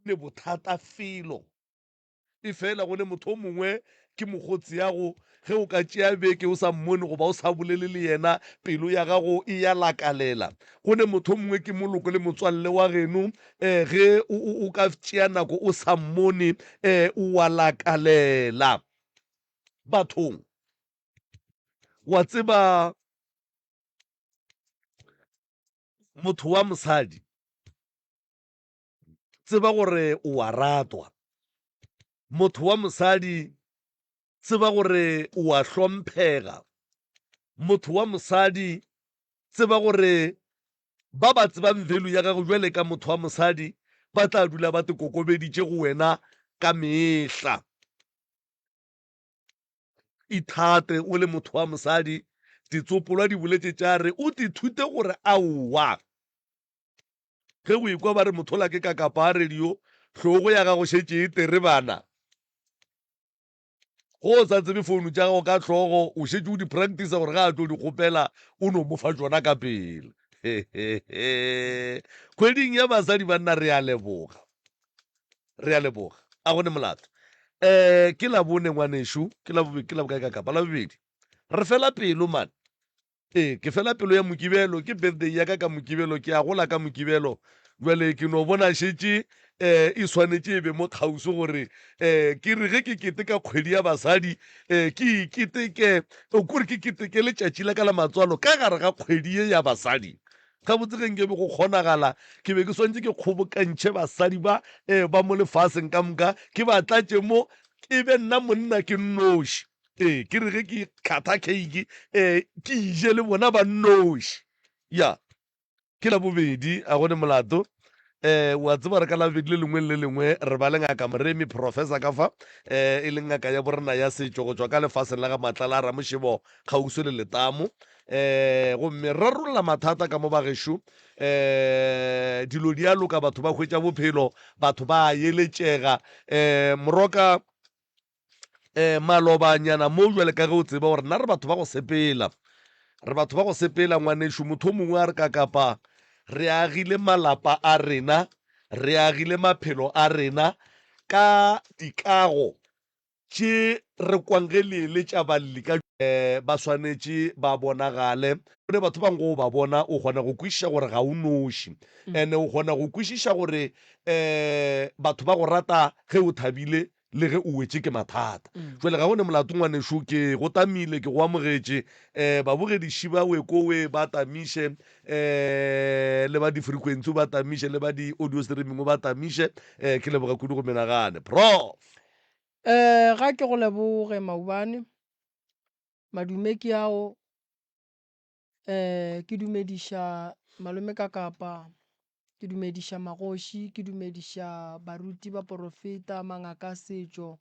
ne bothata felo. Efela go ne motho o mongwe ke mokgotsi yago, ge o ka tšea beke o sa mmone goba o sa bolele le yena, pelo ya gago e ya lakalela. Go ne motho o mongwe ke moloko le motswalle wa geno, eh, ge o, o, o ka tšea nako o sa mmone, eh, o wa lakalela. Bathong, wa tseba motho wa mosadi, tseba gore o a ratwa. Motho wa mosadi, tseba gore o a hlomphega. Motho wa mosadi, tseba gore ba ba tsebang value ya gago bjale ka motho wa mosadi ba tla dula ba te kokobeditše go wena ka mehla. Ithate o le motho wa mosadi, ditsopolwa di boletše tša re o te thute gore aowa. Ge o ekwa ba re mothola ke kakapa a radio, hlogo ya gago šetše e terebana. Go o sa tsebe founu tša gago ka hlogo, o šetše o di practice gore ga a tlo di kgopela o no mo fa tšona ka pele. Kgweding ya basadi banna re a leboga. Re a leboga. A go ne molato. Eh ke labone ngwanešu, ke labobedi, ke labokae ka kapa labobedi. Re fela pelo man. Ee, ke fela pelo ya Mokibelo, ke birthday ya ka ka Mokibelo, ke a gola ka Mokibelo. Bjale ke no bona šetše um e swanetše e be mo kgauswi gore um ke re ge ke keteka kgwedi ya basadi um ke iketeke, kore ke keteke letšatši la ka la matswalo ka gare ga kgwedi ye ya basadi. Gabotse ge nke be go kgonagala, ke be ke swanetše ke kgobokantšhe basadi ba um ba mo lefaseng ka moka, ke ba tlatše mo, e be nna monna ke nnoši. Ee, ke re ge ke kgatha cake, ee, ke ije le bona ba nnoši. Ya, ke Labobedi, a go ne molato. Eh, wa tseba re ka Labobedi le lengwe le le lengwe re ba le ngaka Moremi, professor ka fa, eh, e leng ngaka ya borena ya setšo go tšwa ka lefaseng la ga Matlala a Ramošebo kgauswi le Letamo. Eh, gomme rarolla mathata ka mo bagešo. Eh, dilo di a loka, batho ba hwetša bophelo, batho ba a eletšega. Eh, Moroka, um malobanyana mo jwale ka ge o tseba gore nna re batho ba go sepela re batho ba go sepela ngwanešu motho o mongwe a re ka kapa re agile malapa a rena re agile maphelo a rena ka dikago tše re kwang ge le eletša balli ka um ba swanetše ba bonagale ne batho bangwe go ba bona o kgona go kwešiša gore ga o noši ene o kgona go kwešiša gore um batho ba go rata ge o thabile le ge o wetše ke mathata. Jwale ga go ne molato ngwanešo, ke go tamile, ke go amogetše. Um babogediši ba Wekowe ba tamiše, um le ba di-frequency o ba tamiše, le ba di-audio streaming o ba tamiše. Um ke leboga kudu go menagane. Prof. Um ga ke go leboge Maubane, madume ke ao. Um ke dumediša malome ka kapa. Ke dumediša magoši, ke dumediša baruti, baporofeta, mangaka a setšo,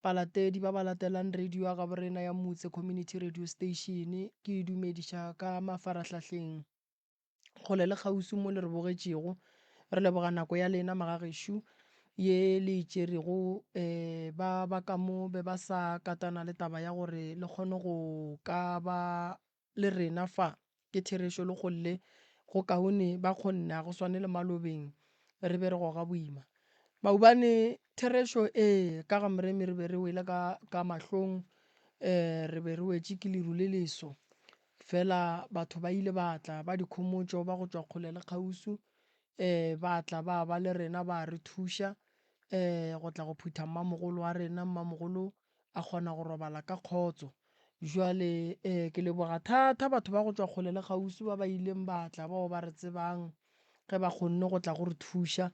balatedi ba ba latelang radio ya gabo rena ya Motse Community Radio Station. Ke e dumediša ka mafarahlahleng kgole le kgauswi mo le re bogetšego. Re leboga nako ya lena magagešo ye le e tšerego um ba ba ka mo be ba sa katana le taba ya gore le kgone go ka ba le rena fa, ke therešo le golle go kaone ba kgonne, ga go swane le malobeng re be re goga boima. Maubane therešo ee, ka ga Moremi re be re wele ka, ka mahlong, um re be re wetše ke leru le leso. Fela batho ba ile ba tla ba dikhomotšo ba go tšwa kgole le kgauswi, um ba tla ba ba le rena ba re thuša um go tla go phutha mmamogolo wa rena, mmamogolo a kgona go robala ka kgotso. Jwale eh, ke leboga thata batho ba go tšwa kgole le kgauswi ba ba ileng ba tla, bao ba re tsebang ge ba kgonne go tla go re thuša.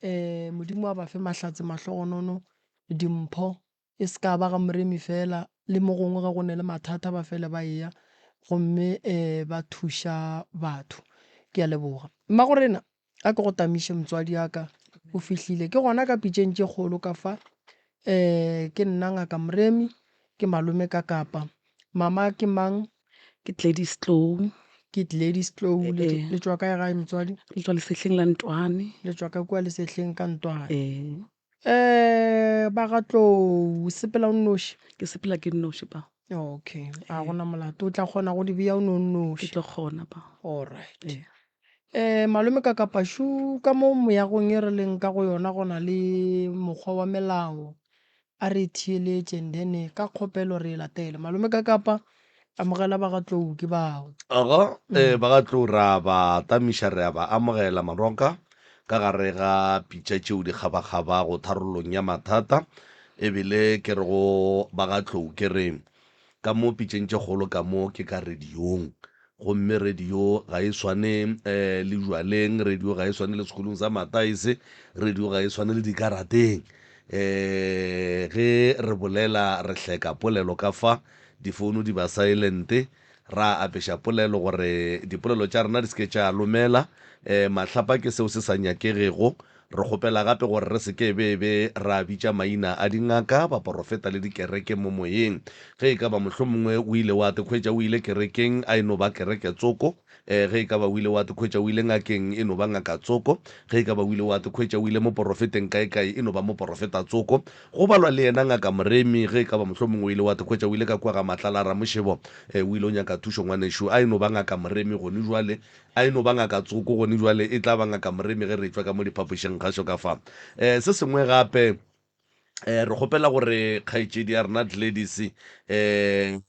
Eh, Modimo a ba fe mahlatse, mahlogonono, dimpho, e se ka ba ga Moremi fela, le mo gongwe ge go ne le mathata ba fele ba eya gomme eh, ba thuša batho. Ke a leboga. Mmagorena, A ke go tamiše motswadi ya ka, o fihlile. Ke gona ka pitšeng tše kgolo ka fa. Um ke nna Ngaka Moremi, ke malome ka Kapa. Mama ke mang? Ke Gladys Tlou. Ke Gladys Tlou. Le, le tšwa kae gae motswadi? Re tšwa Lesehleng la Ntwane. Le tšwa ka kua Lesehleng ka Ntwane. Ee. Um ba ga Tlou, o sepela o nnoši? Ke sepela ke nnoši pa. Okay, a gona molato. O tla kgona go di bea o no nnoši? Ke tlo kgona pa. Alright. Ee. Um malome Kakapašu, ka mo moyagong e re leng ka go yona go na le mokgwa wa melao, a re e theeletše and then ka kgopelo re e latele. Malome Kakapa, amogela ba ga Tlou ke bao. Aga, eh, ba ga Tlou ra ba tamiša re a ba amogela Maroka ka gare ga pitša tšeo di kgabakgabago tharollong ya mathata. Ebile ke re go ba ga Tlou ke re Ka mo pitšeng tše kgolo ka mo ke ka radiong. Gomme radio ga e swane le bjwaleng, radio ga e swane le sekolong sa mataese, radio ga e swane le dikarateng. Ge re bolela re hleka polelo ka fa, difouno di ba silent, ra apeša polelo gore dipolelo tša rena di se ke tša lomela. Mahlapa ke seo se sa nyakegego. Re kgopela gape gore re se ke be be ra bitša maina a dingaka, baporofeta le dikereke mo moyeng. Ge e ka ba mohlomongwe o ile wa te khwetša o ile kerekeng, a e no ba kereke tsoko. Ge e ka ba o ile wa te khwetša o ile ngakeng, e no ba ngaka tsoko. Ge e ka ba o ile wa te khwetša o ile moporofeteng kaekae, e no ba moporofeta tsoko. Go balwa le yena Ngaka Moremi, ge e ka ba mohlomongwe o ile wa te khwetša o ile ka kua ga Matlala Ramošebo, o ile o nyaka thušo ngwanešu, a e no ba Ngaka Moremi gone jwale. A e no ba ngaka tsoko gone bjale, e tla ba ngaka Moremi ge re etšwa ka mo diphapošing kgašo ka fa. Um se sengwe gape, um re kgopela gore kgaetšedi ya rena Gladys, um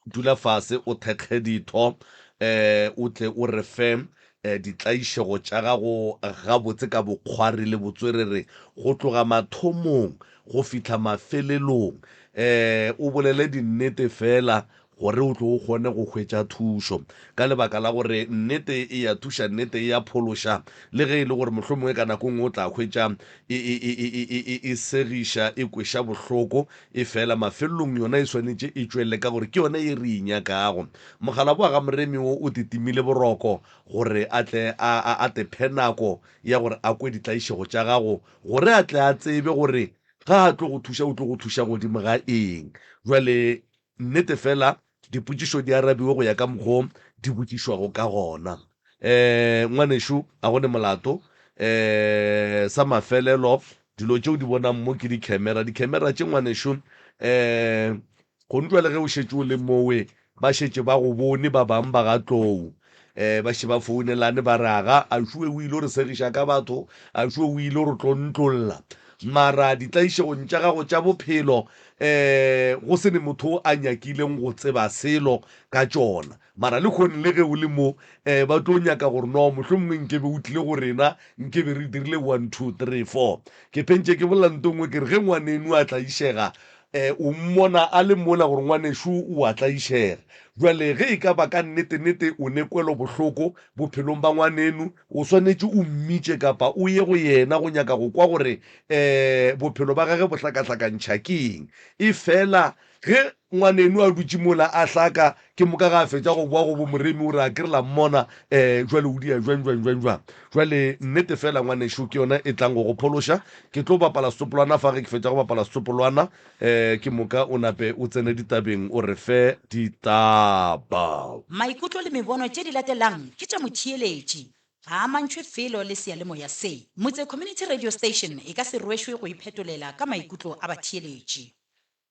dula fase o thekge ditho, um o tle o re fe um ditlaišego tša gago gabotse ka bokgwari le botswerere go tloga mathomong go fihla mafelelong. Um o bolele dinnete feela gore o tlo o kgone go hwetša thušo. Ka lebaka la gore nnete e ya thuša, nnete e ya phološa, le ge e le gore mohlomongwe ka nako nngwe o tla hwetša e, e, e, e, e, e, e segiša, e kweša bohloko, efela mafelelong yona e swanetše e tšwelele ka gore ke yona ye re e nyakago. Mokgalabje wa ga Moremi wo o titimile boroko gore a tle a, a, a te phe nako ya gore a kwe ditlaišego tša gago, gore a tle a tsebe gore ga a tlo go thuša o tlo go thuša godimo ga eng. Bjale Nnete fela, dipotšišo di arabiwe go ya ka mokgo di botšišwago ka gona. Um ngwanešu, a go ne molato. Um sa mafelelo, dilo tše o di bonang mo ke dikhemera. Dikhemera tše, ngwanešu, um gone bjale ge o šetše o le mowe, ba šetše ba go bone ba bang ba ga Tlou. Um ba šetše ba founelane ba re, Aga, a šue o ile go re segiša ka batho, a šue o ile go re tlontlolla. Mara ditlaišegong tša gago tša bophelo, um go se ne motho a nyakileng go tseba selo ka tšona. Mara lehono le ge o le mo, um ba tlo nyaka gore no mohlomongwe nkebe o tlile go rena, nkebe re dirile one, two, three, four. Ke phentše ke bolela nto nngwe ke re ge ngwaneno a tlaišega, um o mmona a le mola gore ngwanešo o a tlaišega. Bjale ge e ka ba ka nnete-nnete o ne kwelobohloko bophelong ba ngwaneno, O swanetše o mmitše kapa o ye go yena go nyaka go kwa gore um bophelo ba gage bo hlakahlakantšha ke eng. Efela ge ngwaneno a dutše mola a hlaka, ke moka ge a fetša go boa go bo Moremi o re a ke re la mmona um jwale o dia jwang jwang jwang jwang. Jwale nnete fela ngwanešo ke yona e tlang go go phološa. Ke tlo bapala setsopolwana fa ge ke fetša go bapala setsopolwana um ke moka o nape o tsene ditabeng o re fe ditaba. Maikutlo le mebono tše di latelang ke tša motheeletši, ga a amantšhwe felo le seyalemoya se. Motse Community Radio Station e ka se rwešwe go iphetolela ka maikutlo a batheeletši.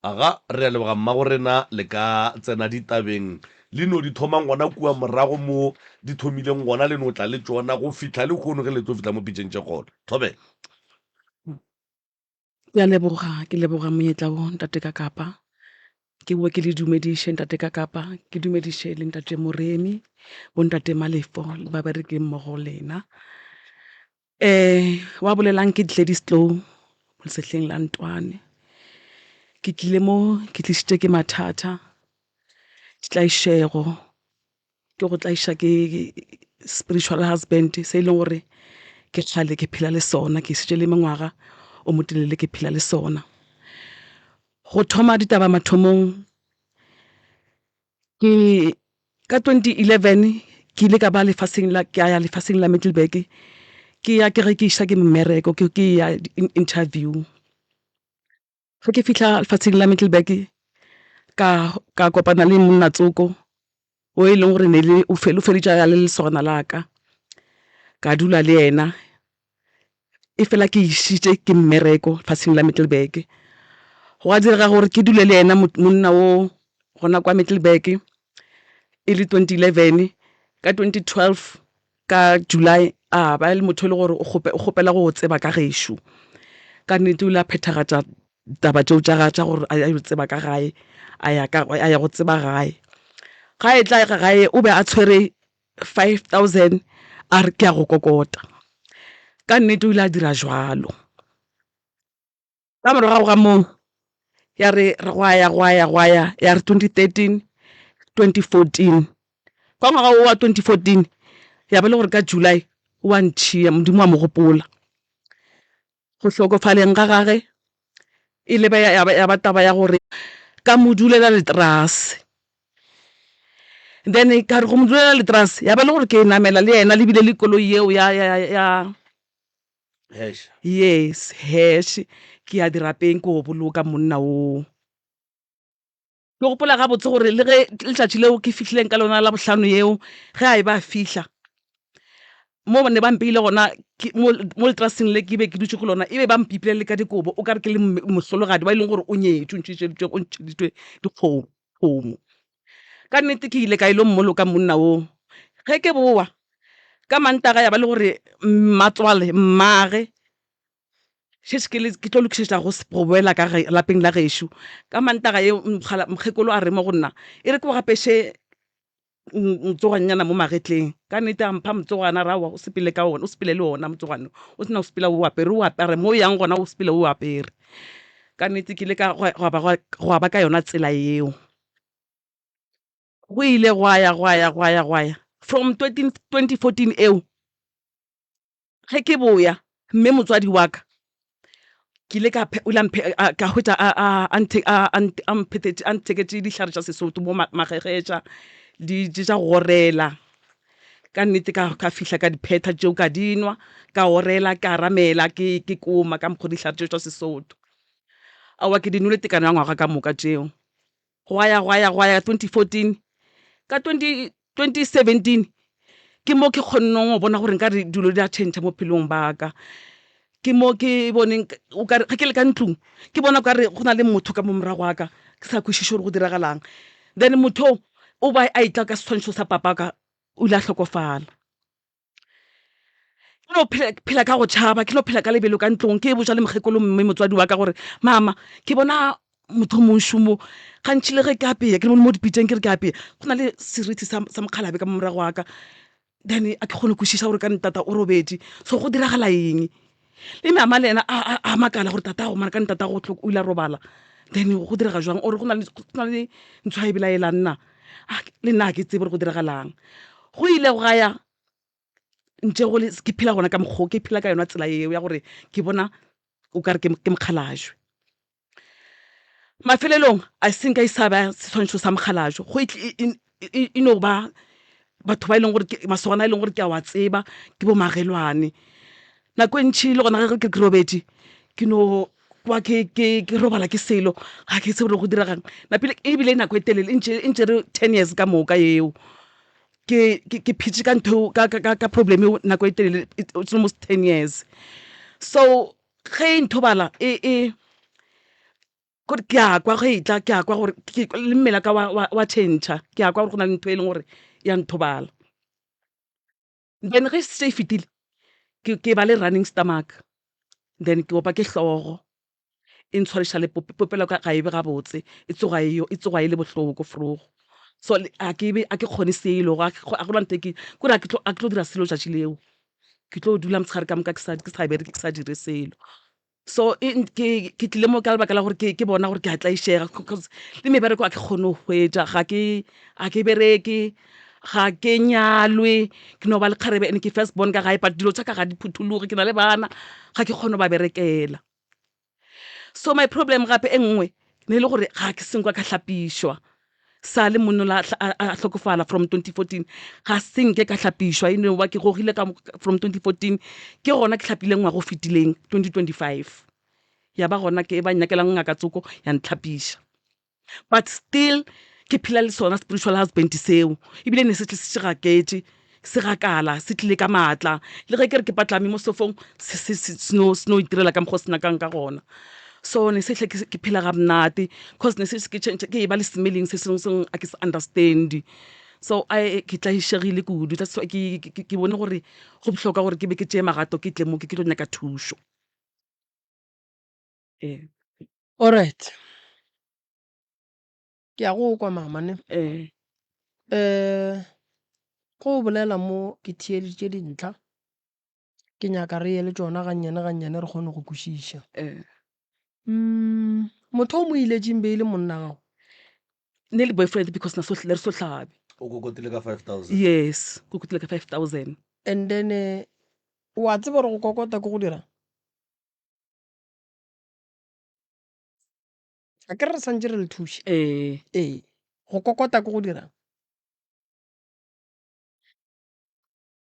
Aga, re a leboga mmagorena, le ka tsena ditabeng le no di thomang gona kua morago mo di thomileng gona le no tla le tšona go fihla lehono ge le tlo fihla mo pitšeng tše kgolo. Thobela. Ke a leboga, ke leboga monyetla wo ntate Kakapa. Ke boe ke le dumediše ntate Kakapa, ke dumediše le ntate Moremi, bo ntate Malefo le babereki mmogo lena. Wa bolelang ke Gladys Tlou Lesehleng la Ntwane. Ke tlile mo ke tlišitše ke mathata, ditlaišego. Ke go tlaiša ke spiritual husband se e leng gore ke kgale ke phela le sona, ke šetše le mengwaga o motelele ke phela le sona. Go thoma ditaba mathomong ke ka 2011 ke ile ka ba lefaseng la ka ya lefaseng la Middelburg ke ya ke rekiša ke mmereko ke ya interview. Ge ke fihla lefatsheng la Middelburg ka ka kopana le monna tsoko o e leng gore ne le o feditše a le lesogana la ka, ka dula le yena e fela ke išitše ke mmereko lefatsheng la Middelburg. Gwa direga gore ke dule le yena monna wo gona kwa Middelburg e le 2011, ka 2012. Ka July a ba le motho e le gore o kgope, o kgopela go tseba ka gešo. Ka nnete o ile a phethagatša taba tšeo tša tša gore a yo tseba ka gae, a ya ka a ya go tseba gae. Ga e tla gae o be a tshwere 5000 a re ke a go kokota. Ka nnete o ile a dira jwalo. Ka morago ga moo ya re gwa ya gwa ya gwa ya ya re 2013, 2014 ka ngwaga wo wa 2014 ya ba le gore ka July o a ntšhia Modimo wa mo gopola. Go hlokofaleng ga gage e ile ya ba taba ya gore ka mo dulela leterase. Then ka re go mo dulela leterase ya ba le gore ke namela le yena le bile le koloi yeo ya ya ya. Hash. Yes, hash. Ke ya dirapeng ko boloka monna oo. Ke gopola gabotse gore le ge letšatši leo ke fihlileng ka lona la bohlano yeo, ge a e ba fihla mo ne ba mpeile gona mo mo leteraseng le ke be ke dutše go lona, e be ba mpipile le ka dikobo o ka re ke le mohlologadi wa e leng gore o nyetšwe, o ntšheditšwe o ntšheditšwe dikgomo. Ka nnete ke ile ka ilo mmoloka monna oo. Ge ke boa ka Mantaga ya ba le gore mmatswale mmage šetše ke le ke tlo lokišetša go go boela ka ge lapeng la gešo. Ka Mantaga yeo mokgekolo a re mo go nna, e re ke go apeše motsogwannyana mo magetleng. Ka nnete a mpha motsogwana a re aowa o sepele ka ona, o sepele le ona motsogwana o se na go sepela o apere, o apare mo o yang gona o sepele o apere. Ka nnete ke ile ka gwa ba gwa ba ka yona tsela yeo. Go ile gwa ya gwa ya gwa ya gwa ya from 2014 eo ge ke boya mme motswadi wa ka ke ile ka o ile a ka hwetša a a a nthe a a mphethetše a ntheketše dihlare tša Sesotho bo magegetša di tša go orela. Ka nnete ka ka fihla ka di phetha tšeo ka di nwa ka orela ka ramela ke ke koma ka mokgo dihlare tšeo tša Sesotho. Aowa ke di nwele tekano ya ngwaga ka moka tšeo. Gwa ya gwa ya gwa ya 2014, ka 20, 2017 ke mo ke kgonneng go bona gore nkare dilo di a tšhentšha mo bophelong ba ka. Ke mo ke boneng o kare ge ke le ka ntlong ke bona o kare go na le motho ka mo morago ga ka, ke sa kwešiše gore go diragalang. Then motho oo o ba a etla ka seswantšho sa papa wa ka, o ile a hlokofala. Ke no phela, phela ka go tšhaba, ke no phela ka lebelo ka ntlong, ke botša le mokgekolo mme motswadi wa ka gore mama ke bona motho o monšo mo, gantši le ge ke apea ke mo dipitšeng ke re ke apea go na le seriti sa, sa mokgalabje ka mo morago wa ka, then a ke kgone go kwešiša gore ka ntata o robetše so go diragala eng. Le mama le yena a, a, a makala gore tatago mara ka ntatago o ile a robala then go direga jwang or go na le, go na le ntho a e belaelang na. Le nna ga ke tsebe gore go diragalang. Go ile gwa ya ntše go le ke phela gona ka mokgwa o, ke phela ka yona tsela yeo ya gore ke bona o kare ke mokgalajwe. Mafelelong a se nka e sa ba seswantšho sa mokgalajwe, go e no ba batho ba e leng gore ke masogana a e leng gore ke a wa tseba ke bo magelwane. Nako e ntši le gona ge ke robetše ke no kwa ke ke ke robala ke selo ga ke tsebe gore go diregang. Napile ebile nako e telele e ntše e ntšere ten years ka moka eo. Ke ke ke phetše ka ntho eo ka ka ka problem eo nako e telele it's almost ten years. So ge e nthobala e e kore ke a kwa ge e tla ke a kwa gore ke le mmele wa ka wa wa wa tšhentšha ke a kwa gore go na le ntho e leng gore ya nthobala. Then ge se e fetile ke ke ba le running stomach then ke opa ke hlogo e ntshwariša le popelo ya ka ga e be gabotse e tsoga e e tsoga e le bohloko vroeg. So a ke be a ke kgone selo ga gona ntho e ke kore a ke tlo a ke tlo dira selo tšatši leo. Ke tlo dula motshegare ka moka ke sa ke sa bereke ke sa dire selo. So e ke ke tlile mo ka lebaka la gore ke ke bona gore ke a tlaišega cause le mebereko a ke kgone go hwetša ga ke a ke bereke ga ke nyalwe ke no ba le kgarebe and ke first born ka gae but dilo tša ka ga di phuthologe ke na le bana ga ke kgone go ba berekela. So my problem gape e nngwe ne e le gore ga ke senkwa ka hlapišwa sa le monna a a hlokofala from 2014 ga se nke ka hlapišwa e no ba ke gogile ka from 2014 ke gona ke hlapile ngwaga o fetileng 2025 ya ba gona ke ba nnyakela ngaka tsoko ya ntlhapiša but still ke phela le sona spiritual husband seo ebile ne se tle se gaketše se gakala se tlile ka maatla le ge ke re ke patlame mo sofong se se se se no se no itirela ka mokgwa o se nyakang ka gona so ne se hle ke phela ga monate cause ne se ke change ke e ba le smelling se sengwe sengwe a ke se understand. So I ke tlaišegile kudu that's why ke ke ke bone gore go bohlokwa gore ke be ke tšee magato ke tle mo ke tlo nyaka thušo. Ee. Alright. Ke a go kwa mama ne. Ee. Eh go bolela mo ke theeditše dintlha ke nyaka re ye le tšona gannyane gannyane re kgone go kwešiša. Ee. Mm, motho o mo iletšeng be e le monna gago? Ne le boyfriend because na so ne re so hlabe. O kokotile ka 5000. Yes, kokotile ka 5000. And then eh, wa tseba gore go kokota ke go dirang? A ke re re santše re le thuše? Ee. Ee, go kokota ke go dirang?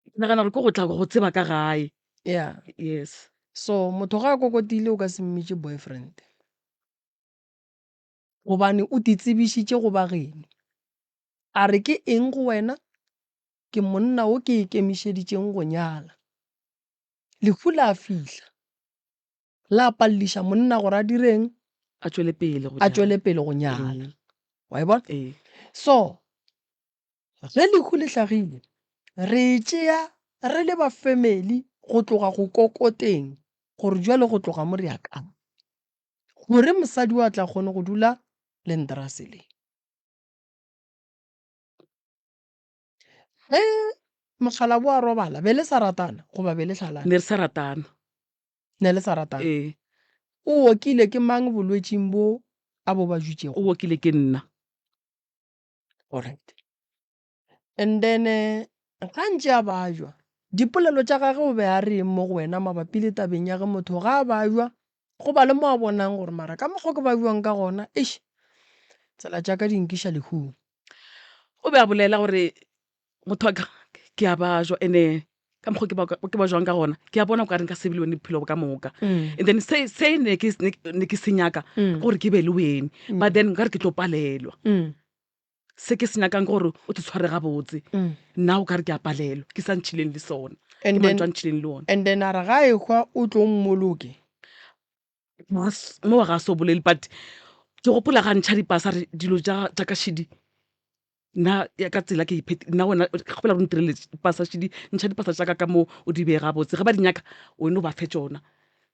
Ke nagana gore ke go tla go tseba ka gae. Yeah. Yes. So motho ga a kokotile o ka se mmitše boyfriend. Gobane o ti tsebišitše go ba geno. A re ke eng go wena? Ke monna o ke ikemišeditšeng go nyala. Lehu la fihla. La palliša monna gore a direng? A tšwele pele go A tšwele pele go nyala. Wa e bona? Ee. So Ge lehu le hlagile, re e tšea re le ba family go tloga go kokoteng gore jwale go tloga mo re ya kae. Gore mosadi o a tla kgone go dula le Ndrasele. Ge mokgalabo a robala, be le sa ratana goba be le hlalana? Ne re sa ratana. Ne le sa ratana? Ee. O okile ke mang bolwetšing bo a bo bajutšego? O okile ke nna. Alright. And then eh, ga ntše a bajwa, dipolelo tša gage o be a reng mo go wena mabapi le tabeng ya ge motho ga a bajwa go ba le mo a bonang gore mara ka mokgwa ke bajwang ka gona, eish, tsela tša ka di nkiša lehung. O be a bolela gore motho wa ka ke a bajwa ene ka mokgwa ke ba ke ba jwang ka gona ke a bona o ka re nka se be le wene bophelo ka moka mm. and then se se ne ke ne ke se nyaka mm. gore ke be le wene mm. but then nka re ke tlo palelwa se ke se nyakang ke gore o te tshware gabotse nna o ka re ke a palelwa ke sa ntšhileng le sona ke mantšu a ntšhileng le ona and then a re ga e hwa o tlo mmoloke mo ga a so bolele but ke gopola ga ntšha dipasa re dilo tša ka šidi nna ya ka tsela ke iphet nna wena ke kgopela gore ntirele pasa šidi ntšha dipasa tša ka ka mo o di beye gabotse ge ba di nyaka wena o ba fe tšona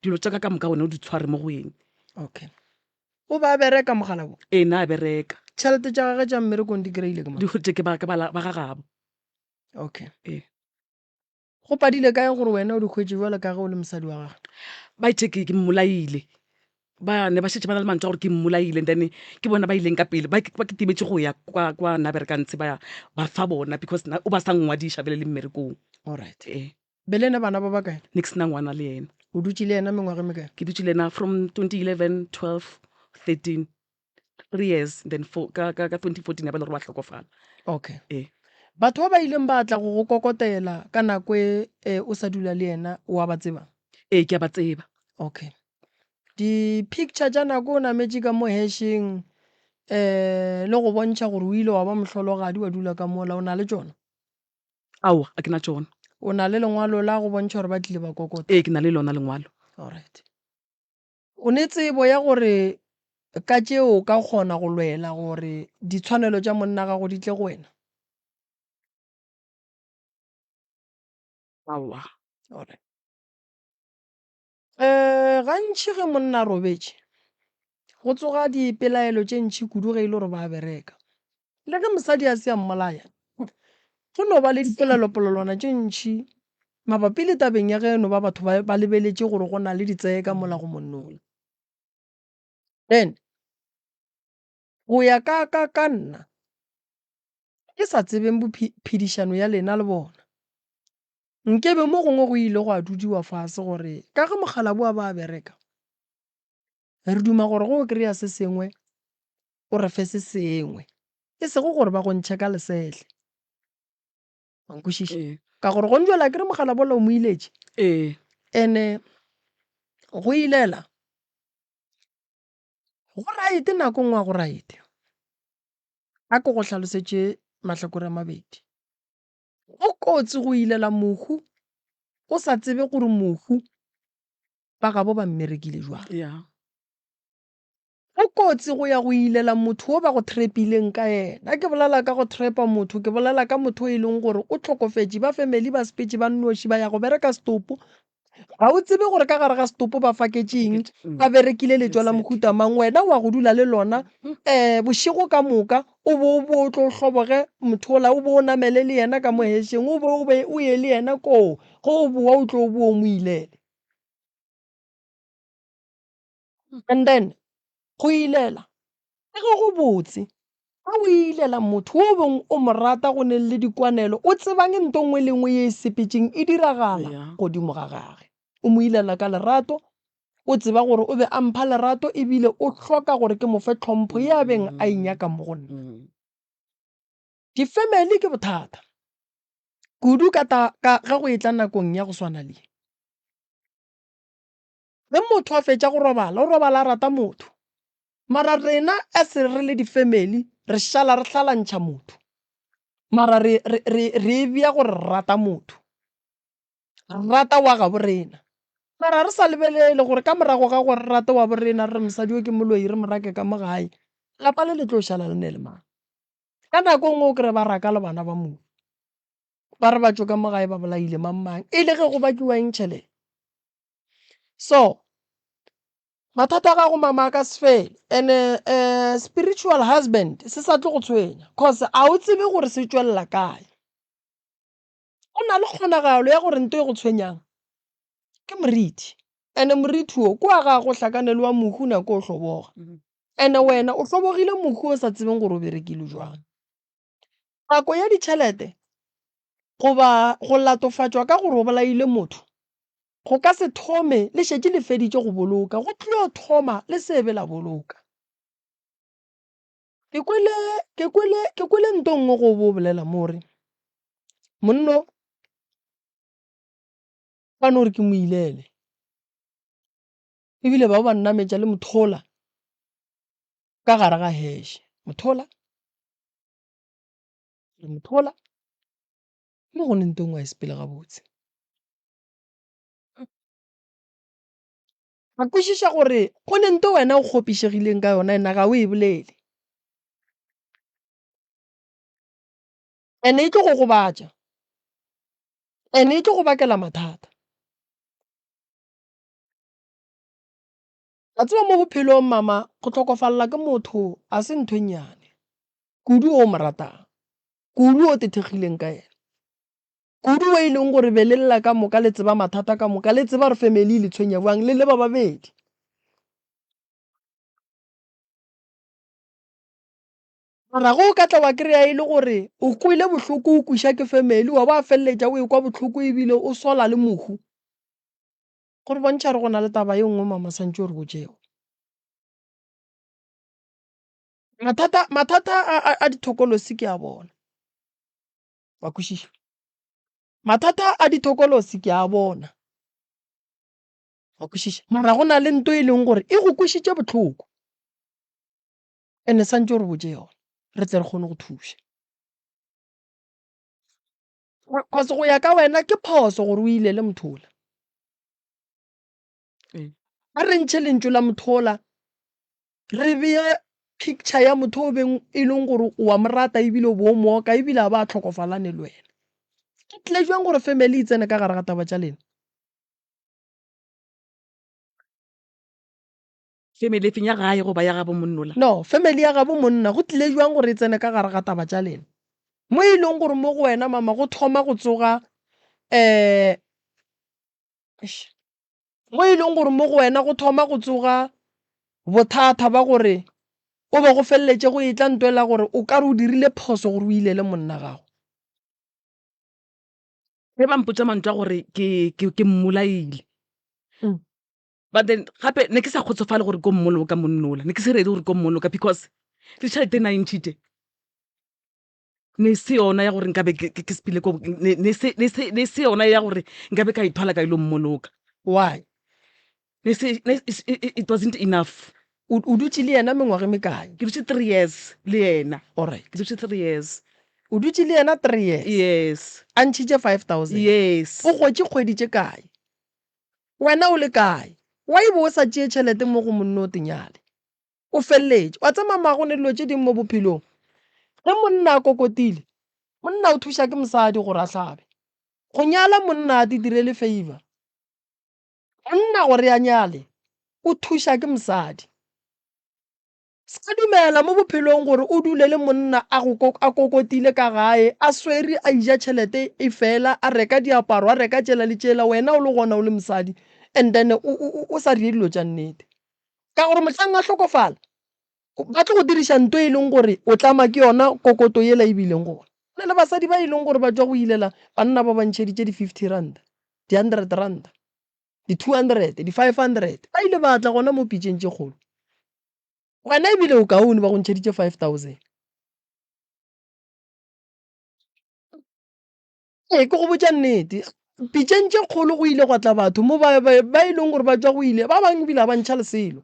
dilo tša ka ka moka wena o di tshware mo go eng. Okay. O ba bereka mogala bo? Ee, na bereka. Tšhelete tša gage tša mmerekong di kry-ile ke mang? Di hweditše ke ba ke ba ba ga gabo. Okay. Ee. Go padile kae gore wena o di hwetše bjalo ka ge o le mosadi wa gagwe? Ba itše ke ke mmolaile. Ba ne ba šetše ba na le mantšu a gore ke mmolaile and then ke bona ba ileng ka pele ba ba kitimetše go ya kwa kwa nna berekang ntshe ba ya ba fa bona because na o ba sa nngwadiša bjale le mmerekong. Alright. Ee. Be le ena bana ba bakae? Ne ke se na ngwana le yena. O dutše le yena mengwaga e mekae? Ke dutše le yena from 2011, 12, 13. 3 years then four, ka, ka, ka 2014 ya ba le gore wa hlokofala. Okay. Ee. Batho ba ba ileng ba tla go go kokotela ka nako e, e o sa dula le yena o a ba tseba? Ee, ke a ba tseba. Okay. Di-picture tša nako o nametše ka mo hasheng um le go bontšha gore o ile wa ba mohlologadi wa dula ka mola o na le tšona? Aowa, a ke na tšona. O na le lengwalo la go bontšha gore ba tlile ba kokota? Ee, ke na le lona lengwalo. Alright. O ne tsebo ya gore ka tšeo o ka kgona go lwela gore ditshwanelo tša monna gago di tle go wena? Aowa. Alright. Eh, gantši ge monna a robetše, go tsoga dipelaelo tše ntši kudu ge e le gore ba bereka. Le ge mosadi a se a mmolaya, go no ba le dipolelopolelwana tše ntši mabapi le tabeng ya ge no ba batho ba, ba lebeletše gore go na le ditsebe ka mola go monnola. Then go ya ka, ka, ka nna, ke sa tsebeng bophedišano ya lena le bona, nkebe mo gongwe go ile gwa dudiwa fase gore ka ge mokgalabo a ba a bereka, re duma gore ge o kry-a se sengwe o re fe se sengwe, e sego gore ba go ntšhe ka lesehle. Wa nkwešiša? Ee. Ka gore gone jwale akere mogala bola o mo iletše. Ee. Ene go ilela go right nako nngwe ga go right. A ke go hlalosetše mahlakore a mabedi. Go kotsi go ilela mohu o sa tsebe gore mohu ba gabo ba mmerekile jwang. Yeah. Go kotsi go ya go ilela motho wo ba go trapileng ka yena. Ge ke bolela ka go trapa motho, ke bolela ka motho o e leng gore o hlokofetše, ba family ba sepetše ba nnoši ba ya go bereka setopo. Ga o tsebe gore ka gare ga setopo ba faketše eng, ba berekile letšwa la mohuta mang, wena wa go dula le lona um bošego ka moka o bo o boe o tlo hloboge motho ola, o bo o namele le yena ka mo hešeng, o be o be o ye le yena koo, ge o boa o tlo boa o mo ilele. And then go ilela ke ge go botse ge o ilela motho wo bong o mo rata go neng le dikwanelo o tsebang nto nngwe le nngwe ye e sepetšeng e diragala godimo ga gage. O mo ilela ka lerato, o tseba gore o be a mpha lerato ebile o hloka gore ke mo fe tlhompho ye a beng a e nyaka mo go nna. Di-family ke bothata kudu ka ta ka ge go etla nakong ya go swana le ye. Ge motho a fetša go robala, o robala a rata motho. Mara rena as re le di-family re šala re hlalantšha motho. Mara re, re, re, re e bea gore re rata motho. Re rata wa gabo rena. Mara re sa lebelele gore ka morago ga gore re rate wa bo rena re re mosadi yo ke moloi re mo rake ka mo gae, lapa le le tlo šala le ne le mang? Ka nako e nngwe o kry-e ba raka le bana ba mohu. Ba re ba tšwe ka mo gae ba bolaile mang mang e le ge go bakiwa eng tšhelete. So mathata a gago mama a ka se fele and-e um spiritual husband se sa tlo go tshwenya cause a o tsebe gore se tšwelela kae. Go na le kgonagalo ya gore nto e go tshwenyang ke moriti and-e moriti wo ke wa gago o hlakane le wa mohu nako o hloboga and-e wena o hlobogile mohu o sa tsebeng gore o berekile jwang. Nako ya ditšhelete goba go latofatšwa ka gore o bolaile motho go ka se thome le šetše le feditše go boloka, go tlo thoma le se be la boloka. Ke kwele, ke kwele, ke kwele nto nngwe go bo bolela mo re monno ba no re ke mo ilele ebile ba ba nnametša le mothola ka gare ga heshe mothola Re mo thola mo go neng tong wa e sepele gabotse. Ka kwešiša gore go ne nto wena o kgopišegileng ka yona ena ga o e bolele. Ene e tlo go gobatša. Ene e tlo go bakela mathata. Wa tseba mo bophelong mama go hlokofalela ke motho a se ntho e nnyane. Kudu o mo ratang, kudu o tethegileng ka yena, kudu o e leng gore be le lla ka moka le tseba mathata ka moka le tseba gore family e le tshwenya bjang le le ba babedi. Mara ge o ka tla wa kry-a e le gore o kwele bohloko o kweša ke family wa ba feleletša o ekwa bohloko ebile o sola le mohu. Go re bontšha gore go na le taba ye nngwe mama swantše o re botše yona. Mathata, mathata a, a, a dithokolosi ke a bona. Wa kwešiša? Mathata a dithokolosi ke a bona. Wa kwešiša? Mara go na le nto e leng gore e go kwešitše bohloko. Ene santše o re botše yona, re tle re kgone go thuša. Cause go ya ka wena ke phoso gore o ilele motho ola. A re ntšhe lentšu la motho ola, re beye picture ya motho o beng e leng gore o a mo rata ebile o bo o mo oka ebile a ba a tlhokofalane le wena. Ke tlile jwang gore family e tsene ka gare ga taba tša lena? Family e feng ya gae goba ya gabo monnola? No, family ya gabo monna go tlile jwang gore e tsene ka gare ga taba tša lena? Mo e leng gore mo go wena mama go thoma go tsoga um Mo e leng gore mo go wena go thoma go tsoga bothata ba gore o be go feleletše go etla nto la gore o ka re o dirile phoso gore o ilele monna gago. Ge ba mpotša mantšu a gore ke, ke, ke mmolaile. But then gape ne ke sa kgotsofale gore ko mmoloka monnola, ne ke se ready gore ko mmoloka because le tšhelete e na e ntšhitše ne se yona ya gore nkabe ke, ke, ke sepele ko, ne, ne se, ne se, ne se yona ya gore nkabe ka ithwala ka ilo mmoloka. Why? Ne se, ne, it, it, it wasn't enough. O, o dutše le yena mengwaga e mekae? Ke dutše three years le yena. Alright. Ke dutše three years. O dutše le yena three years? Yes. A ntšhitše 5000? Yes. O gotše kgwedi tše kae? Wena o le kae? Why be o sa tšee tšhelete mo go monna o tenyale? O feleletše. Wa tseba mama go ne dilo tše dingwe mo bophelong. Ge monna a kokotile, monna o thuša ke mosadi gore a hlabe. Go nyala monna a te direle favor. Monna gore a nyale o thuša ke mosadi. Se ka dumela mo bophelong gore o dule le monna a go a kokotile ka gae, a swere a ija tšhelete e fela, a reka diaparo, a reka tšela le tšela, wena o le gona o le mosadi and then o, o, o sa dire dilo tša nnete. Ka gore mohlang a hlokofala, ba tlo go diriša nto e leng gore o tlama ke yona kokoto yela e bileng gona. Go na le basadi ba e leng gore ba tšwa go ilela banna ba ba ntšheditše di-fifty ranta, di-hundred ranta, di-200, di-500. Ba ile ba tla gona mo pitšeng tše kgolo. Wena ebile o kaone ba go ntšheditše 5000. Ee, ke go botša nnete. Pitšeng tše kgolo go ile gwa tla batho mo ba, ba, ba e leng gore ba tšwa go ile, ba bangwe ebile ga ba ntšha le selo.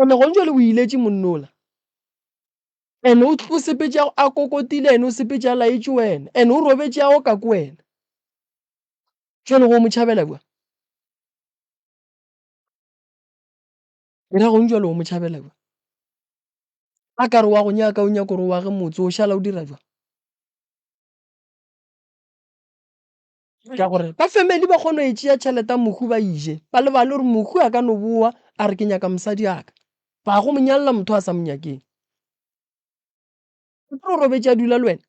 Ene gone jwale o iletše monnola. Ene o, o sepetše a kokotile, ene o sepetše a laetše wena, ene o robetše a oka ke wena. Jwale go mo tšhabela bjang? Ke ra gong jwale o mo tšhabela bjang? A ka re wa go nyaka o nyaka gore o age motse o šala o dira jwang? Ka gore ba family ba kgona go e tšea tšhelete ya mohu ba e je, ba lebale gore mohu a ka no boa a re ke nyaka mosadi wa ka, ba go mo nyalela motho a sa mo nyakeng. O tlo robetše a dula le wena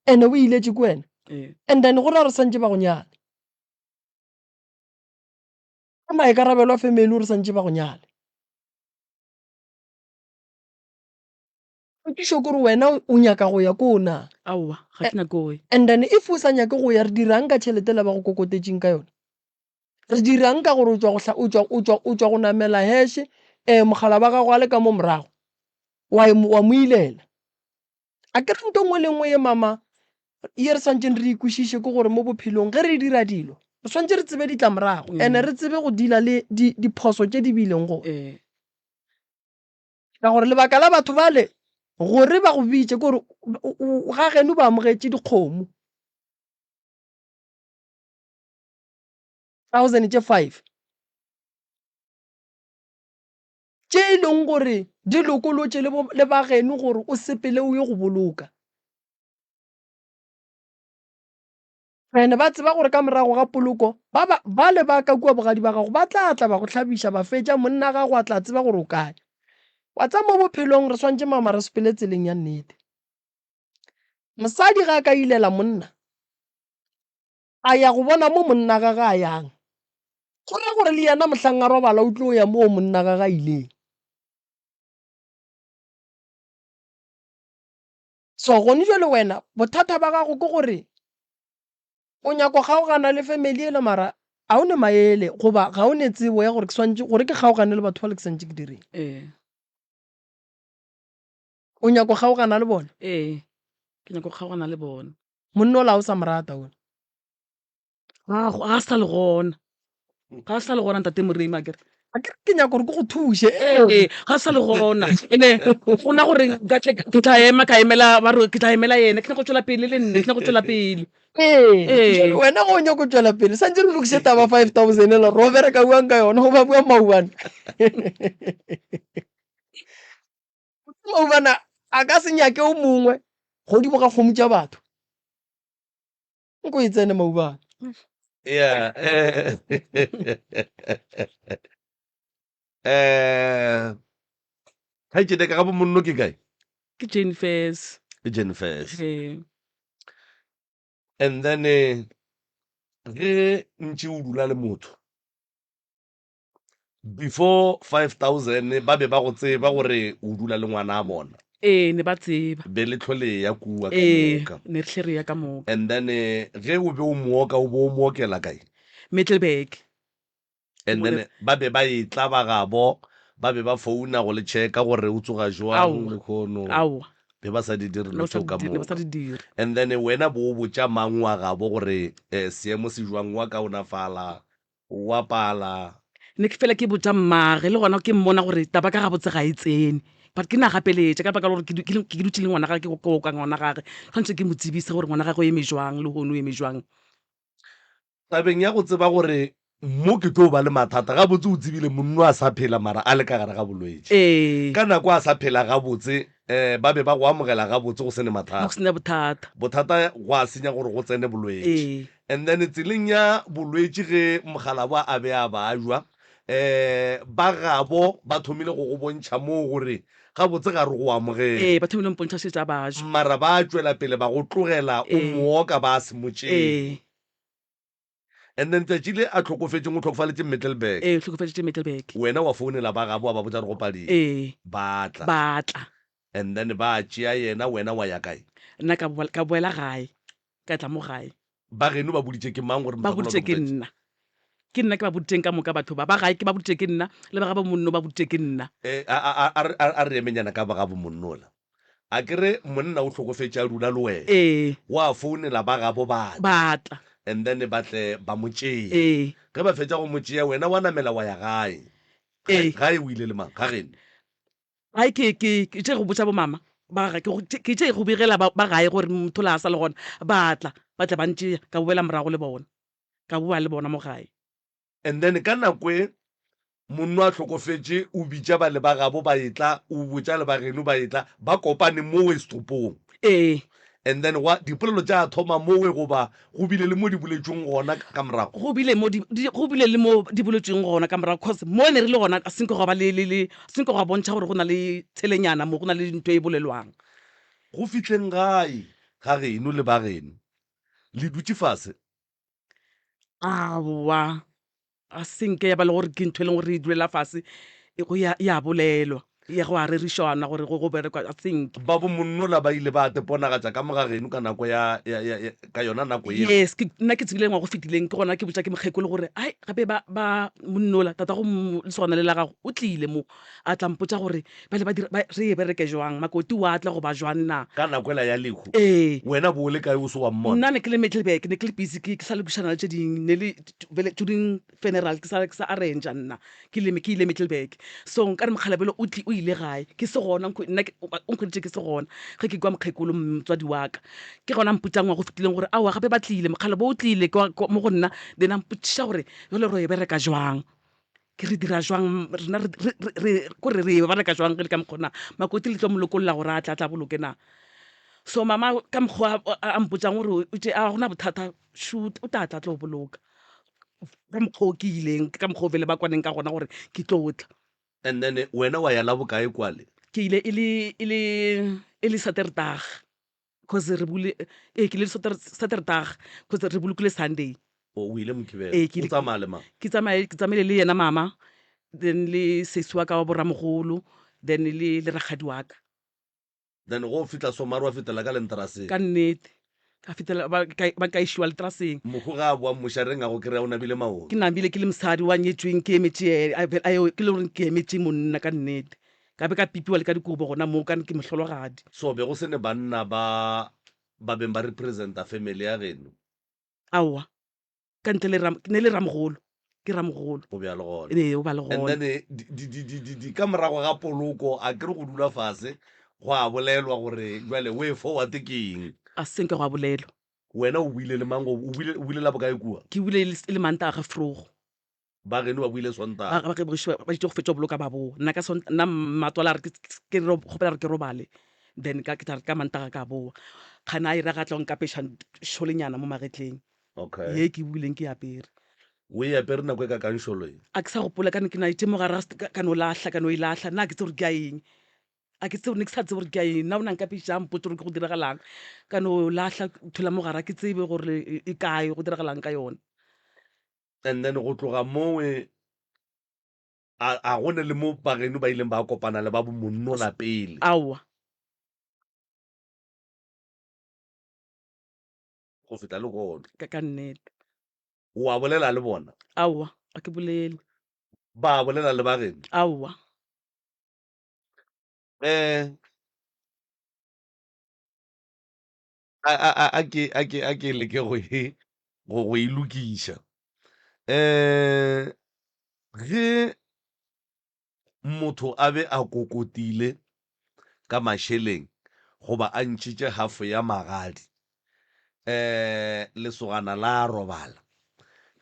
and-e o iletše ke wena and then go ra gore santše ba go nyale. Ke maikarabelo a family gore santše ba go nyale. Potšišo ke gore wena o nyaka go ya koo na? Aowa, ga ke nyake go ya. And then if o sa nyake go ya, re dirang ka tšhelete yela ba go kokotetšeng ka yona? Re dirang ka gore o tšwa go o tšwa o tšwa o tšwa go namela heše, um mogala wa gago a le ka mo morago, wa e wa mo ilela. Akere nto nngwe le nngwe ye mama ye re swanetšeng re e kwešiše ke gore mo bophelong ge re dira dilo, re swanetše re tsebe ditlamorago and-e re tsebe go deal-a le diphoso tše di bileng gona. Ka gore lebaka la batho bale gore ba go bitše ke gore ga geno ba amogetše dikgomo thousand tše five tše e leng gore di lokolotše le ba geno gore o sepele o ye go boloka. Ene ba tseba gore ka morago ga poloko, ba ba, bale ba ka kua bogadi ba gago ba tla tla ba go hlabiša, ba fetša, monna gago a tla tseba gore o kae. Wa tseba mo bophelong re swantše mama re sepele tseleng ya nnete. Mosadi ga a ka ilela monna, a ya go bona mo monna gage a yang, go ra gore le yena mohlang a robala o tlo ya moo monna gage a ileng. So gone jwale wena bothata ba gago ke gore o nyako kgaogana le family ele mara ga o ne maele goba ga o ne tsebo ya gore ke swantše gore ke kgaogane le batho ba le ke santše ke direng. Ee. O nyako kgaogana le bona? Ee, ke nyako kgaogana le bona. Monna ola ga o sa mo rata ola? Ga ga sa le gona. Ga sa le gona ntate Moremi akere. Akere ke nyaka gore ke go thuše. Ee, ga sa le gona. Ene gona gore nka tle ke tla ema ka emela ba re ke tla emela yena ke nyaka go tšwela pele le nna ke nyaka go tšwela pele. Ee, wena go nyaka go tšwela pele santse re lokise taba 5000 ela ro bereka buang ka yona goba buang maubane. Maubana a ka se nyake o mongwe godimo ga kgomo tša batho. Nko e tsene maubane. Yeah. Eh kgaetšedi ka ga bo monno ke kae? Ke Jane Fairs. Ke Jane Fairs. Ee. And then eh, ge ntše o dula le motho Before 5000 ba be ba go tseba gore o dula le ngwana a bona? Ee, ne ba tseba. Be le tlhole ya kua ka Ee, moka. ne re hle re ya ka moka. And then ge o be o mooka o be o mookela kae? Middelburg. And then ba be ba etla ba gabo ba be ba founa go le checka gore o tsoga jwang Aowa, lehono? aowa. Be ba sa di dire Ne dilo ba sa tšeo ka di dire, ne ba sa moka. di dire. And then wena bo o botša mang wa gabo gore seemo se jwang wa kaonafala Wa pala. Ne ke fela ke botša mmage le gona ke mmona gore taba ka gabotse ga e tsene but ke na gapeletša ka lebaka la gore ke ke dutše le ngwana gage ke oka ngwana gage tshwanetse ke mo tsebise gore ngwana gage o eme jwang le hono o eme jwang. Tabeng ya go tseba gore Mo ke tlo ba le mathata. Gabotse o tsebile monno a sa phela mara a le ka gare ga bolwetši. Ee. Ka nako a sa phela gabotse um ba be ba go amogela gabotse go se ne mathata. Go se na bothata. Bothata gwa senya gore go tsene bolwetši. Ee. And then tseleng ya bolwetši ge mokgalabwa a be a bajwa um ba gabo ba thomile go go bontšha moo gore gabotse ga re go amogele. Ee, ba thomile go mpontšha šetše a bajwa. Mara ba tšwela pele ba go tlogela o Ee. mooka ba se mo tšee. Ee. And then tšatši le a hlokofetšeng o hlokofaletše Middelburg. Ee, o hlokofaditše Middelburg. Wena wa founela ba gabo wa ba botša gore go padile. Ee. Ba tla. Ba tla. And then ba tšea yena, wena wa ya kae? Nna ka boela, ka boela gae, ka tla mo gae. Ba geno ba boditše ke mang gore Ba mosadi o boditše ke hlokofetše? nna. Ke nna ke ba boditšeng ka moka batho ba. Ba gae ke ba boditše ke nna, le ba gabo monno ba boditše ke nna. Eh, a, a, a, a, a re emenyana ka ba gabo monnola. A ke re monna o hlokofetše a dula le wena. Ee. Wa founela ba gabo ba tla. Ba tla. And then ba tle ba mo tšee. Ee. Ge ba fetša go mo tšea, wena wa namela wa ya gae. Ee. Gae o ile le mang? Ga geno? Gae ke, ke, ke tše go botša bo mama ba gae, ke go, ke tše go begela ba, ba gae gore motho la a sa le gona. Ba tla, ba tla ba ntšea, ka boela morago le bona. Ka boa le bona mo gae. And then ka nako e monno a hlokofetše o bitša ba le ba gabo ba etla, o botša le ba geno ba etla, ba kopane mowe setopong. Ee. And then gwa, dipolelo tša thoma mowe goba go bile le mo di boletšweng gona ka morago? Go bile mo di, di, go bile le mo di boletšweng gona ka morago, cause mo ne re le gona a senke gwa ba le, le, le, senke gwa bontšha gore go na le tshelenyana mo, go na le ntho e bolelwang. Go fihleng gae ga geno le ba geno, le dutše fase Aowa, ga se nke ya ba le gore ke ntho e leng gore re e dulela fase e go ya ya bolelwa ya go a rerišana gore go go berekwa ga se nke. Ba bo monnola ba ile ba te ponagatša ka mo ga geno ka nako ya, ya, ya, ya, ka yona nako yeo. Yes, ke nna ke tsebile ngwaga o fetileng ke gona ke botša ke mokgekolo gore ai gape ba ba monnola tatago lesogana le la gago o tlile mo a tla mpotša gore Bjale ba dira, ba, re e bereke jwang? Makoti wa tla goba jwang na? Ka nako ela ya lehu, Ee. wena bo o le kae o se wa mmona? Nna ne ke le Middelburg, ne ke le busy ke, ke sa lokišana le tše ding, ne le bjale during funeral ke sa, ke sa arranger nna, ke ile, ke ile Middelburg. So nkare mokgalabje o tli, o ile gae, ke se gona, nkhwe, nna ke, o nkhweditše ke se gona ge ke kwa mokgekolo, motswadi wa ka. Ke gona a mpotšang ngwaga o fetileng gore aowa gape ba tlile, mokgalabje o tlile kwa, kwa mo go nna, then a mpotšiša gore bjale ro e bereka jwang. Ke re dira jwang rena re, re, re, re, ko re re e bereka jwang ge le ka mokgwa na makoti le tlo mo lokolla gore a tla tla boloke na. So mama ka mokgwa a, a, a mpotšang gore o tše a gona bothata shoot o tla tla tlo boloka. Ka mokgwa o ke ileng ka mokgwa o vele ba kwaneng ka gona gore ke tlo tla. And then wena wa ya la bokae kwale? Ke ile e le, e le, e le Saterdag. Cause re bule ee ke ile Saterdag cause re bolokile Sunday. O o ile Mokibelo. Ee ke O tsamaya le mang? Ke tsamaye ke tsamaile le yena mama then le sesi wa ka wa boramogolo then le le rakgadi wa ka. Then go fihla Somare wa fetela ka lentraseng. Ka nnete ka fetela ba ka ba ka išiwa letraseng. Mohu ga a boa mmošareng a go kry-a o nabile maoto. Ke nabile ke le mosadi wa nyetšweng ke emetše a yo ke le gore ke emetše monna ka nnete. Ka be ka pipiwa le ka dikobo gona moo ka ke mohlologadi. So be go se ne banna ba ba beng ba representa family ya geno? Aowa, ka ntle le ram, ne le ramogolo, ke ramogolo. O be a le gona. Ee, o ba le And gona. then di, di, di, di, di, di, ka morago ga poloko a ke re go dula fase gwa bolelwa gore jwale way forward ke eng? A se nke gwa bolelwa. Wena o buile le mang? O buile, o buile la bokae kua? Ke buile e le, e le Mantaga vroeg. Ba geno ba boile Sontaga. Ba, ba, ba, ba šetše go fetša go boloka ba boa. Nna ka Sonta, nna mmatswale a re ke, ke ro, kgopela gore ke robale, then ka, ke tla re ka Mantaga ka boa. Kgane a e ra ga tla go nkapeša šolenyana mo magetleng. Okay. Ye ke boileng ke e apere. O e apere nako e kakang šolo ye? A ke sa gopola ka ne ke na itše mo gare ga, ka no lahla, ka no e lahla. Nna ga ke tsebe gore ke ya eng. A ke tsebe, ne ke sa tsebe gore ke ya eng. Nna o na nkapeša a mpotša gore ke go diragalang. Ka no lahla ntho la mo gare, ga ke tsebe gore e kae, go diragalang ka yona. And then go tloga mowe a a go ne le mo bageno ba ileng ba kopana le ba bo monnola pele? Aowa. Go fihla le kono. Ka ka nnete. O a bolela le bona? Aowa, ga ke bolele. Ba bolela le bageno? Aowa. Eh. A, a, a, a ke, a ke, a ke leke go e, go, go e lokiša. Um, ge motho a be a kokotile ka mašeleng goba a ntšhitše hafo ya magadi, um lesogana la robala.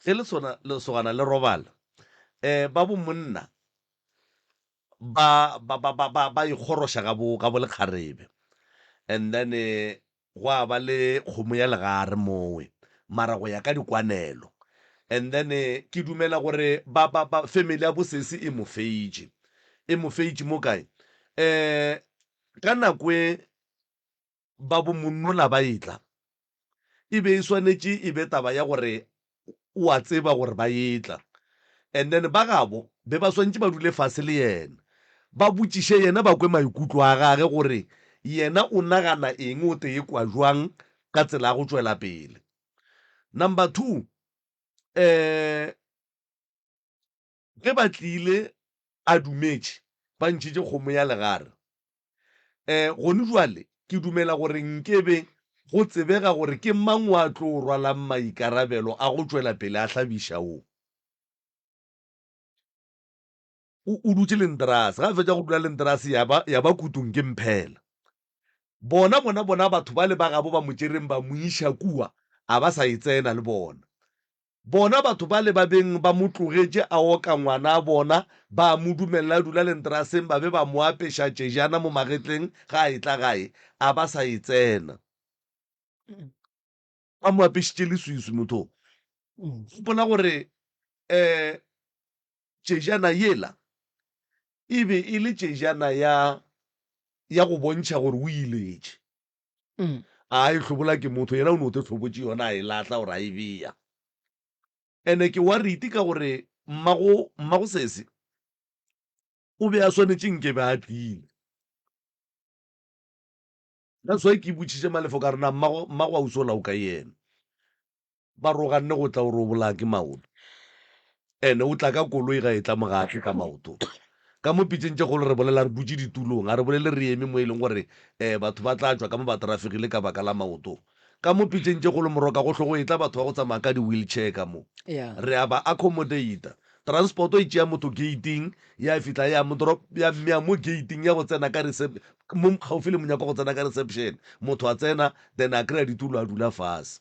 Ge lesona lesogana le robala, um ba bo monna ba ba ba ba ba ba ikgoroša ga bo ga bo lekgarebe and then gwa ba le kgomo ya legare mowe mara go ya ka dikwanelo and then ke dumela gore ba ba ba family ya bosesi e mo feitše e mo feitše mo kae um ka nako e ba bo monnola ba etla, e be e swanetše e be taba ya gore o a tseba gore ba etla. And then ba gabo be ba swanetše ba dule fase le yena, ba botšiše yena ba kwe maikutlo a gage gore yena o nagana eng, o te ekwa jwang ka tsela ya go tšwela pele. Number two, um ge ba tlile a dumetše, ba ntšhitše kgomo ya legare, Um gone jwale ke dumela gore nkebe go tsebega gore ke mang wa tlo rwalang maikarabelo a go tšwela pele a hlabiša wo. O, o dutše lenterase, ga a fetša go dula lenterase ya ba, ya ba kutung ke mphela. Bona, bona, bona batho bale ba gabo ba mo tšereng ba mo iša kua, a ba sa e tsena le bona. Bona batho bale ba beng ba mo tlogetše a oka ngwana bona, ba mo dumelela a dula lenteraseng, ba be ba mo apeša tšejana mo magetleng ge a etla gae, a ba sa e tsena. Ba mo apešitše leswiswi motho. Gopola gore um tšejana yela e be e le tšejana ya ya go bontšha gore o iletše. A e hlobola ke motho, yena o no te hlobotše yona a e lahla gore a e bea. Ene ke worried ka gore mmago mmago sesi o be a swanetše nke be a tlile. That's why ke botšiše Malefo ka re na mmago mmago ausi ola o kae yena. Ba re o ganne go tla o re o bolaya ke maoto. Ene o tla ka koloi ga e tla mo ga a tle ka maoto. Ka mo pitšeng tše kgolo re bolela re dutše ditulong, ga re bolele re eme mo e leng gore um batho ba tla tšwa ka mo ba trafegile ka baka la maoto. Ka mo pitšeng tše kgolo moroka go hlo go etla batho ba go tsamaya ka di-wheelchair ka mo. Re a ba accommodata. Transport-o e tšea motho gate-ing ya fihla ya mo drop ya mmea mo gate-ing ya go tsena ka recep mo kgaufi le monyako wa go tsena ka reception. Motho a tsena then a kry-a ditulo a dula fase.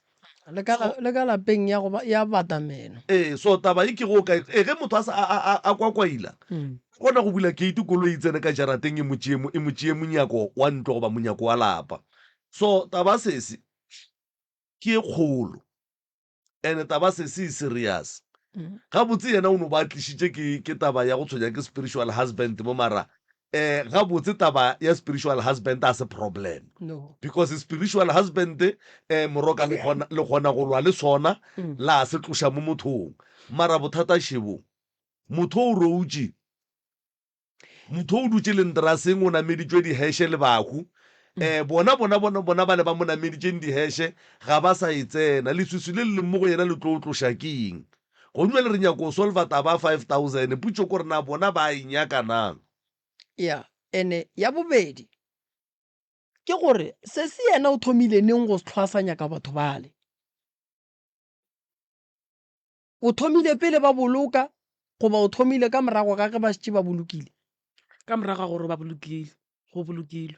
Le ka, So, le ka lapeng ya go ba, ya batamela. Ee, so taba e ke go ka, ee, ge motho a sa, a, a, a, a kwakwaila, o kgona go bula gate koloi e tsene ka jarateng e mo tšee, e mo tšee monyako wa ntlo goba monyako wa lapa. So taba sesi ke e kgolo and taba sesi e serious. Gabotse yena o no ba a tlišitše ke, ke taba ya go tshwenya ke spiritual husband mo mara um gabotse taba ya spiritual husband a se problem. No. Because spiritual husband um moroka le kgona, le kgona go lwa le sona la se tloša mo mothong. Mara bothata šebo, motho o routše Motho o dutše lenteraseng, o nameditšwe diheshe le bahu. Um bona, bona, bona, bona bale ba mo nameditšeng diheshe, ga ba sa e tsena. Leswiswi le le leng mo go yena le tlo o tloša ke eng? Gong bjale re nyaka go solva taba ya 5000. Potšo ke gore na bona ba a e nyaka na? Ya, ene ya bobedi ke gore sesi yena o thomile neng go hlwa sa nyaka batho bale? O thomile pele ba boloka goba o thomile ka morago ga ge ba šetše ba bolokile? Ka morago ga gore ba bolokile, go bolokilwe.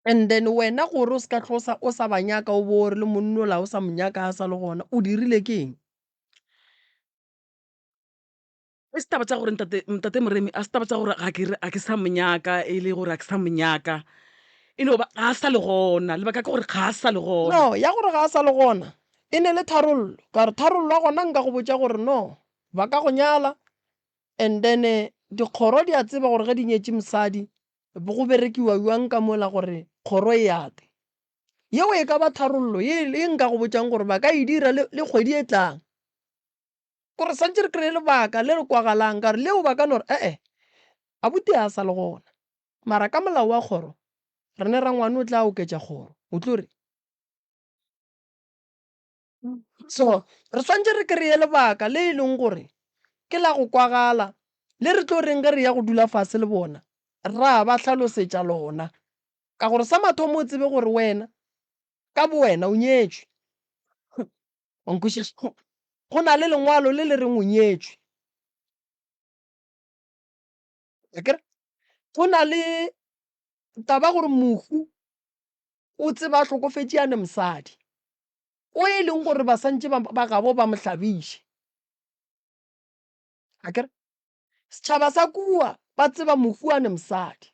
And then wena gore o se ka hlo sa o sa ba nyaka o bo o re le monnola o sa mo nyaka a sa le gona, o dirile ke eng? E se taba tša gore ntate, ntate Moremi, a se taba tša gore ga ke re ga ke sa mo nyaka e le gore ga ke sa mo nyaka. E no ba ga a sa le gona, lebaka ke gore ga a sa le gona. No, ya gore ga a sa le gona e ne le tharollo, ka gore tharollo ya gona nka go botša gore no, ba ka go nyala and then dikgoro di a tseba gore ge di nyetše mosadi go berekiwa bjang ka mola gore kgoro e ate. Yeo e ka ba tharollo ye ye nka go botšang gore ba ka e dira le le kgwedi e tlang. Kore swantše re kry-e lebaka le le kwagalang ka gore leo ba ka no re e-e abuti ga a sa le gona. Mara ka molao wa kgoro re ne rangwane o tla oketša kgoro, o tlo re. So re swantše re kry-e lebaka le e leng gore ke la go kwagala le re tlo reng ge re ya go dula fase le bona ra ba hlalosetša lona. Ka gore sa mathomo o tsebe gore wena ka bowena o nyetšwe. Wa nkwešiša? Go na le lengwalo le le reng o nyetšwe. Akere? Go na le taba gore mohu o tseba a hlokofetše a ne mosadi o e leng gore ba santše ba gabo ba mo hlabiše. Akere? Setšhaba sa kua ba tseba mohu a ne mosadi.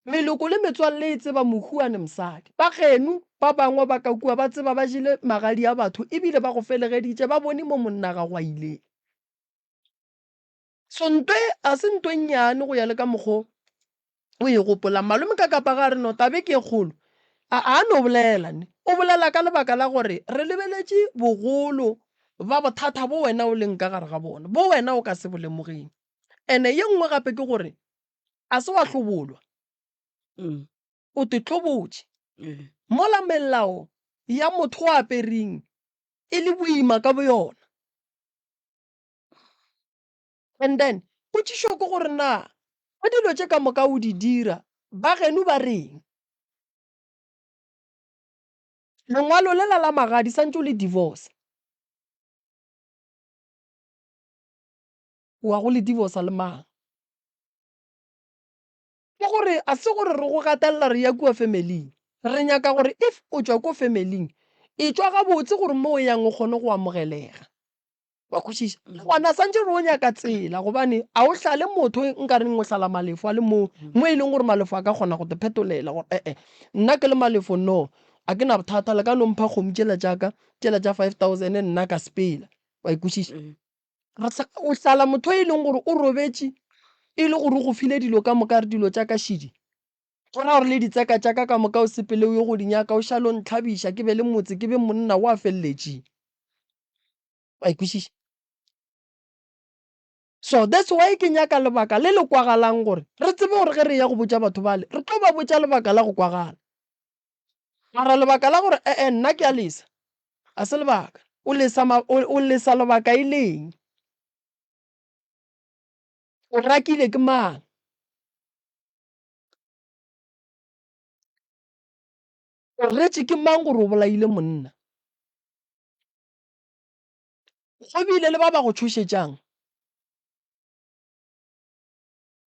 Meloko le metswalle e tseba mohu a ne mosadi. Ba geno ba bangwe ba ka kua ba tseba ba jele magadi a batho ebile ba go felegeditše ba bone mo monna gago a ileng. So nto e ga se nto e nnyane go ya le ka mokgo o e gopolang. Malome ka kapa ga a re no tabe ke e kgolo, a a no bolela ne. O bolela ka lebaka la gore re lebeletše bogolo ba bothata bo wena o leng ka gare ga bona, bo wena o ka se bo lemogeng. Ene ye nngwe gape ke gore a se wa hlobolwa, o te hlobotše. Mola melao ya motho o apereng e le boima ka boyona. And then potšišo ke gore na ge dilo tše ka moka o di dira ba geno ba reng? Lengwalo lela la magadi santše o le divorce. O wa go le divorce le mang? Ke gore a se gore re go gatelela re ya kua family-ing. Re nyaka gore if o tšwa ko family-ing, etšwa gabotse gore mo o yang o kgone go amogelega. Wa kwešiša? Gona santše re o nyaka tsela gobane a o hlale motho nkareng o hlala Malefo a le moo, mo e leng gore Malefo a ka kgona go te phetolela gore e-e nna ke le Malefo no a ke na bothata le ka no mpha kgomo tšela tša ka tšela tša 5000 nna ka sepela. Wa e kwešiša? Re o hlala motho e leng gore o robetše e le gore o go file dilo ka moka a re dilo tša ka šidi. Go ra gore le ditseka tša ka ka moka o sepele o ye go di nyaka o šale o ntlhabiša ke be le motse ke be monna wa feleletše. Wa e kwešiša? So that's why ke nyaka lebaka le le kwagalang gore re tsebe gore ge re eya go botša batho bale re tlo ba botša lebaka la go kwagala. Mara lebaka la gore ee nna ke a lesa ga se lebaka. O lesa o lesa lebaka e leng? O rakile ke mang? O retše ke mang gore o bolaile monna? Go bile le ba ba go tšhošetšang.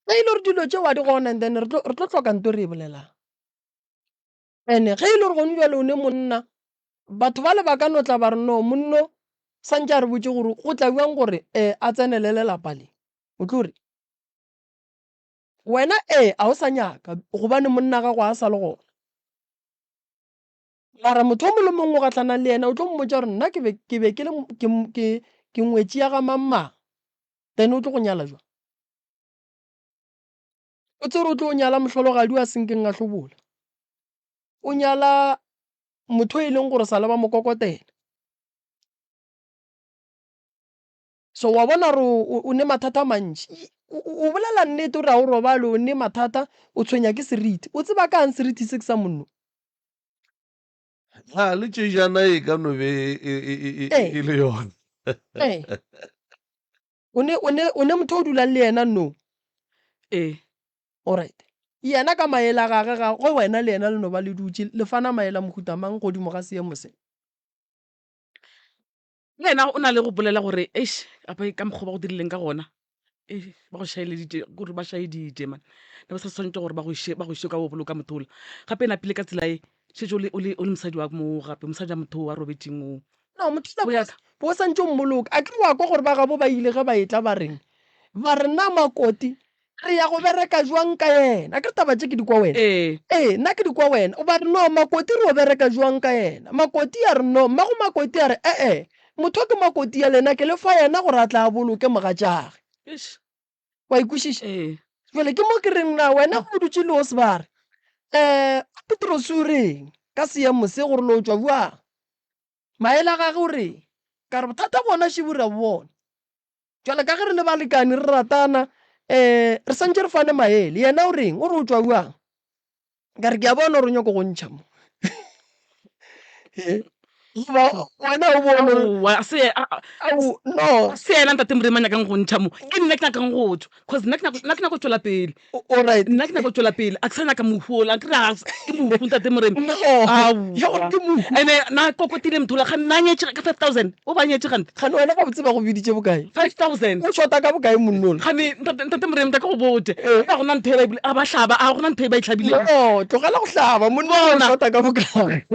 Ge e le gore dilo tšeo ga di gona and then re tlo re tlo hloka nto re e bolelang. And-e ge e le gore gone bjale o ne monna, batho bale ba ka no tla ba re no monno santše a re botše gore go tla bjang gore a tsenele lelapa le. O tlo re wena ee a o sa nyaka gobane monna gago a sa le gona. Mara motho o mongwe le mongwe o gahlanang le yena o tlo mmotša gore nna ke be ke be ke le ke ke ke ngwetši ya ga mang mang, then o tlo go nyala jwang? O tsebe gore o tlo nyala mohlologadi wa senkeng a hlobola, o nyala motho e leng gore sa le ba mo kokotela. So wa bona gore o ne mathata a mantši. O bolela nnete o re ga o robale o ne mathata o tshwenya ke seriti. O tseba kang seriti se ke sa monno? Ha le tšejana e ka no be e le yona. Ee. O ne o ne o ne motho o dulang le yena no? Ee. Alright. Yena ka maele a gage ga go wena le yena le no ba le dutše le fana maele a mohuta mang godimo ga seemo se? Le yena o na le go bolela gore eish apa ka mokgwa ba go dirileng ka gona eish ba go šaeleditše kore ba šaeditše man ne ba sa swanetše gore ba go iše ba go iše ka o boloka motho ola gape e napile ka tsela e šetše o le o le o le mosadi wa moo gape mosadi wa motho o a robetšeng o No motho go ya ka bo santše o mmoloka a ke re wa kwa gore ba gabo ba ile ge ba etla ba reng ba re na makoti Re ya go bereka jwang ka yena? Akere taba tše ke di kwa wena? Ee. Ee, nna ke di kwa wena. Ba re, No, Makoti re yo bereka jwang ka yena? Makoti a re, No. Mmago Makoti a re, E-e, motho ke Makoti ya lena, ke le fa yena gore a tle a boloke mogatšage. Eish. Wa e kwešiša? Ee. Jwale ke mo ke reng na wena ge o dutše le Osbare, um Petrose o reng ka seemo se gore lo tšwa bjang? Maele a gage o reng? Ka re bothata bona šibu re a bo bona. Bjale ka ge re le balekani re ratana, um re santše re fane maele. Yena o reng? O re o tšwa bjang? Ka re ke a bona gore o nyako go ntšha mo. Goba wena o bone gore Aowa, se a- a- ao no. se yena ntate Moremi a nyakang go ntšha mo ke nna ke nyakang go tšwa cause nna ke nyako nna ke nyako tšwela pele Alright. nna ke nyako tšwela pele a ke sa nyaka mohu ola ke re a ke mohu ntate Moremi No. Ya gore ke mohu. Ene na kokotile motho ola kgane na nyetše ka 5000 o ba nyetše gante Kgane wena gabotse ba go biditše bokae? 5000 O shota ka bokae monnola? Kgane ntate ntate Moremi tla ke go botše ga gona ntho e ba e bule a ba hlaba a gona ntho e ba e hlabileng No, tlogela go hlaba monna o Bona. shota ka bokae?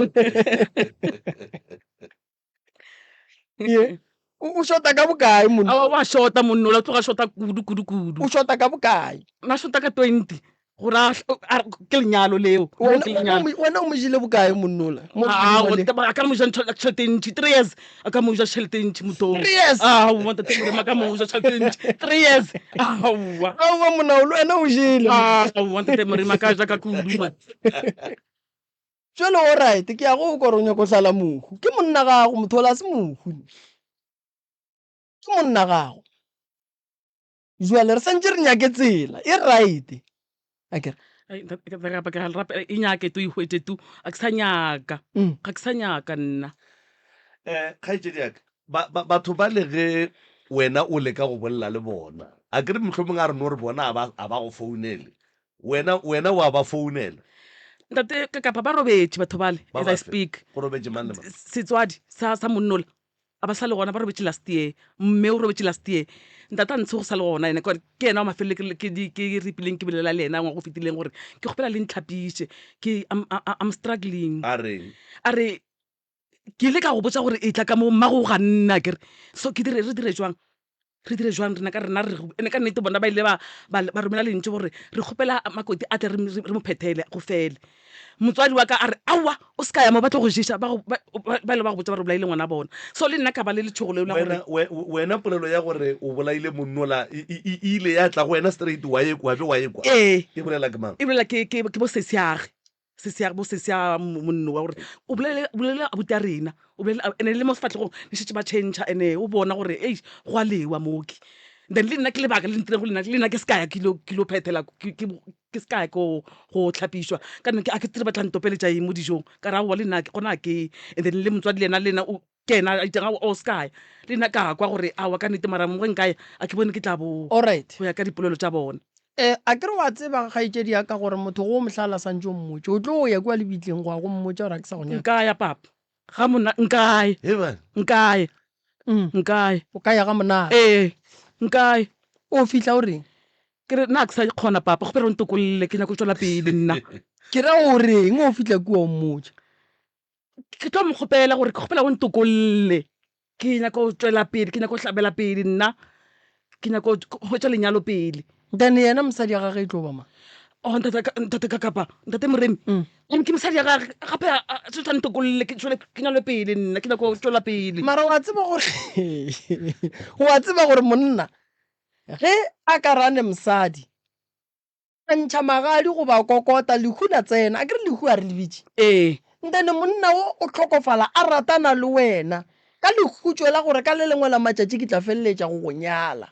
Ye. O shota ka bokae monna? Aowa, wa shota monna ola, o tloga shota kudu kudu kudu. O shota ka bokae? Na shota ka 20 gore a a ke lenyalo leo. Wena Ke lenyalo. wena o mo jele bokae monna ola? Mo Aowa, le. a ka mo ja tšhelete e ntši, 3 years a ka mo ja tšhelete e ntši motho. 3 years? Aowa, ntate Moremi a ka mo ja tšhelete e ntši. 3 years. Aowa. Aowa monna o le wena o jele. Aowa, ntate Moremi a ka ja ka kudu man. Jwale o right, ke ya go kwa gore o nyaka go hlala mohu. Ke monna gago, motho ola se mohu. Ke monna gago. Jwale re santše re nyake tsela e right. Akere. Ai, ntate, ke tla rapa, ke a le rapela, e nyake tu, e hwetše tu. A ke sa nyaka. Ga ke sa nyaka nna. Eh, kgaetšedi ya ka, ba, ba, batho ba le ge wena o leka go bolela le bona, a ke re mohlomongwe a re no re bona a ba, a ba go founele, Wena, wena wa ba founela. Ntate, ka kapa ba robetše batho bale, Ba as I bafe? speak. Go robetše mang le mang? Setswadi sa, sa monnola, a ba sa le gona, ba robetše last year. Mme o robetše last year. Ntate a ntshe go sa le gona yena, ke ke yena wa mafelelo ke, ke, ke, ke ripileng ke bolela le yena ngwaga o fetileng gore ke kgopela le ntlhapiše. Ke, I'm, I, I'm struggling. A reng? A re, ke ile ka go botša gore etla ka mo, mmago o ganne akere. So ke dire, re dire jwang? Re dire jwang rena ka rena re ene ka nnete bona ba ile ba ba ba romela lentšu gore re kgopela Makoti a tle re re mo phethele go fele. Motswadi wa ka a re aowa o se ka ya mo ba tlo go ješa ba go ba ba ile ba go botša ba re o bolaile ngwana bona. So le nna ka ba le letšhogo leo la gore Wena we wena polelo ya gore o bolaile monnola e e e ile ya tla go wena straight wa e kwa be wa e kwa? Ee. E bolela ke mang? E bolela ke ke ke bo sesiage. Sesi bo sesi a monno wa gore o bolele o bolele abuti a rena o bolele ene le mo sefatlhegong le šetše ba change ene o bona gore ei go a lewa mooki then le nna ke lebaka le ntireng go le nna le nna ke se ka ya ke lo ke lo phethela ke ke ke se ka ya ko go tlhapišwa ka nna ke a ke tsebe ba tla ntopeletša eng mo dijong ka re aowa le nna gona ga ke ye and then le motswadi le yena le yena o ke yena a itšeng aowa o se ka ya le nna ka kwa gore aowa ka nnete mara mo ge nka ya a ke bone ke tla bowa Alright. go ya ka dipolelo tša bona. E, a ke re wa tseba kgaetšedi ya ka gore motho go o mo hlala santše o mmotše, o tlo ya kua lebitleng go ya go mmotša gore a ke sa go nyaka. Nka ya papa, ga mona, nka ya. He bana. Nka ya. Nka ya. O ka ya ga monate. Ee, nka ya. O fihla o reng? Ke re nna ga ke sa kgona papa, kgopela o ntokolle ke nyaka go tšwela pele nna. Ke ra o reng o fihla kua o mmotša? Ke tlo mo kgopela gore ke kgopela o ntokolle, ke nyaka go tšwela pele, ke nyaka go hlabela pele nna, ke nyaka go hwetša lenyalo pele. Then yena mosadi ya gage e tlo ba mang? Oh ntate ka, ntate ka kapa, ntate Moremi, mm. ke mosadi ya gage gape a tla ntokolle ke tšwele ke nyalwe pele nna, ke nyaka go tšwela pele. Mara wa tseba gore wa tseba gore monna ge a ka rane mosadi A ntšha magadi goba a kokota, lehu la tsena. A ke re lehu a re le bitše? Ee. Ntene monna wo o hlokofala a ratana le wena ka lehutšo la gore ka le lengwe la matšatši ke tla feleletša go go nyala.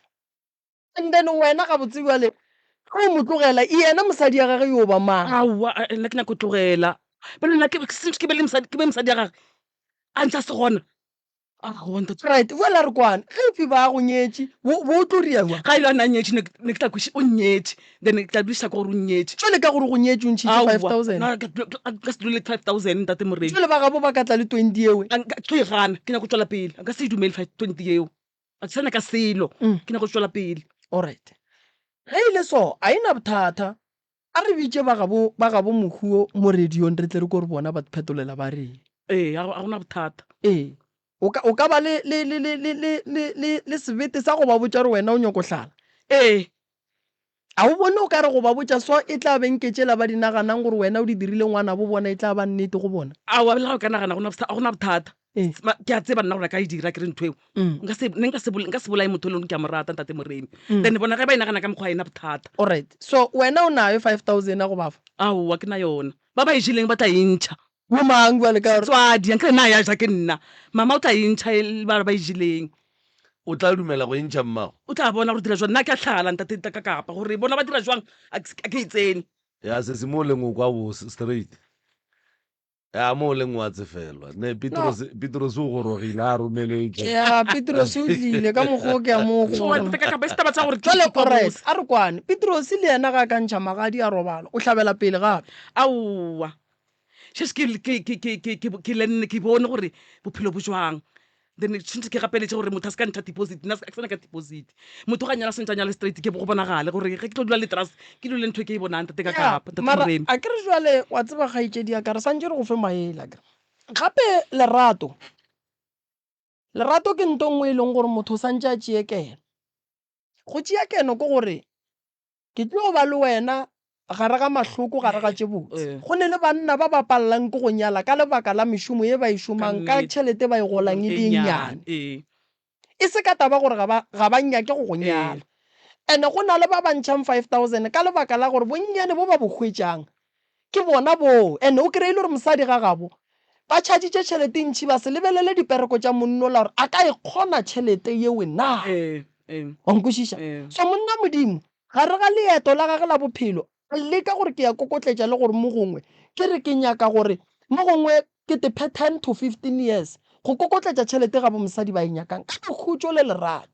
And then wena gabotse bjale ge o mo tlogela, yena mosadi ya gage yo ba mang? Aowa, nna ke nyaka go tlogela. Bjale nna ke ke be le mosadi, ke be mosadi ya gage a ntše a se gona. Aowa ntate. Right, bjale a re kwane, ge efe ba go nyetše, bo, bo o tlo ria bjang? Ga e le a na nyetše, ne, ne ke tla kweši, o nnyetše, then ke tla dudiša ka gore o nnyetše. Jwale ka gore o go nyetše o ntšhitše 5000. Aowa, nna ka, ka, ka se dule le 5000 ntate Moremi. Jwale ba gabo ba ka tla le 20 ewe. A nka, ke tlo e gana, ke nyaka go tšwela pele, nka se e dumele five, 20 yeo. A ke sa nyaka selo, ke nyaka go tšwela pele. Alright, ge e le so, a e na bothata, A re bitše ba gabo, ba gabo mohu wo mo radiong re tle re ko re bona ba phetolela ba reng. Ee, ga go na bothata. Ee. O ka, o ka ba le, le, le, le, le, le, le, le, le sebete sa go ba botša gore wena o nyoko hlala? Ee. A o bone o ka re go ba botša so e tla be nke tšela ba di naganang gore wena o di dirile ngwanabo bona e tla ba nnete go bona? Aowa, le ga o ka nagana, ga go na bothata. Ee. Ma, ke a tseba nna gore a ka e dira ke re ntho eo. Mm. Nka se, ne nka se bol-, nka se bolaye motho e leng gore ke a mo rata, Ntate Moremi. Mm. Then bona ge ba e nagana ka mokgwa ga e na bothata. Alright. So wena o nayo 5000 ya go ba fa? Aowa, ke na yona. Ba ba e jeleng ba tla e ntšha. Bo mang bjale ka gore? Setswadi, ankere nna ya ja ke nna. Mama o tla e ntšha e le ba ba e jeleng. O tla dumela go e ntšha mmago? O tla bona gore dira jwang. Nna ke a hlala, Ntate Kakapa, gore bona ba dira jwang, a ke, a ke e tsene. Ya sesi mo o leng o kwa bose straight. Ya mo o leng wa tsefelwa. Ne Petrose Petrose o gorogile a romeletše. Ya Petrose o tlile ka mokgwa o ke a mo So wa ntate Kakapa e se taba tsa gore ke Jwale kwa alright, bose. a re kwane. Petrose le yena ga a ka ntšha magadi a robala, o hlabela pele gape. Aowa. Šetše ke ke ke ke ke ke ke lenne ke bone gore bophelo bo jwang. Then tshwanetse ke gapeletše gore motho a se ka ntšha deposit, nna a ke sa nyaka deposit. Motho ga nyala swantse a nyale straight ke go bonagale gore ge ke tlo dula le trust ke dule ntho e ke e bonang ntate ka kapa ntate Mara Moremi. a ke re jwale wa tseba kgaetšedi ya ka re santše re go fe maele akere. Gape lerato. Lerato ke nto nngwe e leng gore motho o santše a tšee keno. Go tšea keno ke gore ke tlo ba le wena gare ga mahloko, gare ga tše botse. Go ne le banna ba ba palelang ke go nyala ka lebaka la mešomo ye ba e šomang, ka tšhelete ba e golang e le e nnyane. E se ka taba gore ga ba, ga ba nyake go go nyala. And-e go na le ba ba ntšhang 5000 ka lebaka la gore bonnyane bo ba bo hwetšang ke bona boo. And-e o kry-ile gore mosadi ga gabo ba tšhatšitše tšhelete e ntši ba se lebelele dipereko tša monnola gore a ka e kgona tšhelete yeo na. Wa nkwešiša? So monna Modimo gare ga leeto la gage la bophelo a leka gore ke ya kokotletša le gore mo gongwe ke re ke nyaka gore mo gongwe ke te phe 10 to 15 years go kokotletša tšhelete ga bo mosadi ba e nyakang ka bokhutšo le lerato.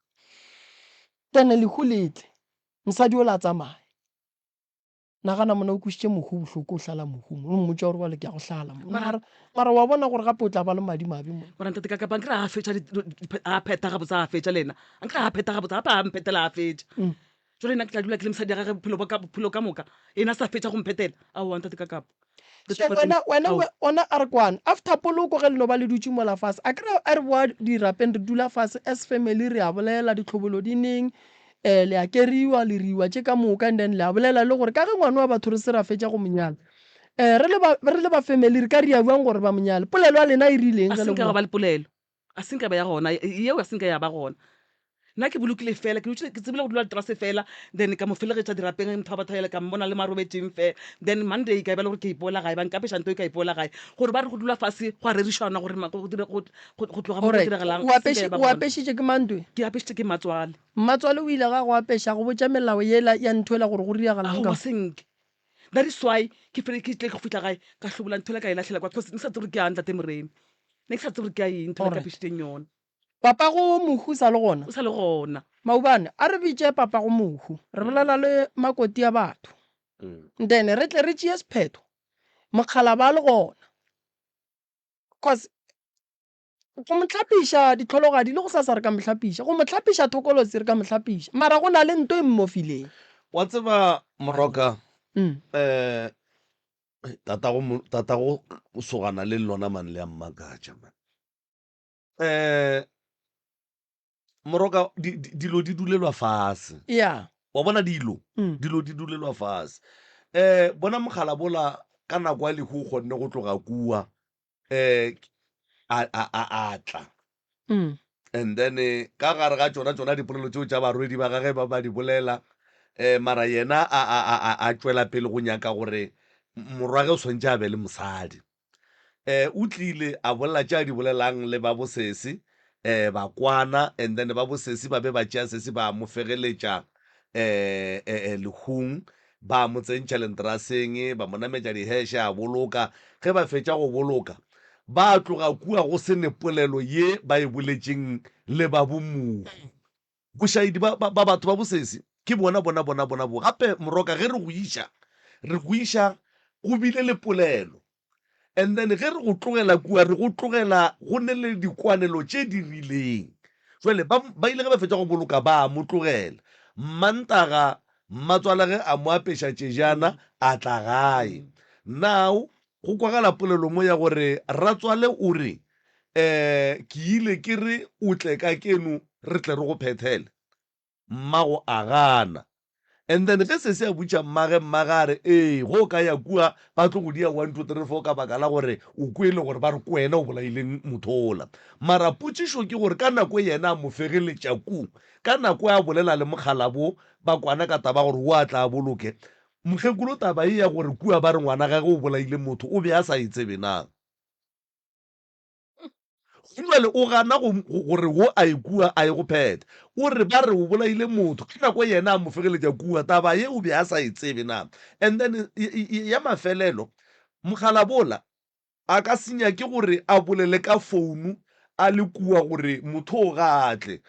Then lehu le tle, mosadi yola a tsamaye. Nagana monna o kwešitše mohu bohloko o hlala mohu mo, o mmotša gore bjale ke a go hlala mo. Mara, mara wa bona gore gape o tla ba le madimabe mo. Mara ntate ka kapa nkere a fetša a phetha gabotse a fetša le ena ankere a phetha gabotse gape a mphetela a fetša jale nna ke tla dula ke le mosadi ya gage bophelo ba ka bophelo ka moka ena a sa fetša go mphetela aowa ntate ka kapa So wena wena ona a re kwane after poloko ge le no ba le dutše mola fase a kere a re boa dirapeng re dula fase as family re a bolela ditlhobolo di neng um le a keriwa le riwa tše ka moka and then le a bolela le gore ka ge ngwana wa batho re se ra fetša go mo nyala um re le ba re le ba family re ka ria bjang gore ba mo nyale polelo ya lena e rileng a ge se le nka boa ba le polelo A se nka ba ya gona, yeo a se nka ya ba gona. Nna ke bolokile fela, ke dutše ke tsebile go dula terase fela, then ka mo felegetša dirapeng motho wa batho yela ka mmona le mo a robetšeng fe. Then Monday ka e ba le gore ke ipoela gae, ba nkapeša nto ka ipoela gae. Gore ba re go dula fase gwa rerišana gore go dire go go tloga mo go Alright, diragalang, o a se nka ya apeši ba o gona. apešitše ke mang ntwe? Ke apešitše ke mmatswale. Mmatswale o ile ga go apeša a go botša melao yela ya ntho yela gore go diragalang Aowa ka. se nke. That is why ke fele ke tlile go fihla gae ka hlobola ntho yela ka e lahlela kwa cause ne ke sa tsebe gore ke yang ntate Moremi. Ne ke sa tsebe gore ke ya eng ntho yela ke Alright. apešitšeng yona. Papago mohu o sa le gona? O sa le gona. Maubane, a re bitše papago mohu, re bolela le makoti a batho. Then re tle re tšee sephetho mokgalaba a le gona. Cause Go mo hlapiša ditlhologadi le gosasa re ka mo hlapiša, go mo hlapiša thokolotsi re ka mo hlapiša, mara go na le nto e mmofileng. Wa tseba Moroka, um tatago tatago sogana le lona man le a mmakatša man. Um Moroka di, di, dilo di dulelwa fase. Yeah. Wa bona dilo, Mm. dilo di dulelwa fase. Um bona mogala bola ka nako ya lehu o kgonne go tloga kua um a, a, a, a tla. Mm. And then eh, ka gare ga tšona tšona dipolelo tšeo tša barwedi ba gage ba ba di bolela um mara yena a, a, a, a, a tšwela pele go nyaka gore morwage o swantše a be le mosadi. Um o tlile a bolela tše a di bolelang le ba bosesi um ba kwana and then ba bosesi ba be ba tšea sesi ba mo fegeletša um lehung ba mo tsentšha lenteraseng ba mo nametša diheshe a boloka ge ba fetša go boloka ba tloga kua go se ne polelo ye ba e boletšeng le ba bomohu. Bošaedi ba, ba, ba batho ba bosesi ke bona, bona, bona, bona bo. Gape, Moroka, ge re go iša, re go iša go bile le polelo. And then ge re go tlogela kua, re go tlogela go ne le dikwanelo tše di rileng. Jwale ba, ba ile ge ba fetša go boloka, ba mo tlogela. Mmantaga, mmatswala ge a mo apeša tšejana, a tla gae. Now, go kwagala polelo mo ya gore ratswale o re, Um ke ile ke re o tle ka keno re tle re go phethele. Mmago a gana. And then ge sesi a botša mmage, mmage a re, Ee, ge o ka ya kua ba tlo go dia one, two, three, four ka baka la gore o kwele gore ba re ke wena o bolaileng motho ola. Mara potšišo ke gore ka nako e yena a mo fegeletša ku, ka nako e a bolela le mokgalabo ba kwana ka taba ya gore o a tla a boloke, mokgekolo taba ye ya gore kua ba re ngwana gage o bolaile motho o be a sa e tsebe na? Jwale o gana go, gore wo a ye kua a ye go phetha. O re ba re o bolaile motho. Ka nako yena a mo fegeletša kua, taba ye o be a sa e tsebe na. And then ya mafelelo, Mokgalabola a ka se nyake gore a bolele ka founu a le kua gore motho o ga a tle.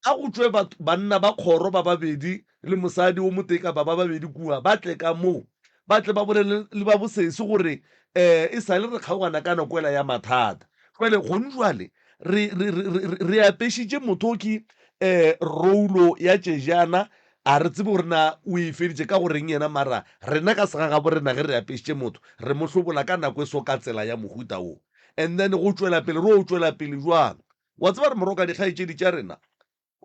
A go tšwe batho, banna ba kgoro ba babedi le mosadi o motee kapa ba babedi kua, ba tle ka mo, ba tle ba bolele le ba bosesi gore, um e sa le re kgaogana ka nako ela ya mathata. Jwale, gong jwale, re, re, re, re, re apešitše motho ke um roulo ya tšejana, a re tsebe gore na o e feditše ka go reng yena, mara rena ka segagabo rena ge re apešitše motho, re mo hlobola ka nako e so ka tsela ya mohuta wo. And then go tšwela pele, re o tšwela pele jwang? Wa tseba re moroka dikgaetšedi tša rena.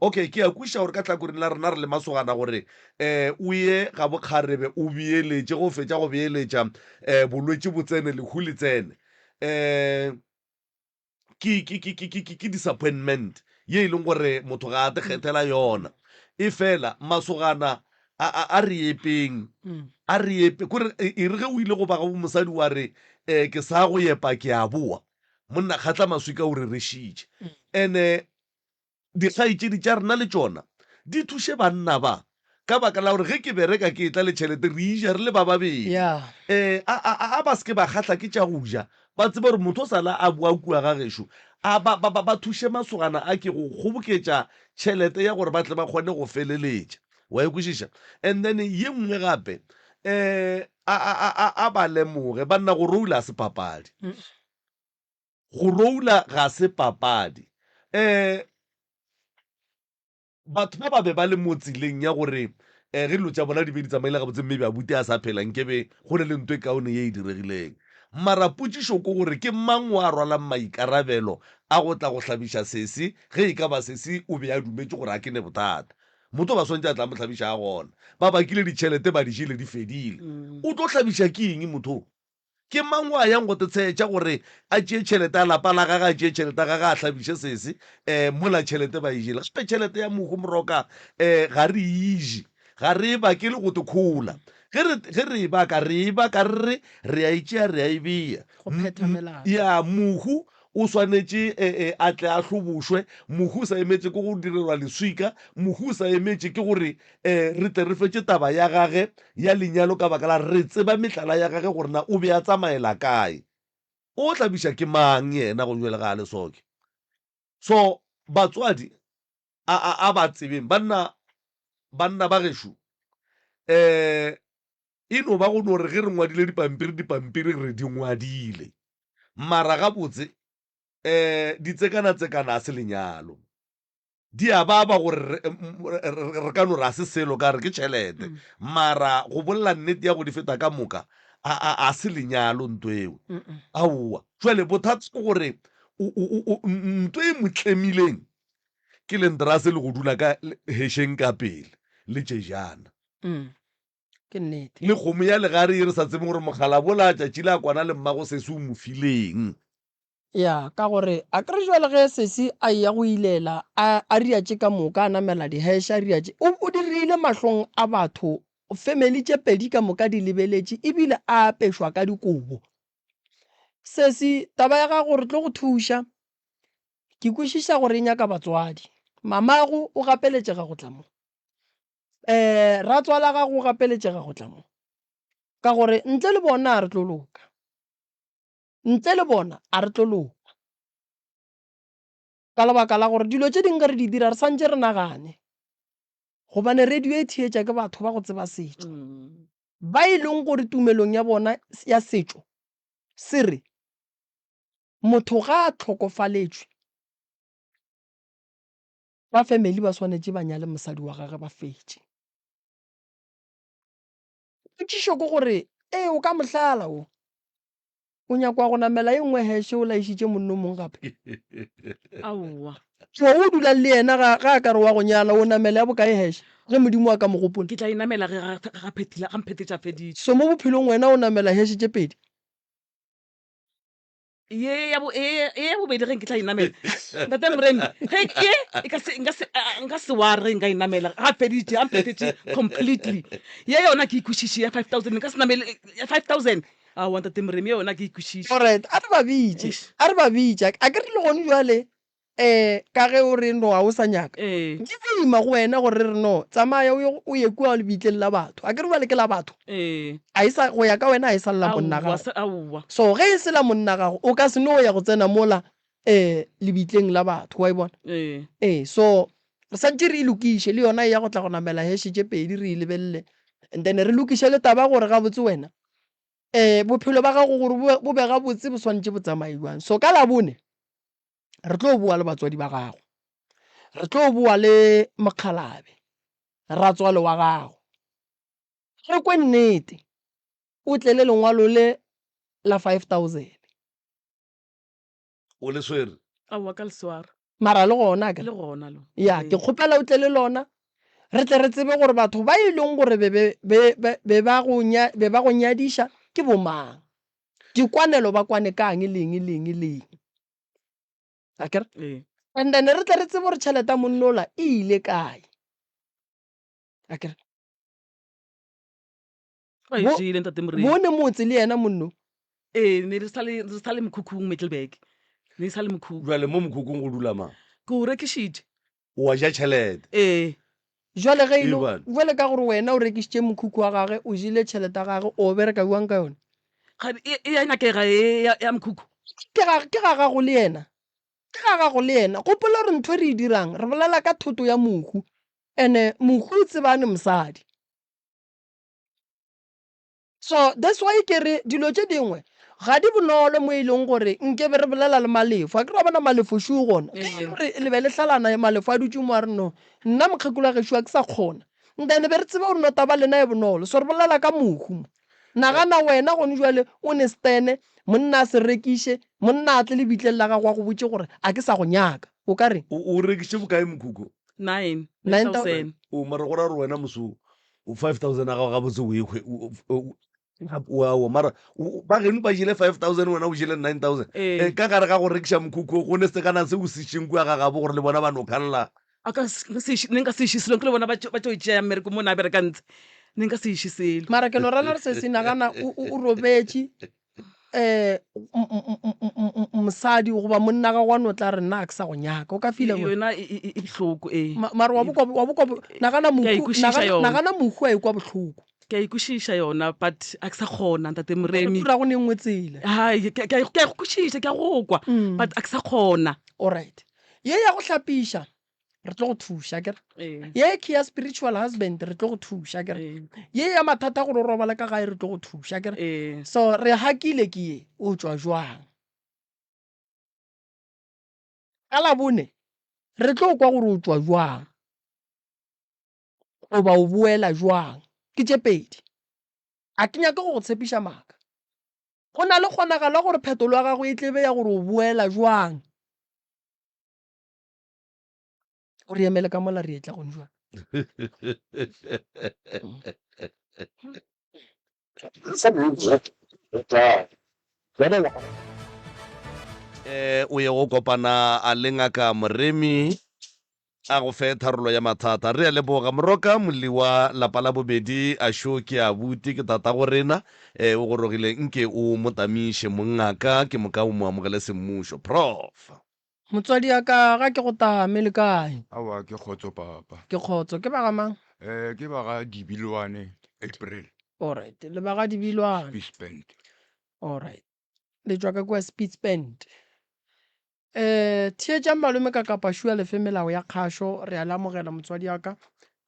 Okay, ke a kwešiša gore ka hlakoreng la rena re le masogana gore um o ye ga bokgarebe o beeletše, ge o fetša go beeletša um bolwetši bo tsene, lehu le tsene. Um ke, ke, ke, ke, ke, ke disappointment ye e leng gore motho ga a te kgethela yona. Efela masogana a, a, a re epeng, a re epe, kore e re ge o ile go ba ga bo mosadi wa re um ke sa go epa ke a boa, monna kgatla maswika o rerešitše. Ene Dikgaetšedi tša rena le tšona di thuše banna ba, ka baka la gore ge ke bereka ke etla le tšhelete re eja re le ba babedi. Ee, a, a, a, a ba se ke ba kgahla ke tša go ja, ba tsebe gore motho o sa la a boa kua ga gešo. A ba, ba, ba, ba thuše masogana a ke go kgoboketša tšhelete ya gore ba tle ba kgone go feleletša. Wa e kwešiša? And then ye nngwe gape, eh, a, a, a, a, a ba lemoge, banna go roula a se papadi. Go roula ga se papadi. Um batho ba ba be ba le mo tseleng ya gore um ge dilo tša bona di be di tsamaile gabotse mme abuti a sa phela nkebe go ne le nto e kaone ye e diregileng. Mara potšišo ke gore ke mang o a rwalang maikarabelo a go tla go hlabiša sesi ge e ka ba sesi o be a dumetše gore a ke ne bothata. Motho ba swantše a tla mo hlabiša a gona. Ba bakile ditšhelete ba di jele di fedile. O tlo hlabiša ke eng motho o? Ke mang o a yang go tetshetša gore a tšee tšhelete ya lapa la gage, a tšee tšhelete ya gage a hlabiše sese um mola tšhelete ba e jele? Gape tšhelete ya mohu moroka um ga re e je, ga re e bakele go te khola. Ge re, ge re e baka, re e baka re re re a e tšea re a e bea. Go phetha melato. Ya, mohu o swanetše e, e, a tle a hlobošwe. Mohu o sa emetše ke go direlwa leswika. Mohu o sa emetše ke gore um re tle re fetše taba ya gage ya lenyalo ka baka la re tseba mehlala ya gage gore na o be a tsamaela kae. O hlabiša ke mang yena go jwale ga a le soke. So batswadi a, a, a ba tsebeng banna, banna ba gešo um e no ba go no re ge re ngwadile dipampiri, dipampiri re di ngwadile. Mara gabotse um ditsekana-tsekana a se lenyalo. Di a baba gore re ka no re a se selo ka re ke tšhelete, mara go bolela nnete ya go di feta ka moka, a, a, a se lenyalo nto eo. Aowa. Jwale bothata ke gore nto e mo tlemileng ke lenderase le go dula ka hešeng ka pele le tšejana. Ke nnete. Le kgomo ya legare ye re sa tsebeng gore mokgalabola tšatši le a kwana le mmago sesi o mo fileng. Ya, ka gore a ke re jwale ge sesi a eya go ilela, a, a ria tše ka moka, a namela di-hash, a ria tše, o, o dirile mahlong a batho, family tše pedi ka moka di lebeletše, ebile a apešwa ka dikobo. Sesi, taba ya gago re tlo go thuša. Ke kwešiša gore e nyaka batswadi. Mamago o gapeletšega go tla mo. Um ratswala gago o gapeletšega go tla mo. Ka gore ntle le bona a re tlo loka. Ntle le bona a re tlo loka. Ka lebaka la gore dilo tše dingwe ge re di dira re santše re nagane. Gobane radio e theetša ke batho ba go tseba setšo. Ba e leng gore tumelong ya bona ya setšo se re motho ga a hlokofaletšwe ba family ba swanetše ba nyale mosadi wa gagwe ba fetše. Potšišo ke gore, ee o ka mo hlala wo? O nyakwa go namela ye nngwe heshe o laišitše monno mong gape? Aowa. So o dulang le yena ga, ga a ka re wa go nyala, o namela ya bokae heshe ge Modimo a ka mo gopola? Ke tla e namela ge ga, ga phethile, ga mphethetša feditše. So mo bophelong wena o namela heshe tše pedi? Ye ya bo, ye, ye ya bobedi ge ke tla e namela. Ntate Moremi, ge ye e ka se, nka se, nka se ware ge nka e namela. Ga feditše, ga mphethetše completely. Ye yona ke e kwešiše ya 5000, nka se namele ya 5000. Aowa Ntate Moremi, ye yona ke e kwešiše. Alright, a re ba bitše, a re ba bitše. A ke re le gone bjale um ka ge o re no ga o sa nyaka, Ee. ke boima go wena gore re re no tsamaya o ye, o ye kua lebitleng la batho. A ke re bjale ke la batho? Ee. A e sa, go ya ka wena a e sa le la monna Aowa, gago. se, aowa. So ge e se la monna gago, o ka se no ya go tsena mola um lebitleng la batho, wa e bona? Ee. Ee, so re santše re e lokiše le yona e ya go tla go namela heshe tše pedi re e lebelele and then re lokiše le taba gore gabotse wena um bophelo ba gago gore bo, bo be gabotse bo swanetše bo tsamaye bjang. So ka Labone re tlo boa le batswadi ba gago, re tlo boa le mokgalabje, ratswale wa gago, re kwe nnete, o tle le lengwalo le la 5000. O le swere? Aowa, ka le swara. Mara le gona akere? Le gona lo. Ya, ke kgopela o tle le lona, re tle re tsebe gore batho ba e leng gore be be be be be ba go nya be ba go nyadiša ke bomang. Dikwanelo ba kwane kang le eng le eng le eng. Akere? Ee. And then re tle re tsebe gore tšhelete ya monna ola e ile kae. Akere? Ba e Bo- jele ntate Moremi. Bone motse le yena monno. Ee, ne re sa le re sa le mokhukhung Middelburg. Ne sa le mokhukhu. Jwale mo mokhukhung go dula mang? Ke o rekišitše. O wa ja tšhelete. Ee. Jwale ge e le Ivan. jwale ka gore wena o rekišitše mokhukhu wa gage, o jele tšhelete ya gage, o bereka bjang ka yona? Ga e e ya nyakega e ya ya mokhukhu. Ke ga ke ga gago le yena. Ke ga gago le yena. Gopola gore ntho e re e dirang, re bolela ka thoto ya mohu. Ene mohu o tsebane mosadi. So that's why ke re dilo tše dingwe ga di bonolo mo e leng gore nke be re bolela le Malefo. Akere wa bona Malefo šo gona. Ge e le gore le be le hlalana Malefo a dutše mo a re no nna mokgekolo wa gešo ga ke sa kgona. Then be re tseba gore no taba lena e bonolo. So re bolela ka mohu mo. Nagana wena gone jwale o ne stene, monna a se rekiše, monna a tle lebitleng la gago a go botše gore a ke sa go nyaka. O ka reng? O rekiše bokae mokhukhu? 9. 9,000. 9000. O mara go ra gore wena moso o 5000 ya gago gabotse o e hwe o mara ba geno ba jele 5000 wena o jele 9000 Ee. Eh, ka gare ga go rekiša mokhukhu go ne se kana se o se šeng kua ga gabo gore le bona ba no kgalla A ka se nka se iše- ne nka se iše selo ke le bona ba tšo ba tšo tšea mmereko mo na bereka ntse ne nka se iše selo Mara ke no rela gore se se nagana o o- o robetše um mosadi goba monna ga gwa no tla re nna a ke sa go nyaka o ka fila yona e, e, e bohloko ee mara wa bokwa wa bokwa nagana mohu nagana mohu a e kwa bohloko ke a ikwešiša yona but a ke sa kgona ntate Moremi ra go ne nngwe tsela hai ke a go kwešiša ke a go kwa mm. but a ke sa kgona alright ye ya go hlapiša re tlo go thuša kere ye ke ya spiritual husband re tlo go thuša kere ye ya mathata gore o robale ka gae re tlo go thuša kere so re hakile ke ye o tšwa jwang ka labone re tlo kwa gore o tšwa jwang goba o boela jwang ke tše pedi a ke nyake go go tshepiša maaka go na le kgonagalo ya gore phetolo ya gago e tlebe ya gore o boela jwang O re emele ka mola re etla gone jwang. Eh, o ye go kopana a le ngaka Moremi a go fe tharollo ya mathata. Re a leboga Moroka molli wa lapa la bobedi a šo ke abuti ke tata go rena eh, o gorogile nke o mo tamiše mongaka ke moka o mo amogele semmušo. Prof. Motswadi ya ka, ga ke go tame, le kae? Aowa, ke kgotso papa. Ke kgotso. Ke ba ga mang? Eh, ke ba ga Dibilwane, April. Alright, le ba ga Dibilwane. Spitzbend. Alright. Le tšwa ka kua Spitzbend. Eh, theetšang malome ka kapa šua le fe melao ya kgašo, re a le amogela motswadi ya ka.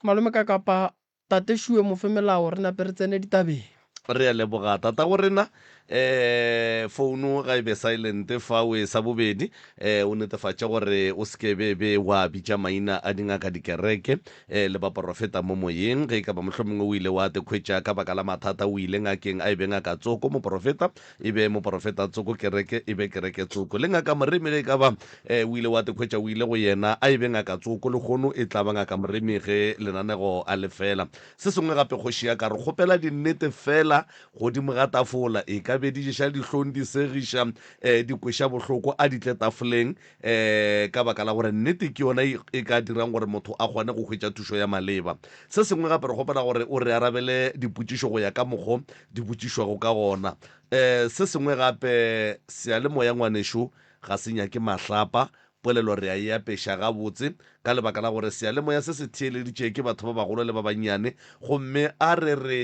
Malome ka kapa Tate Šue mo fe melao re nape re tsene ditabeng. Re a leboga tatago rena. Um founu ga e be silent fa o e sa bobedi um o netefatše gore o se ke be be wa bitša maina a dingaka dikereke um le baporofeta mo moyeng. Ge e ka ba mohlomongwe o ile wa te khwetša ka baka la mathata o ile ngakeng a e be ngaka tsoko moporofeta e be moporofeta tsoko kereke e be kereke tsoko le ngaka Moremi ge e ka ba um o ile wa te khwetša o ile go yena a e be ngaka tsoko lehono e tla ba ngaka Moremi ge lenanego a le fela. Se sengwe gape kgoši ya ka re kgopela dinnete fela godimo ga tafola e ka be di ješa dihlong di segiša um di kweša bohloko a di tle tafoleng um ka baka la gore nnete ke yona e, e ka dirang gore motho a kgone go hwetša thušo ya maleba. Se sengwe gape re kgopela gore o re arabele dipotšišo go ya ka mokgo di botšišwago ka gona. Um se sengwe gape seyalemoya ngwanešo ga se nyake mahlapa, polelo re a e apeša gabotse ka lebaka la gore seyalemoya se se theeleditše ke batho ba bagolo le ba bannyane gomme a re re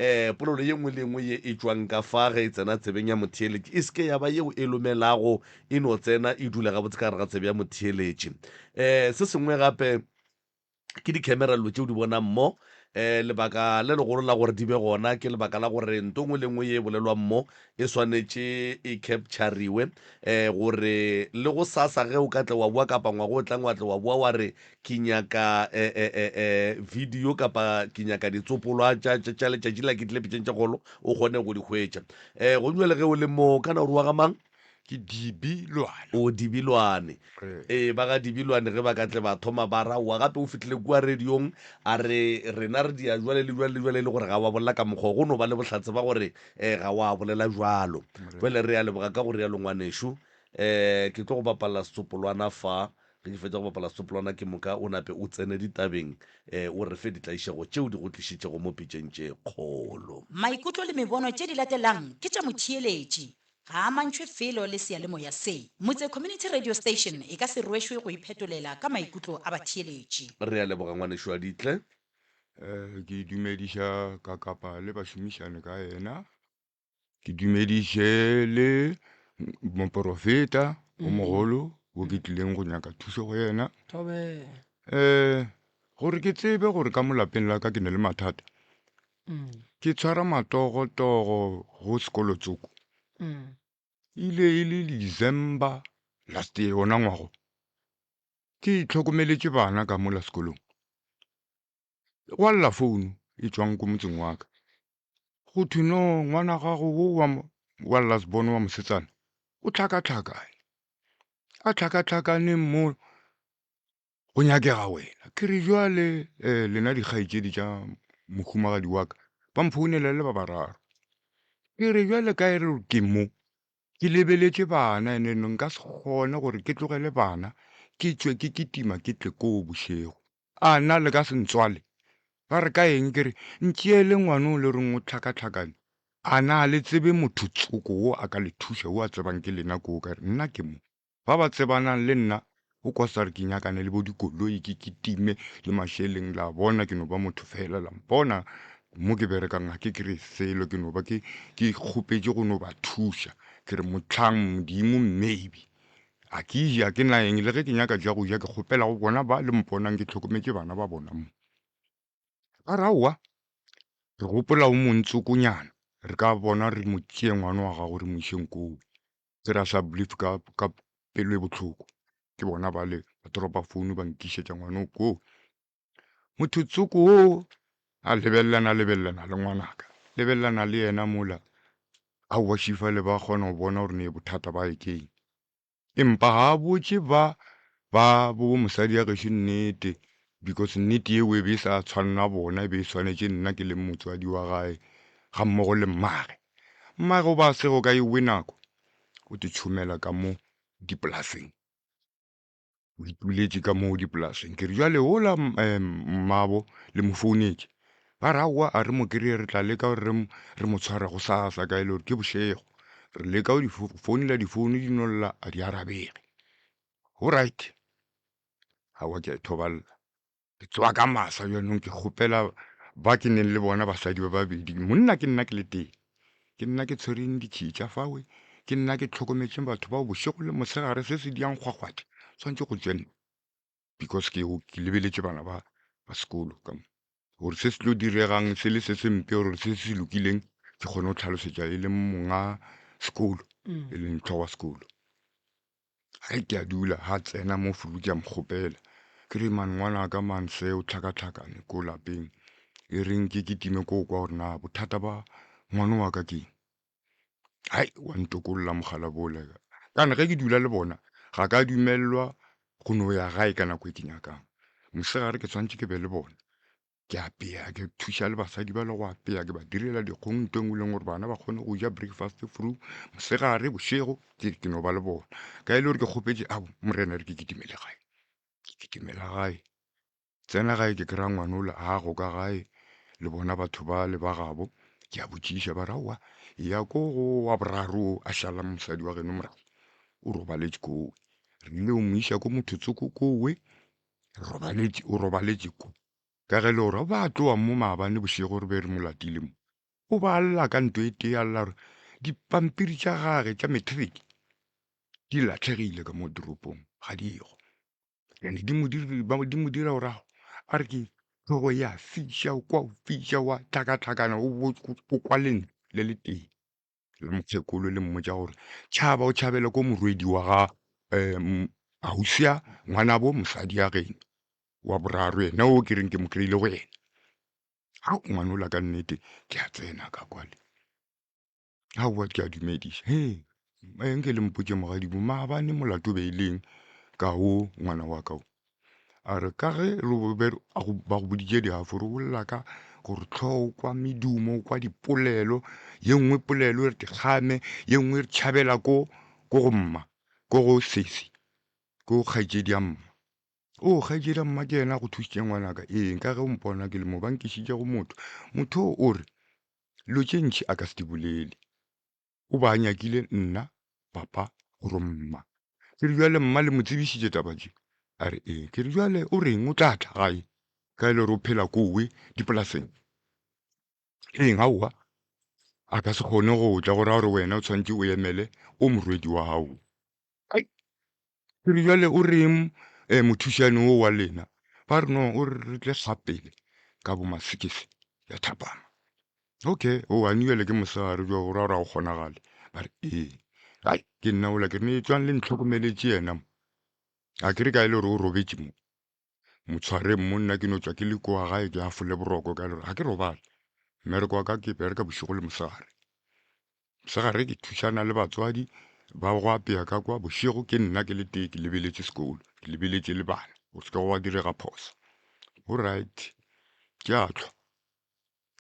um polelo ye nngwe le ye nngwe ye e tšwang ka fa ge e tsena tsebeng ya motheeletši e se ke ya ba yeo e lomelago e no tsena e dula gabotse ka gare ga tsebe ya motheeletši. Um se sengwe gape ke di-camera dilo tšeo di bonang mo um lebaka le legolo la gore di be gona ke lebaka la gore nto nngwe le nngwe ye e bolelwang mo e swanetše e capturiwe um gore le go sasa ge o ka tle wa boa kapa ngwaga o tlang wa tle wa boa wa re ke nyaka um video kapa ke nyaka ditsopolwa tša letšatši la ke tlile pitšeng tše kgolo o kgone go di hwetša um go jale ge o le mo kana gore wa ga mang? Ke Dibilwane. O Dibilwane. Ee, ba ga Dibilwane ge ba ka tle ba thoma ba ra oa gape o fihlile kua radiong a re rena re dia jwale le jwale le jwale e le gore ga wa bolela ka mokgwa go no ba le bohlatse ba gore um ga wa bolela jwalo. Jwale re a leboga ka go rialo ngwanešu. Um ke tlo go bapalla setsopolwana fa Ge ke fetša go bapala setsopolwana ke moka o nape o tsene ditabeng um o re fe ditlaišego tšeo di go tlišitšego mo pitšeng tše kgolo. Maikutlo le mebono tše di latelang ke tša motheeletši. Ga a amantšhwe felo le seyalemoya se. Motse Community Radio Station e ka se rwešwe go iphetolela ka maikutlo a batheeletši. Re a leboga ngwanešu Aditle. Ke dumediša Kakapa le bašomišani ka yena. Ke dumediše le moporofeta o mogolo wo ke tlileng go nyaka thušo go yena. Um gore ke tsebe gore ka mo lapeng la ka ke ne le mathata, ke tshwara matogotogo go sekolo tsoko. Ile e le December last year ona ngwago, ke itlhokomeletše bana ka mola sekolong. Gwa lla founu e tšwang ko motseng wa ka. Go thwe no ngwana gago wo wa, wa last born wa mosetsana o hlakahlakane. A hlakahlakane mo go nyakega wena. Ke re jwale eh, lena dikgaetšedi tša mohumagadi wa ka ba mphounela le ba bararo. Ke re jwale ka e re ke mo ke lebeletše bana ene nka se kgone gore ke tlogele bana ke tšwe ke kitima ke tle koo bošego. A na le ka se ntswale? Ba re ka eng? Ke re, Ntšeele ngwana o le reng o hlakahlakane. A na le tsebe motho tsoko wo a ka le thuša, wo a tsebang ke lena koo? Ka re, Nna ke mo. Ba ba tsebanang le nna, o kwa sa re ke nyakane le bo dikoloi, ke kitime le mašeleng, la bona ke no ba motho fela, la mpona mo ke berekang ga ke kry-e selo, ke no ba ke ke kgopetše go no ba thuša. Ke re, Mohlang Modimo maybe A ke je, a ke na eng, le ge ke nyaka tša go ja, ke kgopela go bona ba le mponang ke hlokometše bana ba bona mo. Ba re, Aowa, re gopola o montsokonyana, re ka bona re mo tšee ngwana wa gago re mo išeng koo. Ke ra sa believe ka, ka pelo e bohloko. Ke bona bale ba dropa founu ba nkišetša ngwana o koo. Motho tsoko wo a lebelelana lebelelana le ngwanaka, lebelelana le yena mola, aowa šifale ba kgona go bona gore ne bothata ba e keng. Empa ga a botše ba ba bo mosadi ya gešo nnete because nnete yeo e be e sa tshwanela bona, e be e swanetše nna ke leng motswadi wa gae ga mmogo le mmage. Mmage o ba sego ka ewe nako o te tšhomela ka mo dipolaseng. O ituletše ka moo dipolaseng. Ke re jwale wola mmabo le mo founetše? Ba re aowa a re mo kry-e re tla leka gore re mo tshware gosasa ka e le gore ke bošego. Re leka go di founela difounu di no lla a di arabege. Go right. Aowa ke a ithoballa. Ke tsoga ka masa bjanong ke kgopela ba ke neng le bona basadi ba babedi, monna ke nna ke le tee. Ke nna ke tshwereng ditšhii tša fawe, ke nna ke hlokometšeng batho bao bošego le mosegare se se diang kgwakgwatha swanetše go tšwe nna because ke ke lebeletše bana ba ba sekolo ka mo. Gore se se tlo diregang se le se se mpe or se se lokileng ke kgone go hlalosetša e le monga sekolo e leng hlogo wa sekolo. Ge ke a dula, ga tsena mo furu ke a mo kgopela. Ke re man ngwanaka man se o hlakahlakane ko lapeng. E reng ke kitime ko kwa gore na bothata ba ngwana wa ka keng. Hai wa ntokolla mogala bola. Kana ge ke dula le bona ga ka dumelelwa go no ya gae ka nako e ke nyakang. Mosegare ke tshwanetse ke be le bona. Ke apea, ke thuša le basadi ba le go apea, ke ba direla dikgong ntho e nngwe le nngwe gore bana ba kgone go ja breakfast fru mosegare bošego ke ke no ba le bona. Ka e le gore ke kgopetše ao morena re ke kitimele gae, ke kitimela gae. Tsena gae ke kry-a ngwana ola a go ka gae le bona batho ba le ba gabo ke a botšiša ba re aowa eya ko go wa boraro o a šalang mosadi wa geno morago o robaletše kowe. Re ile go mo iša ko motho tsoko kowe robaletše o robaletše ko. Ka ge le gore ba tloga mo maabane bošego re be re mo latile mo, o ba a lla ka nto e tee a lla gore dipampiri tša gage tša matric di lahlegile ka mo toropong ga di ego. And di mo di mo dira gore a re ke hlogo ya fiša o kwa o fiša wa hlakahlakana o kwa lentswe le le tee la mokgekolo le mmotša gore tšhaba o tšhabele ko morwedi wa ga um ausia ngwanabo mosadi ya geno wa boraro yena o ke reng ke mo kry-ile go yena. Ao ngwana ola ka nnete ke a tsena ka kwale. Aowa ke a dumediša. He! Nke le mpotše mogadimo, maabane molato be e leng ka wo ngwana wa ka wo? A re ka ge ba go boditše dihafo re bolela ka gore tlhogo o kwa medumo, o kwa dipolelo, ye nngwe polelo e re dikgame, ye nngwe e re tšhabela ko ko go mma, ko go sesi, ko kgaetšedi ya mma. O kgaetšedi ya mma ke yena a go thušitše ngwanaka? Ee, nka ge o mpona ke le mo, ba nkišitše go motho. Motho o o re dilo tše ntši a ka se di bolele. O ba a nyakile nna, papa, gore mma. Ke re, Bjale, mma, le mo tsebišitše taba tše? A re, Ee. Ke re, Bjale, o reng o tla tla gae, ka e le gore o phela kowe dipolaseng? Eng, aowa, a ka se kgone go tla, go ra gore wena o tshwanetše o emele o morwedi wa gago. Ai, ke re bjale o reng um mothušane wo wa lena? Ba re no, o re re tle fa pele ka bo masekese ya thapama. Okay, o ane bjale ke mosegare bjo go ra gore ga go kgonagale. Ba re ee. Ai, ke nna ola ke re ne tšwang le ntlhokomeletše yena mo. A ke re ka e le gore o robetše mo. Mo tshwareng mo nna ke no tšwa ke le kua gae ke hafole boroko ka gore ga ke robale. Mmereko wa ka ke bereka bošego le mosegare. Mosegare ke thušana le batswadi ba go apea ka kwa, bošego ke nna ke le tee ke lebeletše sekolo, ke lebeletše le bana go se ke gwa direga phoso. Alright, ke a hlwa.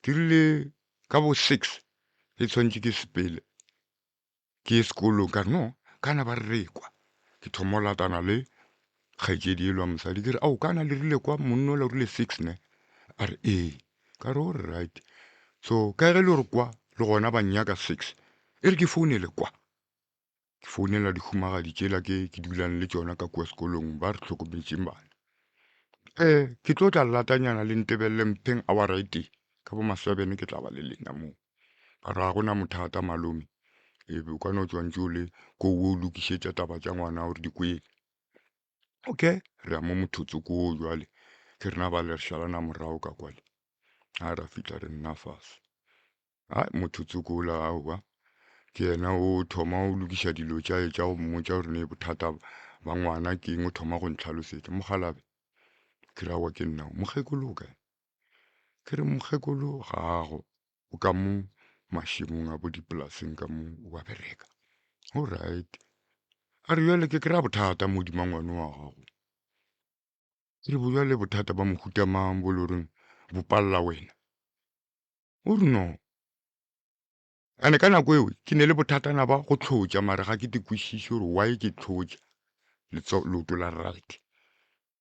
Ke rile ka bo 6 ke tshwanetše ke sepele ke ye sekolong ka re no kana ba re re kwa ke thoma go latana le kgaetšedi elo wa mosadi ke re ao kana le rile kwa monna ola o rile 6 ne a re ee ka re o re right so ka ge le gore kwa le gona ba nnyaka 6 e re ke founele kwa ke founela dihumagadi tšela ke ke dulang le tšona ka kua sekolong ba re hlokometšeng bana um ke tlo tla latanyana le ntebelele mpheng awara e tee ka bo masebene ke tla ba le lena moo Ba re ga go na mothata malome, e be o ka no tšwa ntše o le ko o lokišetša taba tša ngwana gore di kwele. Okay, re ya mo mothotsoko wo jwale, ke rena ba le re šalana morago ka kwale. A ra fihla re nna fase. Ai mothotsoko ola aowa, ke yena o thoma o lokiša dilo tša tša go mmotša gore ne bothata ba ngwana ke eng, o thoma go ntlhalosetša. Mokgalabje, ke re aowa ke nna o, mokgekolo o kae? Ke re mokgekolo gago o ka mo mašemong a bo dipolaseng ka mo o a bereka. Alright. A re bjale ke kry-a bothata modima ngwane wa gago. Ke re bjale bothata ba mohuta mang bo le goreng bo palela wena? O re no. Ene ka nako eo ke ne le bothatana ba go tlhotša mara ga ke di kwešiše gore why ke tlhotša leoto la right.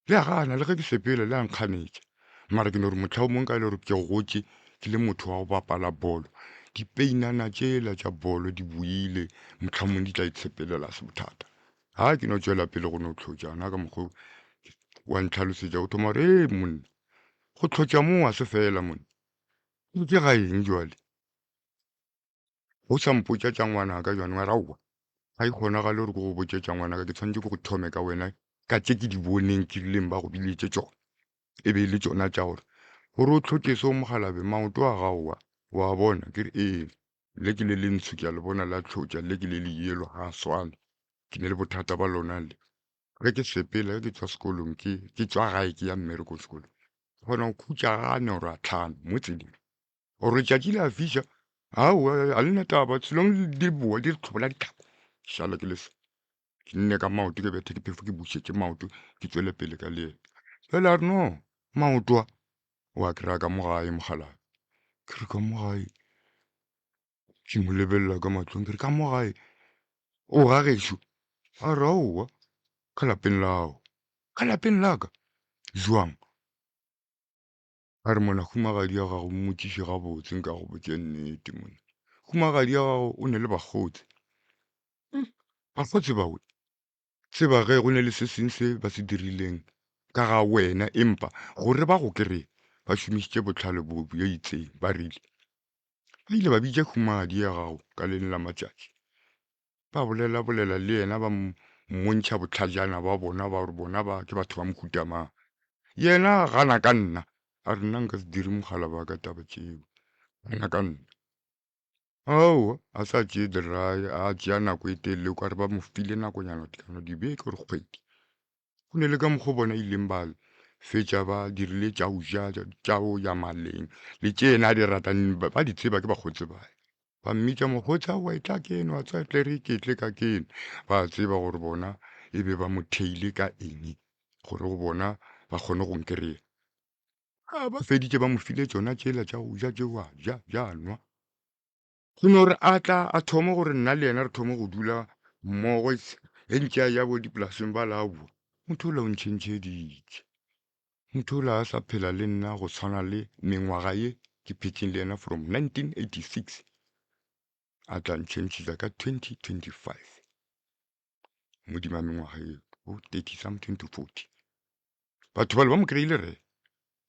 Le a gana le ge ke sepela le a nkganetša. Mara ke no re mohla o mongwe ka e le gore ke gotše ke le motho wa go bapala bolo, dipeinana tšela tša bolo di boile mohla mongwe di tla itshepelela se bothata. Ha ke no tšwela pele go no tlhotša gona ka mokgwa wa ntlhalosetša o thoma gore ee monna go tlhotša moo ga se fela monna. Ke ga eng jwale? Go sa mpotša tša ngwanaka jwanong, a re aowa, ga e kgonagale gore ke go botše tša ngwanaka, ke tshwanetše ke go thome ka wena ka tše ke di boneng ke rileng ba go biletše tšona. E be e le tšona tša gore gore o tlhoke seo mokgalabje, maoto a gago a, o a bona? Ke re ee, le ke le lentsho ke a le bona la tlhotša, le ke le le yelo ga a swane, ke ne le bothata ba lona le. Ge ke sepela, ge ke tšwa sekolong, ke ke tšwa gae ke ya mmerekong sekolong, ke kgona go khutša gane or a tlhano mo tseleng. Or letšatši le a fiša, aowa a le na taba, selong di boa di re tlhobola ditlhako. Ke šala ke le so, ke nne ka maoto ke bethe ke phefo ke bušetše maoto ke tšwele pele ka leeto. Bjale a re no, maoto a o a kry-a ka mo gae mokgalabje. Ke re ka mo gae, ke mo lebelela ka mahlong ke re ka mo gae o ga gešo? A re aowa, ka lapeng la gago. Ka lapeng la ka? Jwang? A re mona humagadi ya gago mmotšiše gabotse nka go botše nnete mona. Humagadi ya gago o ne le bakgotse. Bakgotse bawe? Tseba ge go ne le se seng se ba se dirileng ka ga wena empa gore ba go kreye ba šomišitše bohlale bo bjo itseng ba rile ba ile ba bitša humagadi ya gago ka le leng la matšatši ba bolelabolela le yena ba mmontšha bohlajana ba bona ba gore bona ba ke batho ba mohuta mang. Yena a gana ka nna, a re nna nka se dire mogala wa ka taba tšeo, gana ka nna. Aowa, a sa tšee dry, a tšea nako e telele o ka re ba mo file nakonyana kana dibeke or kgwedi. Go ne le ka mokgwa bona ileng ba fetša ba dirile tša go ja, tša go ya maleng le tše yena a di ratang ba di tseba ke bakgotsi ba. Ba mmitša mokgotsi, aowa etla keno, wa tseba tle re iketle ka keno. Ba tseba gore bona e be ba mo theile ka eng gore go bona ba kgone go nkry-a. A ba feditše ba mo file tšona tšela tša go ja tšeo a ja, ja nwa. Go no re a tla a thoma gore nna le yena re thome go dula mmogo ge ntše a ya bo dipolaseng ba la bua. Motho ola o ntšhentšheditše. Motho ola a sa phela le nna go tshwana le mengwaga ye ke phetšeng le yena from 1986 a tla ntšhentšhetša ka 2025 modima mengwaga eo bo 30 something to 40. Batho bale ba mo kry-ile re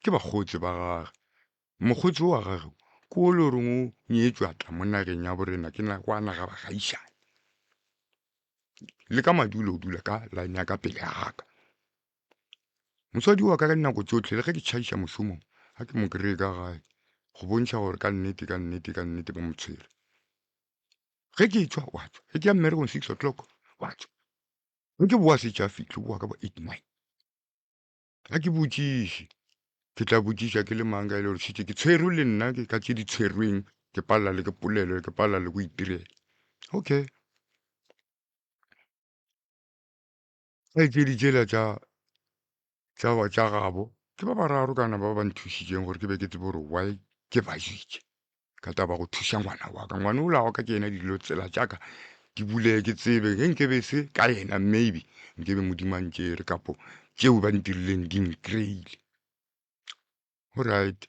ke bakgotsi ba gage. Mokgotsi wa gage ke o le goreng o nyetšwe a tla mo nageng ya borena ke kwa naga bagaišane. Le ka madulo o dula ka line ya ka pele ga ka. Mosadi wa ka ka dinako tšohle le ge ke tšhaiša mošomong ga ke mo kry-e ka gae go bontšha gore ka nnete ka nnete ka nnete ba mo tshwere. Ge ke tšwa wa tšwa, ge ke ya mmerekong six o'clock wa tšwa, ge ke boa setše a fihle o boa ka bo eight nine. Ga ke botšiše, ke tla botšiša ke le mang ka e le gore šetše ke tshwerwe le nna ke ka tše di tshwerweng ke palela le ke polelo ke palela le go itirela. Okay. Kgaetšedi tšela tša tša tša gabo ke ba bararo kana ba ba nthušitšeng gore ke be ke tsebe gore why ke ba jitše ka taba go thuša ngwana wa ka. Ngwana ola wa ka ke yena dilo tsela tša ka di bulege ke tsebe ge nke be se ka yena maybe nke be Modimo a ntšere kapo tšeo ba ntirileng di nkry-ile. Alright.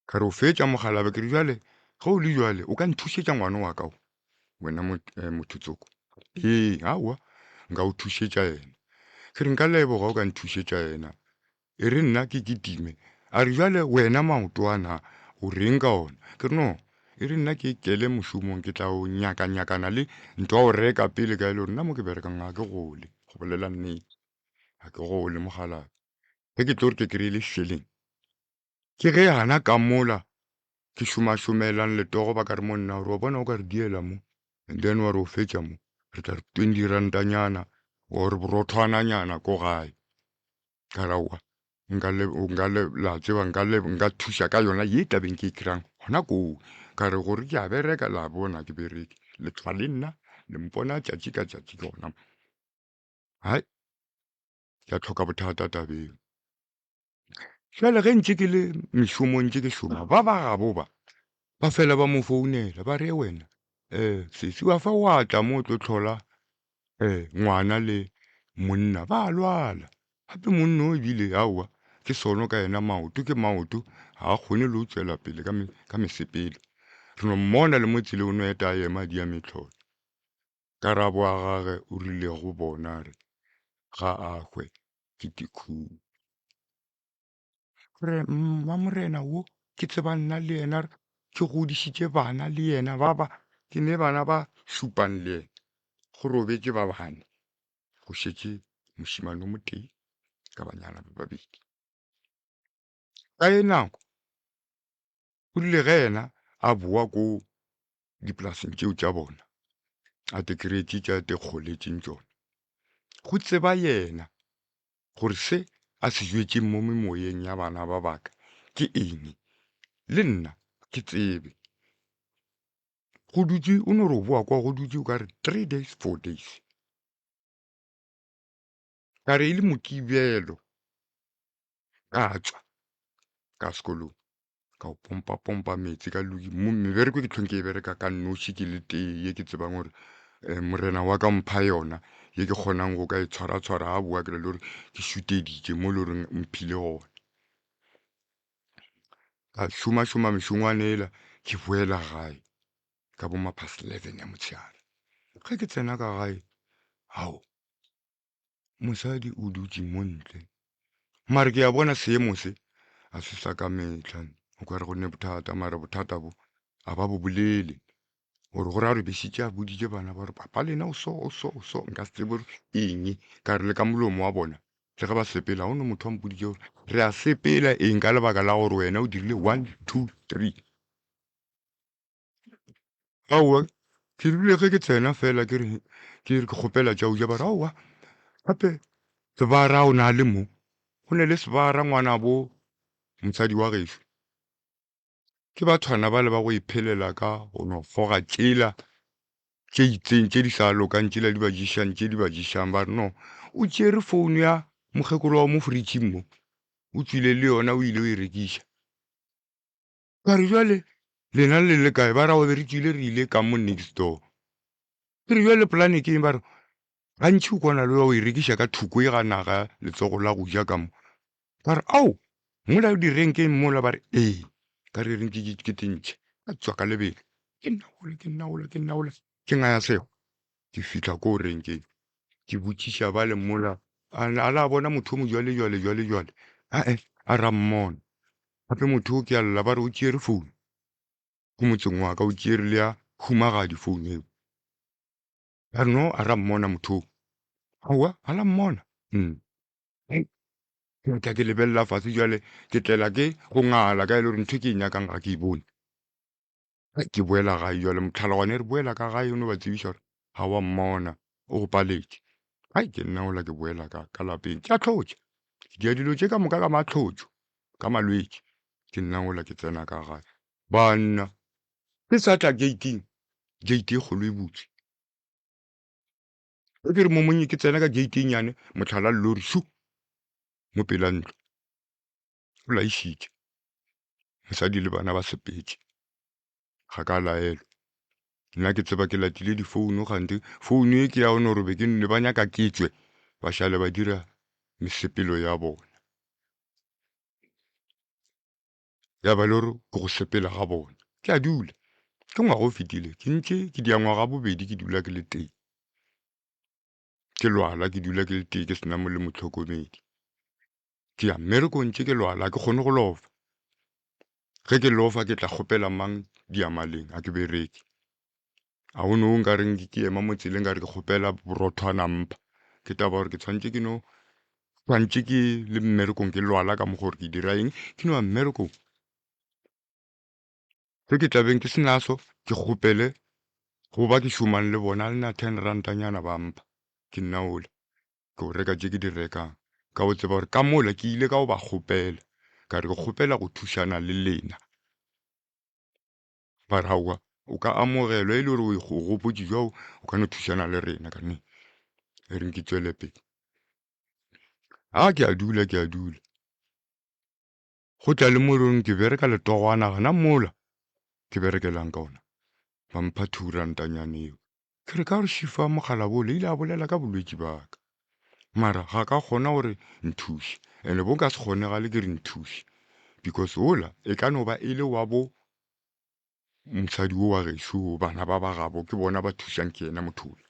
Ka re o fetša mogalabe ke re jale ge o le jale o ka nthušetša ngwana wa ka wena eh, motho tsoko ee aowa nka o thušetša yena ke re nka leboga o ka nthušetša yena e re nna ke kitime a re jale wena maoto ana o reng ka ona ke re no e re nna ke kele mošomong ke tla o nyakanyakana le ntho ya go reka pele ka e le gore nna mo ke berekang ga ke gole go bolela nnete ga ke gole mogalabe ge ke tlo re ke kry-ile šeleng Ke ge gana ka mola ke šomašomelang letogo ba ka re monna gore wa bona o ka re diela mo and then wa re o fetša mo re tla re 20 rantanyana or borothwananyana ko gae. Ka re aowa nka le nka le la tseba nka le nka thuša ka yona ye tabeng ke e kry-ang gona koo. Ka re gore ke a bereka la bona ke bereke le hlwa le nna le mpona tšatši ka tšatši ke gona mo. Hai ke a tlhoka bothata tabeng. Bjale ge ntše ke le mešomong ntše ke šoma, ba ba gabo ba ba fela ba mo founela ba re wena um sesi wa fa wa tla mo o tlo hlola um ngwana le monna ba lwala. Gape monna o ebile aowa ke sono ka yena maoto ke maoto ga a kgone le go tšwela pele ka, ka mesepelo. Re no mmona le mo tseleng o no eta a ema a dia mehlolo. Karabo ya gage o rile go bona a re, Ga a hwe, ke tikhumo. Re, Mma Morena wo ke tseba nna le yena ke godišitše bana le yena ba ba ke ne bana ba šupang le yena go robetše ba bane go šetše mošemane o motee ka banyana ba babedi. Ka ye nako o rile ge yena a boa ko dipolaseng tšeo tša bona a te kry-etše tša te kgoletšeng tšona go tseba yena gore se a se jwetšeng mo memoyeng ya bana ba baka ke eng le nna ke tsebe go dutše o no re o boa kwa go dutše o ka re three days four days ka re e le mokibelo ka tšwa ka sekolong ka o pompa pompa meetse ka loki mebereko ke tlhong ke e bereka ka noši ke le tee ye ke tsebang gore um morena wa ka mpha yona ye ke kgonang go ka e tshwara-tshwara ga boa ke le gore ke šuteditše mo le goreng mphile gona. Ka šoma-šoma mešongwana ela ke boela gae ka bo ma past 11 ya motshehare. Ge ke tsena ka gae, ao Mosadi o dutše mo ntle. Mare ke a bona seemo se a se sa ka mehla. O ka re go ne bothata, mare bothata bo a ba bo bolele. Gore go ra gore be šetše a boditše bana ba gore papa lena o so, o so, o so. Nka se tsebe gore eng. Ka re le ka molomo wa bona le ge ba sepela, ga go no motho a mpoditše gore re a sepela eng ka lebaka la gore wena o dirile one, two, three. Aowa, ke rile ge ke tsena fela ke re ke re ke kgopela tša go ja ba re aowa gape sebara o na le mo go ne le sebara ngwanabo mosadi wa gešo. Ke bathwana bale ba go iphelela ka go no goga tšela tše itseng tše di sa lokang tšela di ba ješang tše di ba ješang ba re no o tšere founu ya mokgekolo wa mo fridging mo o tšwile le yona o ile o e rekiša. Ka re jwale lena le le kae ba ra o be re tšwile re ile ka mo next door. Ke re jwale polane ke eng ba re gantši o kwana le wa o e rekiša ka thoko e ga naga letsogo la go ja ka mo. Ba re ao mola di renkeng mola ba re ee ka re reng ke ke tentšhe ka tswa ka lebelo ke nna ola ke nna ola ke nna ola ke ngaya sego ke fihla ko renkeng ke botšiša ba le mola a la bona motho o mo jwale jwale jwale jwale ae a ra mmona gape motho o ke a lla ba re o tšere founu ko motseng wa ka o tšere le ya humagadi founu eo ba re no a ra mmona motho o aowa a la mmona mm. Ke tla ke lebelela fase jale ke tlela ke go ngala ka e le gore ntho e ke e nyakang ga ke e bone. Ke boela gae jale motlhalogwane re boela ka gae o no ba tsebiša gore ga wa mmona o go paletše. Hai ke nna ola ke boela ka ka lapeng ke a tlotša. Ke dia dilo tše ka moka ka matlotšo ka malwetši. Ke nna ola ke tsena ka gae. Banna ke sa tla gating gate e kgolo e butswe. Ge ke re mo monnye ke tsena ka gate e nnyane, mohlala lori shu mo pela ntlo. O laišitše. Mosadi le bana ba sepetše. Ga ka laelwa. Nna ke tseba ke latile difouno kganthe founu e ke ya no gore be ke nne ba nyaka ke tšwe ba šale ba dira mesepelo ya bona. Ya ba le gore ke go sepela ga bona. Ke a dula. Ke ngwaga o fetile ke ntše ke dia ngwaga bobedi ke dula ke le tee. Ke lwala ke dula ke le tee ke sena mo le motlhokomedi. Ke ya mmerekong ntše ke lwala ke kgone go lofa. Ge ke lofa ke tla kgopela mang diamaleng a ke bereke. A go no nka reng ke ema mo tseleng ka re ke kgopela borothwana mpha. Ke taba gore ke tshwanetse ke no tshwanetse ke le mmerekong ke lwala ka mo gore ke dira eng ke no ya mmerekong. Se ke tlabeng ke se naso ke kgopele go ba ke šomang le bona le na ten rantanyana ba mpha ke nna ola ke go reka tše ke di rekang ka go tseba gore ka mola ke ile ka go ba kgopela ka re ke kgopela go thušana le lena. Ba re aowa o ka amogelwa e le gore o gopotše jwao o ka no thušana le rena ka ne e reng ke tšwele pele. A ke a dula ke a dula go tla le mo reng ke bereka letogwana gana mola ke berekelang ka ona ba mpha thurantanyane eo ke re ka gore šifa mogala bole ile a bolela ka bolwetši ba ka mara ga ka kgona gore nthuše ene bo ka se kgonegale ke re nthuše because ola e ka no ba e le wa bo mosadi wo wa gešo bana ba ba gabo ke bona ba thušang ke yena motho ola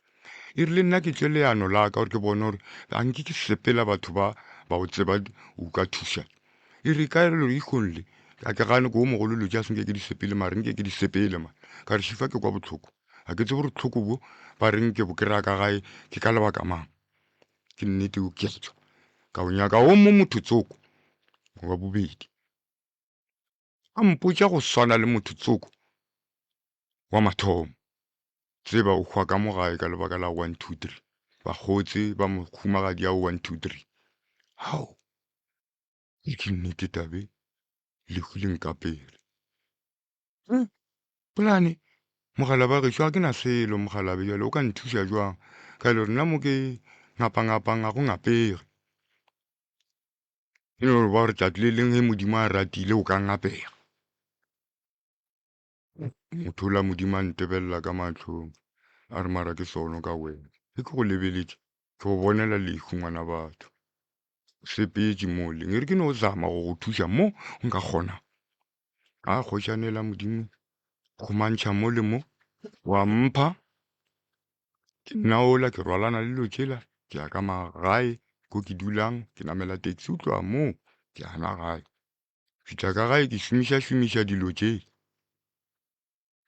e rile nna ke tšwe leano la ka gore ke bone gore a nke ke sepela batho ba ba o tseba o ka thuša e re ka re ikgong le a ke gane ko o mogolo dilo tša senke ke di sepele mare nke ke di sepele man ka re šifa ke kwa bohloko ga ke tsebe gore tlhoko bo ba reng ke bo kry-a ka gae ke ka lebaka mang ke nnete o ke tšwa ka o nyaka o mo motho tsoko wa bobedi a mpotša go swana le motho tsoko wa mathomo tseba o hwa ka mo gae ka lebaka la 1 2 3 bakgotse ba mohumagadi ya 1 2 3 hao e ke nnete tabe lehu le nkapere hmm, polane mogala ba gešo ga ke na selo mogalabe jale o ka nthuša jwang ka e le gore nna mo ke ngapangapang ga go ngapege e no ba gore tšatši le leng ge modimo a ratile o ka ngapega motho la modimo a ntebelela ka mahlong a re mara ke sono ka wena ge ke go lebeletše ke go bonela lehu ngwana batho o sepetše mo leng e re ke no zama go go thuša mo nka kgona a kgošanela modimo kgomantšha mo le mo wa mpha Ke nna ola ke rwalana le dilo tšela ke ya ka magae ko ke dulang ke namela taxi o tloga moo ke ya na gae fihla ka gae ke šomiša šomiša dilo tše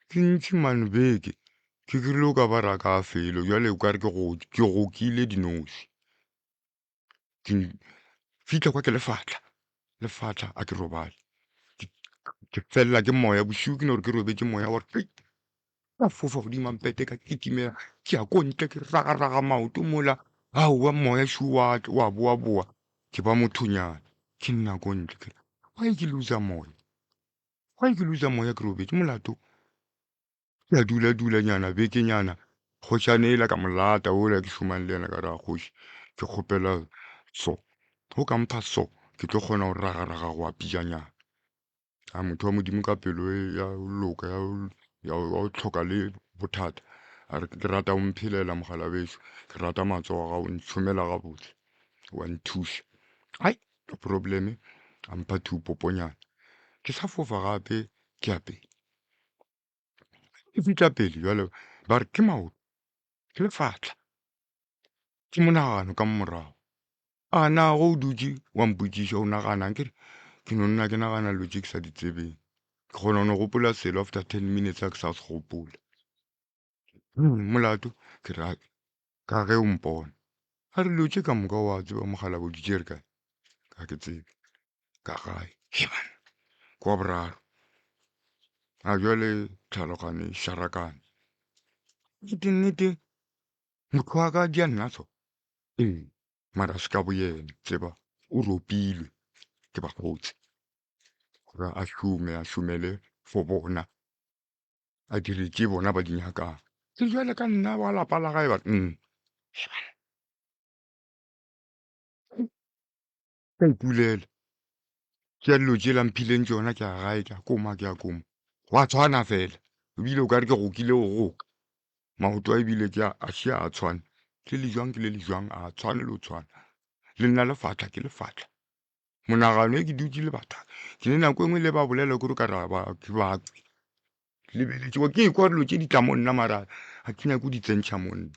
ke ntši man beke ke krile o ka ba raka felo jwale o ka re ke go ke gokile dinosi Ke fihla kwa ke lefatla, lefatla a ke robale. Ke felela ke moya bošego ke no re ke robetše moya wa re ka fofa godimo mpete ka kitimela ke ya ko ntle ke ragaraga maoto mola aowa moya šo wa wa boa boa ke ba mothonyana ke nna ko ntle ke why ke loser moya. Why ke loser moya ke robetše molato? Ke a dula dula nyana beke nyana kgošana ela ka molata ola ke šomang le yena ka re a kgoši ke kgopela so go ka mpha so ke tlo kgona go ragaraga go apijanyana. A motho wa modimo ka pelo ya loka ya go tlhoka le bothata a re ke rata o mphelela mogala bešo ke rata matsogo a gago ntšhomela gabotse wa nthuša ai no probleme a mpha thupoponyana ke sa fofa gape ke ya pele ke fihla pele jalo ba re ke maoto ke lefatla ke monagano ka morago a na go o dutše wa mpotšiša o naganang ke re ke no nna ke nagana dilo tše ke sa di tsebeng ke kgona go no gopola selo after ten minutes a ke sa se gopola hmm, molato ke ra ka ge o mpona a re dilo tše ka moka wa tseba mogala bo di tšere kae ga ke tsebe ka gae he bana kwa boraro a jwale tlhalogane e šarakane nnete nnete motho wa ka di a nna so ee mara se ka boyena tseba o ropilwe ke bakgotsi gore a šome a šomele for bona a dire tše bona ba di nyakang ke jwale ka nna wa lapa la gae ba mm. Ka ipulela. Ke ya dilo tšela mphileng tšona ke ya gae ke a koma ke a koma. Gwa tshwana fela. Ebile o ka re ke gokile go goka. Maoto a ebile ke a šia a tshwana. Ke le jwang ke le le jwang a tshwane le o tshwana. Le nna lefatla ke lefatla. Monagano e ke dutše le batho. Ke ne nako e nngwe le ba bolela ke re ka ra ba ke ba kwe. Lebeletše ke ekwa dilo tše di tla mo nna mara ga ke nyake go di tsentšha mo nna.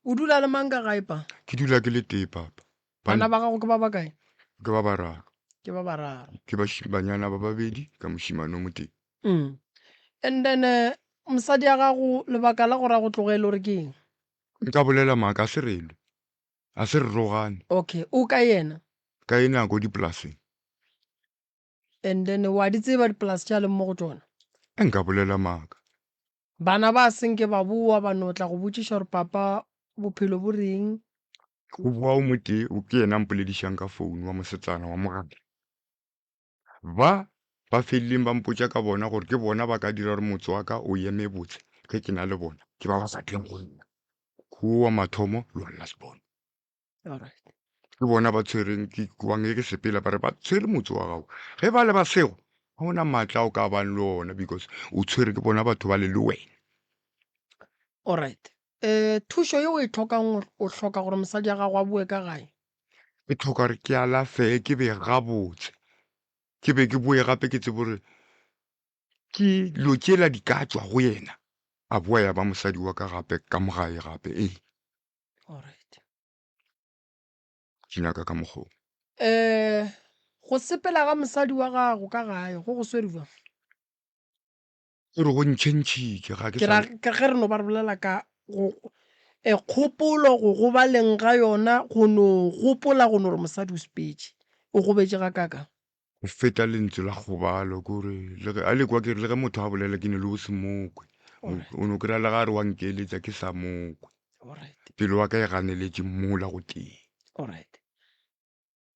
O dula le mang ka gae pa? Ke dula ke le tee papa. Bana ba gago ke ba bakae? Ke ba bararo. Ke ba bararo. Ke banyana ba babedi ka mošimane o motee. Mm. And then eh, mosadi ya gago lebaka la gore a go tlogele o re ke eng? Nka bolela maaka a se re lwe. A se re rogane. Okay, o ka yena? Ka e nako dipolaseng. And then wa di tseba dipolase tša leng mo go tšona? Nka bolela maaka. Bana ba senke ba boa ba no tla go botšiša gore papa bophelo bo reng. Go boa o motee o ke yena a mpoledišang ka founu wa mosetsana wa mogala. Ba ba fedileng ba mpotša ka bona gore ke bona ba ka dira gore motse wa ka o eme botse ge ke na le bona ke ba ba sa tleng go nna. Ke wo wa mathomo le wa last born. Alright. Ke bona ba tshwereng ke kwang ge ke sepela ba re ba tshwere motse wa gago. Ge ba le ba sego ga ona maatla a o ka bang le ona because o tshwere ke bona batho ba le le wena. Alright. Eh thušo ye o e tlhokang o hloka gore mosadi ya gago a boe ka gae? Ke tlhoka gore ke alafege ke be gabotse. Ke be ke boe gape ke tsebe gore ke dilo tšela di ka tšwa go yena a boa ya ba mosadi wa ka gape ka mo gae gape ee. Alright. Ke nyaka ka mokgwa o. Eh go sepela ga mosadi wa gago ka gae go go swere jwang? Ke re go ntšhentšhitše ga ke Ke ra ke ge re no ba re bolela ka go e kgopolo go gobaleng ga yona go no gopola go no re mosadi o sepetše o gobetše ga kaka. Go feta lentswe la kgobalo ke gore le ge a le kwa ke re le ge motho a bolela ke ne le o se mokwe o no kry-a le ga a re wa nkeletša ke sa mokwe pelo wa ka e ganeletše mola go tee. Alright.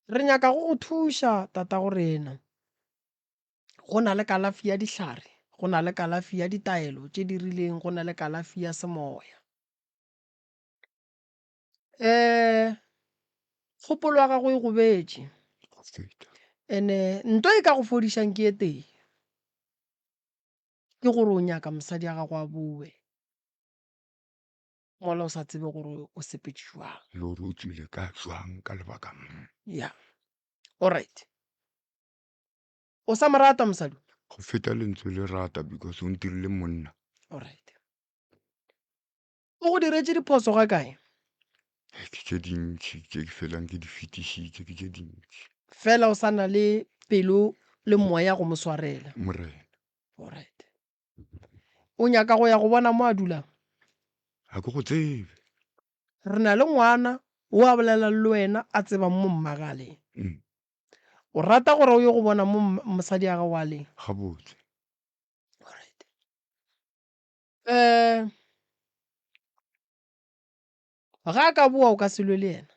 Re nyaka go go thuša tatago rena. Go na le kalafi ya dihlare, go na le kalafi ya ditaelo tše di rileng, go na le kalafi ya semoya. Um kgopolo ya gago e gobetše ene nto e ka go fodišang ke e tee, ke gore o nyaka mosadi ya gago a boe mola o sa tsebe gore o sepetše jwang. Le gore o tswile ka jwang ka lebaka mang. Ya, alright. O sa mo rata mosadi? Go feta lentswe le rata because o ntirile monna. Alright. O go diretše diphoso ga kae? Ke tše dintši tše ke felang ke di fetišitše, ke tše dintši. Fela o sa na le pelo le moya go mo swarela. Morena. Alright. O nyaka go ya go bona mo a dulang? Ga ke go tsebe. Re na le ngwana o a bolelang le wena a tsebang mo mmage a leng. Mm. O rata gore o ye go bona mo mosadi ya gago a leng? Gabotse. Alright. Um ga a ka boa o ka se lwe le yena?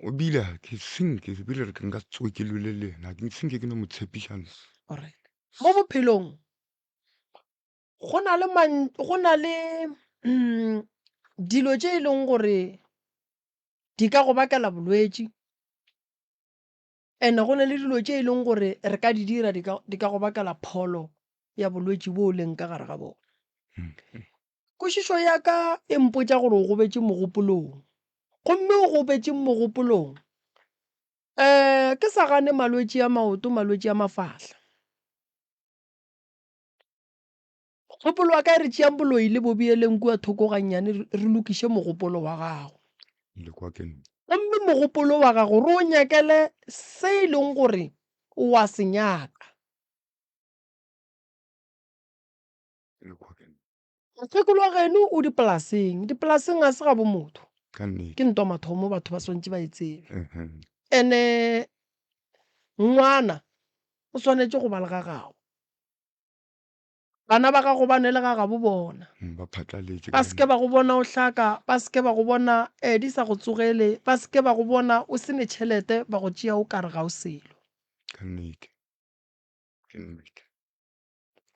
O bile ke senke ebile re ke nka se tsoge ke lwele le yena ke senke ke no mo tshepiša nna. Alright. Mo bophelong go na le go na le dilo tše e leng gore di ka go bakela bolwetši, and-e go na le dilo tše e leng gore re ka di dira di ka di ka go bakela pholo ya bolwetši bo o leng ka gare ga bona. Kwešišo ya ka e mpotša gore o gobetše mogopolong, gomme o gobetše mogopolong ke sa gane malwetši a maoto, malwetši a mafahla. Kgopolo wa ka e re tšeang boloi le bo beeleng kua thoko gannyane re lokiše mogopolo wa gago. Le kwa ke nna. Gomme mogopolo wa gago re o nyakele se e leng gore o a se nyaka. Le kwa ke nna. Mokgekolo wa geno o dipolaseng. Dipolaseng ga se gabo motho. Ka nnete. Ke ntwa mathomo batho ba swantše ba e tsebe. Ene ngwana o swanetše go ba le ga gabo. Bana ba gago ba ne le ga gabo bona. Ba phatlaletše. Ba se ke ba go bona o hlaka, ba se ke ba go bona di sa go tsogele, ba se ke ba go bona o se ne tšhelete ba go tšea o ka re ga o selo. Ka nnete. Ke nnete.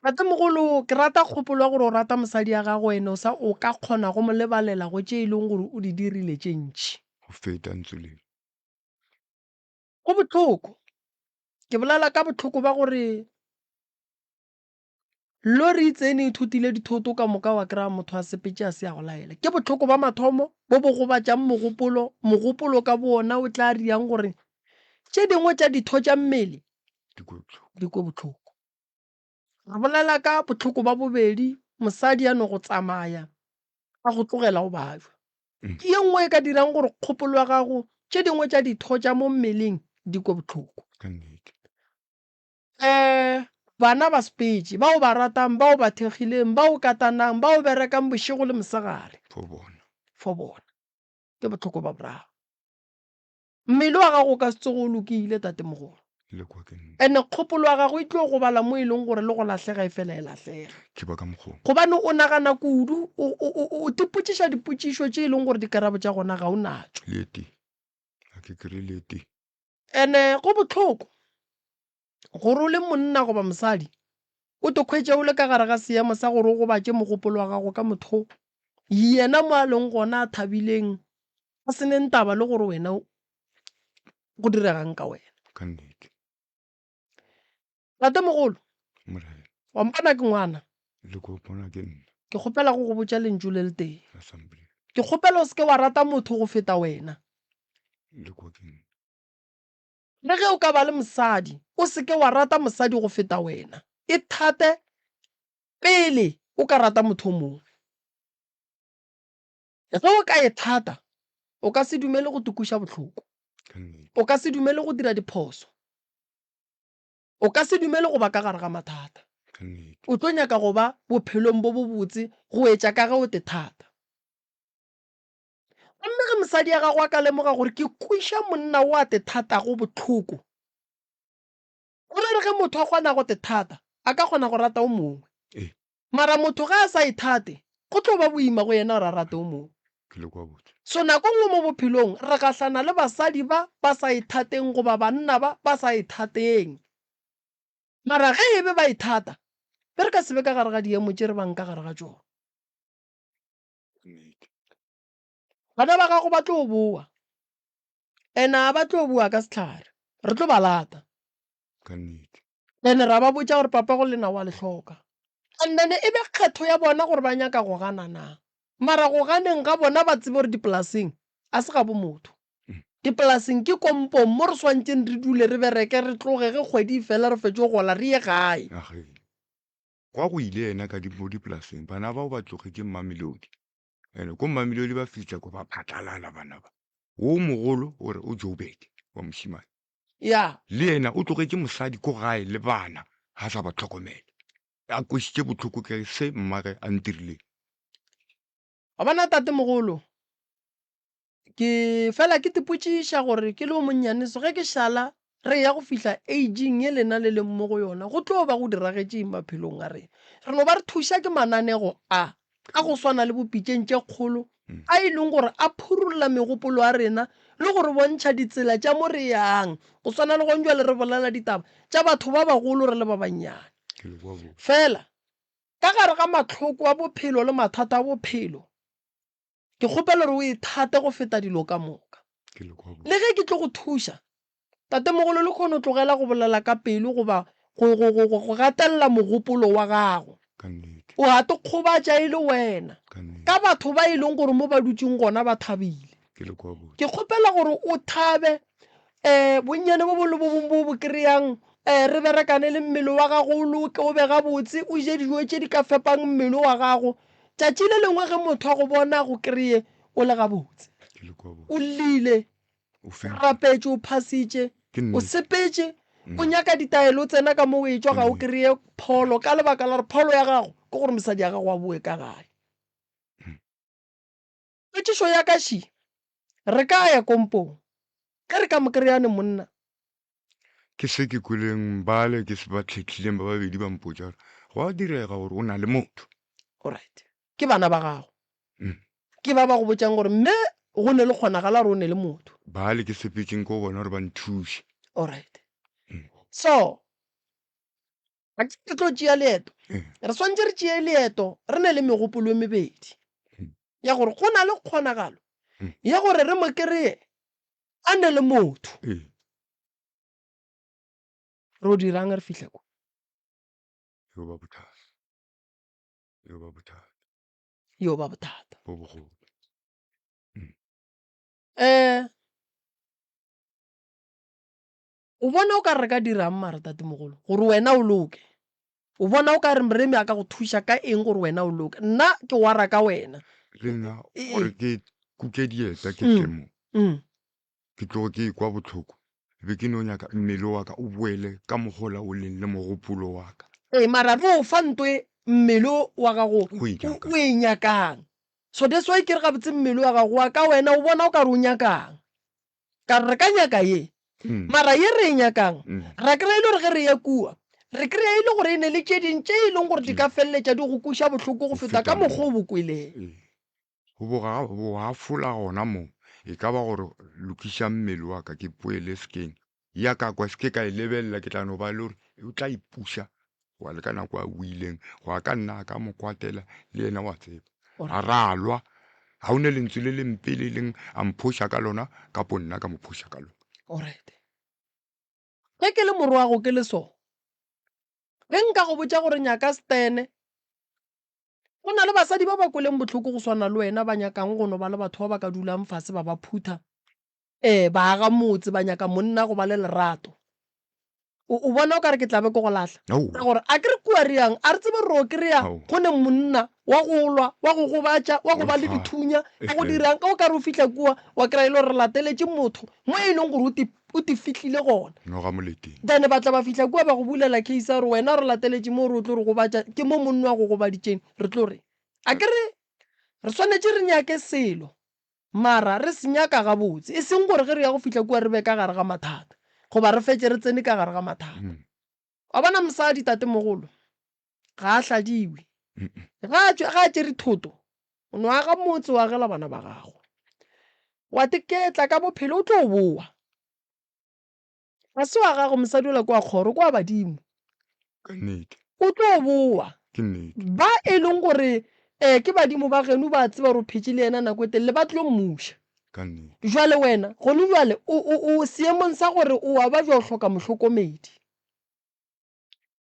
Tatemogolo, ke rata kgopolo ya gore o rata mosadi ya gago ene o sa o ka kgona go mo lebalela go tše e leng gore o di dirile tše ntši. Go feta Ntsoleng. Go bohloko. Ke bolela ka bohloko ba gore lori e tsene e thotile dithoto ka moka wa kry-a motho a sepetše a se a go laela. Ke bohloko ba mathomo bo bo gobatšang mogopolo, mogopolo ka bo ona o tla riang gore tše dingwe tša ditho tša mmele di kwe bohloko. Re bolela ka bohloko ba bobedi, mosadi a no go tsamaya a go tlogela o babja. Ke ye nngwe e ka dirang gore kgopolo ya gago, tše dingwe tša ditho tša mo mmeleng di kwe bohloko. Um bana ba sepetše, ba o ba ratang, ba o ba thekgileng, ba o katanang, ba o berekang bošego le mosegare. For bona. For bona. Ke bohloko ba boraro. Mmele wa gago o ka se tsoge o lokile, tatemogolo. Le kwa ke nna. Ene kgopolo ya gago e tlo gobala mo e leng gore le go lahlega e fela e lahlega. Ke ba ka mokgwa o. Gobane o nagana kudu, o, o, o, o tipotšiša dipotšišo tše e leng gore dikarabo tša gona ga o natšo. Le e tee. Ga ke kry-e le e tee. Ene go bohloko gore o le monna goba mosadi o to khwetše o le ka gare ga seemo sa gore o gobatše mogopolo wa gago ka motho yena mo a leng gona a thabileng a se neng taba le gore wena go diregang ka wena. Ka nnete. Tatemogolo, Morena. wa mpona ke ngwana. Le ko mpona ke nna. Ke kgopela go go botša lentšu le letee. Assembly. Ke kgopela o se ke wa rata motho go feta wena. Le kwa ke nna. Le ge o ka ba le mosadi, o se ke wa rata mosadi go feta wena. Ithate pele o ka rata motho o mongwe. Ge o ka ithata, o ka se dumele go tukuša bohloko. O ka se dumele go dira diphoso. O ka se dumele go ba ka gare ga mathata. O tlo nyaka go ba bophelong bo bobotse go etša ka ge o te thata. Gomme ge mosadi ya gago a ka lemoga gore ke kweša monna o a te thatago bohloko, go ra re ge motho a kgona go te thata, a ka kgona go rata o mongwe. Mara motho ge a sa ithate, go tlo ba boima go yena gore a rate o mongwe. Ke le kwa botse. So nako nngwe mo bophelong re gahlana le basadi ba ba sa ithateng goba banna ba ba sa ithateng. Mara ge e be ba ithata, be re ka se be ka gare ga diemo tše re bang ka gare ga tšona. Nnete. Bana ba gago ba tlo boa, and a ba tlo boa ka sehlare. Re tlo ba lata. Ka nnete. Then ra ba botša gore papago lena wa le hloka. And then e be kgetho ya bona gore ba nyaka go gana na. Mara go ganeng ga bona ba tsebe gore dipolaseng a se gabo motho. Dipolaseng ke kompong mo re swantšeng re dule re bereke re tloge ge kgwedi e fela re fetše go gola re ye gae. Agee. Gwa go ile yena ka di mo dipolaseng bana bao ba tlogetše Mamelodi. Ene ko Mamelodi ba fihla ko ba phatlalala bana ba. Wo mogolo o re o Joburg wa mošimane. Ya. Le yena o tlogetše mosadi ko gae le bana, ga sa ba hlokomela. A kwešitše bohloko ke se mmage a ntirileng. Wa bona tatemogolo, ke fela ke tipotšiša gore ke le o monnyane so ge ke šala re eya go fihla aging ye lena le leng mo go yona, go tlo ba go diragetše eng maphelong a rena? Re no ba re thuša ke mananego a, a go swana le bopitšeng tše kgolo a e leng gore a phurolla megopolo ya rena le go re bontšha ditsela tša mo re yang, go swana le gong bjale re bolela ditaba tša batho ba bagolo re le ba bannyane. Ke le kwa botse. Fela ka gare ga mahloko a bophelo le mathata a bophelo, ke kgopela gore o ithate go feta dilo ka moka. Ke le kwa botse. Le ge ke tlo go thuša, tatemogolo le kgone tlogela go bolela ka pelo goba go, go, go, go, go gatelela mogopolo wa gago. Ka nnete. O a tikgobatša e le wena. Ka nnete. Ka batho ba e leng gore mo ba dutšeng gona ba thabile. Ke le kwa botse. Ke kgopela gore o thabe, um bonnyane bo bongwe le bo bongwe bo bo kry-ang, um re berekane le mmele wa gago o loke, o be gabotse, o je dijo tše di ka fepang mmele wa gago. Tšatši le lengwe ge motho a go bona a go kry-e o le gabotse. Ke le kwa botse. O llile, O o fentše. rapetše, o phasitše, Ke o nnete. sepetše, o nyaka ditaelo, o tsena ka mo o etšwa ga o Ke nnete. kry-e pholo ka lebaka la gore pholo ya gago ke gore mosadi ya gago a boe ka gae. Potšišo ya ka še, re ka ya kompong ge re ka mo kry-a ne monna? Ke se ke kweleng bale ke se ba tlhetlileng ba babedi ba mpotša gore go a direga gore o na le motho. Alright, ke bana ba gago. Mm. Ke ba ba go botšang gore mme go ne le kgonagala gore o ne le motho. Bale ke sepetšeng ko bona gore ba nthuše. Alright. Mm. So, ga ke re tlo tšea leeto. Mm. Re swantše re tšee leeto re ne le megopolo e mebedi Mm. ya gore go na le kgonagalo Mm. ya gore re mo kry-e a ne le motho. Ee. Ro dirang re fihla ko? Yo ba bothata. Yo ba bothata. Yo ba bothata. Bo bogolo. Eh, o bona o ka re ka dirang mara tatemogolo gore wena o loke? O bona o ka re Moremi a ka go thuša ka eng gore wena o loke? Nna ke wara ka wena. Le nna Ee. gore ke kuke dieta ke Mm. tle mo. Mm. Ke tloge ke ekwa bohloko. Be ke no nyaka mmele wa ka o boele ka mogola o leng le mogopolo wa ka. Ee, mara re o fa nto e mmele wa gago O e nyakang. o e nyakang. So that's why ke re gabotse mmele wa gago wa ka wena o bona o ka re o nyakang. Ka re re ka nyaka ye. Mm. Mara ye re e nyakang, Mm. ra kry-a e le gore ge re ya kua, re kry-a e le gore e ne le tše ding tše e leng gore di ka feleletša di go kweša bohloko go Go feta ka feta mokgwa o moo. bo kweleng. Ee. Go bo ga, bo hafola gona moo, e ka ba gore lokiša mmele wa ka ke boele sekeng. Ya ka kwa se ke ka e lebelela, ke tla no ba le gore o tla ipuša goba le ka nako a boileng, goba ka nna a ka mo kwatela le yena wa tseba. A ra lwa, ga o ne lentswe le lempe le leng a mphoša ka lona kapo nna ka mo phoša ka lona. Alright. Ge ke le morwago ke le so, ge nka go botša gore nyaka stene, go na le basadi ba ba kweleng bohloko go swana le wena ba nyakang go no ba le batho ba ba ka dulang fase ba ba phutha, eh, ba aga motse, ba nyaka monna go ba le lerato. O, o bona o ka re ke tla be ke go lahla? Aowa. Ka gore a ke re kua re yang, a re tsebe ro kry-a Aowa. go ne monna wa go lwa, wa go gobatša, wa go ba le Efa. dithunya, wa go Ehe. dirang, ka o ka re o fihla kua wa kry-a e le gore re lateletše motho mo e leng gore o te, o te fihlile gona. Noga moleteng. Then ba tla ba fihla kua ba go bulela case ya gore wena re lateletše mo re o tlo re gobatša, ke mo monna wa go gobaditšeng, re tlo re. A ke re re swanetše re nyake selo Mara re se nyaka gabotse, e seng gore ge re ya go fihla kua re be ka gare ga mathata, goba re fetše re tsene ka gare ga mathata. Wa bona mosadi, tatemogolo, ga a hladiwe. Ge a tšwe, ge a tšere thoto, o no aga motse, o agela bana ba gagwe. Wa teketla ka bophelo, o tlo boa. Ga se wa gago mosadi ola kwa kgoro, kwa badimo. Ka nnete. O tlo boa. Ke nnete. Ba e leng gore eh, ke badimo ba geno ba tseba gore o phetše le yena nako e telele, ba tlo mmuša. Ka nnete. Jwale wena, gone jwale, o, o, o seemong sa gore o a bajwa o hloka mohlokomedi.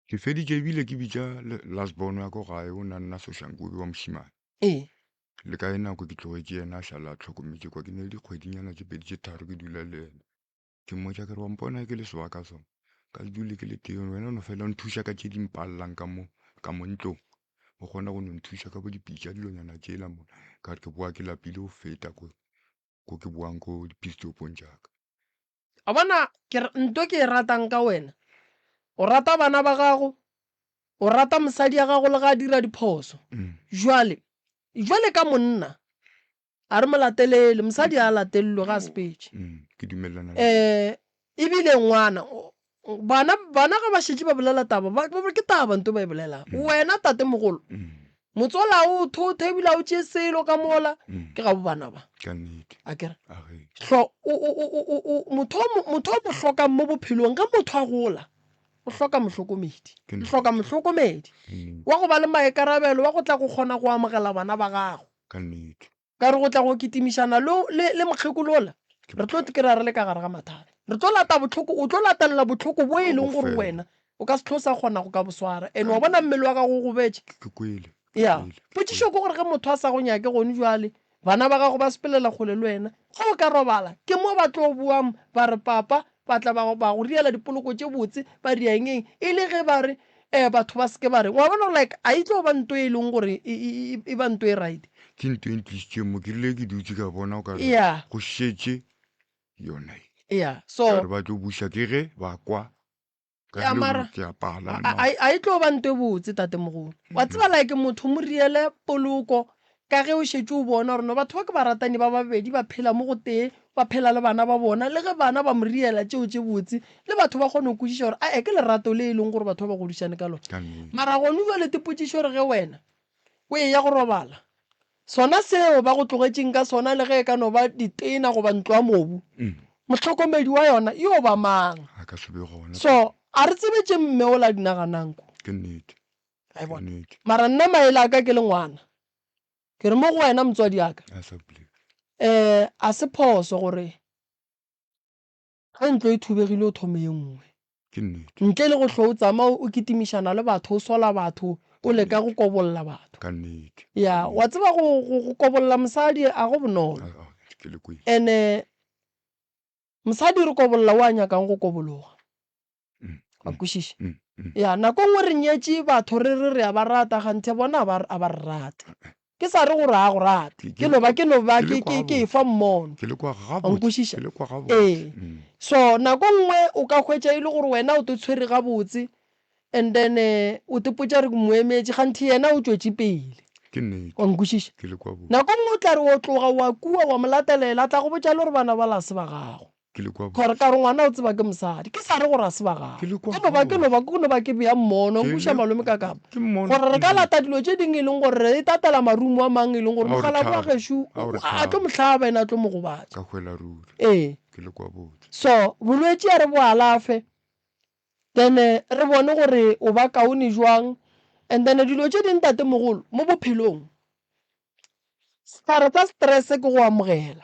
Ke feditše ebile ke bitša last born ya ko gae, o na nna Soshanguve wa mošemane. Ee. Le ka e nako ke tlogetše yena a šala a hlokometše kwa, ke ne le dikgwedinyana tše pedi tše tharo ke dula le yena. Ke mmotša ke re, wa mpona ke le sebaka so, ka se dule ke le tee, wena o no fela o nthuša ka tše di mpallang ka mo, ka mo ntlong. O kgona go no nthuša ka bo dipitša dilonyana tšela mo, ka re ke boa ke lapile go feta ko, ko ke boang ko dipistopong tša ka. A bona, ke re, nto ke e ratang ka wena, o rata bana ba gago, o rata mosadi ya gago le ga a dira diphoso. Jwale, jwale ka monna, a re mo latelele, mosadi a latelelwe ga a sepetše. Ke dumelelana le Eh, ebile ngwana, o, bana, bana ga ba šetše ba bolela taba, ba, ba, ke taba nto ba e bolelang. Wena tatemogolo, motswala o thothe ebile a o tšee selo ka mola, ke ga bo bana ba. Ka nnete. A ke re? A ge. Hlo, o, o, o, o, o, motho o mo, motho o mo hlokang mo bophelong, ge motho a gola, O hloka mohlokomedi. Ke O hloka nnete. mohlokomedi Ke nnete. wa go ba le maikarabelo, wa go tla go kgona go amogela bana ba gago. Ka nnete. Ka re go tla go kitimišana le, le, le mokgekolo ola, Ke re tlo bothata. kry-a re le ka gare ga mathata. Re tlo lata bohloko, o tlo latelela bohloko bo e Go leng gore fela. wena o ka se tlo sa kgona go ka bo swara. And Ka wa bona mmele wa gago o gobetše. Ke kwele. Ke Ya. kwele. Ke Potšišo kwele. ke gore ge motho a sa go nyake gone bjale, bana ba gago ba sepelela kgole le wena, ge o ka robala, ke mo ba tlo boang ba re papa, ba tla ba go, ba go riela dipoloko tše botse, ba ria eng eng, e le ge ba re um batho ba se ke ba re, wa bona gore like a e tlo ba nto e leng gore e, e, e, e ba nto e right. Ke nto e ntlišitšeng mo, ke rile ke dutše ka bona o ka re Ya. go šetše yona ye. Ya, Ka so. re ba tlo buša ke ge ba kwa. Ka Ya ge le mara ke a pala a, a, a e tlo ba nto e botse tatemogolo. Wa tseba like motho mo riele poloko ka ge o šetše o bona gore no batho ba ke baratani ba babedi ba phela mo go tee, ba phela le bana ba bona, le ge bana ba mo riela tšeo tše botse, le batho ba kgone go kwešiša gore ae ke lerato le e leng gore batho ba ba godišane ka lona. Ka nnete. Mara gone bjale tepotšišo gore ge wena o eya go robala, Sona seo ba go tlogetšeng ka sona le ge e ka no ba ditena goba ntlo ya mobu, mohlokomedi wa yona yo ba mang? A ka se be gona. So, a re tsebe tše mme ola di naganang ko. Ke nnete. A e Ke bona? nnete. Mara nna maele a ka ke le ngwana, ke re mo go wena motswadi wa ka, A sa bolele. um a se phoso gore Ge ntlo e thubegile o thome ye nngwe. Ke nnete. Ntle le go hlwa o tsama o kitimišana le batho, o sola batho, o leka go kobolla batho. Ka nnete. Ya, wa tseba go, go, go kobolla mosadi a go bonolo. A, a, ke le kwele. Ene mosadi re kobolla o a nyakang go kobologa. Mm, Wa mm, kwešiša? mm, mm. Ya, nako nngwe re nyetše batho re re re a ba rata, kganthe bona a ba, a ba re rate. Ke sa re gore a go rate, Ke, ke ke no ba, ke no ba ke le ke, kwa ke, ke gabotse. efa mmono. Ke le kwa Wa gabotse. nkwešiša? Ke le kwa gabotse. Ee. Mm. So nako nngwe o ka hwetša e le gore wena o te tshwere gabotse and then eh, o te potša re ke mo emetše, kganthe yena o tšwetše pele. Ke nnete. Wa nkwešiša? Ke le kwa botse. Nako nngwe o tla re o tloga wa kua wa mo latelela, a tla go botša le gore bana bala se ba gago. Ke le kwa Gore ka re ngwana o tseba ke mosadi. Ke sa re gore a se ba gago. Ke le kwa Ke no ba, ke no ba, ke no ba ke bea mmono, Ke nkweša le- malome ka kapa. Ke mmono. Gore re ka lata dilo tše dingwe e leng gore re itatela marumo a mang e leng gore A o re mokgalabje wa hlaba. gešo A o re a tlo hlaba. mo hlaba ene a tlo mo gobatša. Ka hwela ruri. Ee. Ke le kwa botse. So bolwetši a re bo alafe then re bone gore o ba kaone jwang and then dilo tše ding ntatemogolo mo bophelong sehlare sa stress ke go amogela.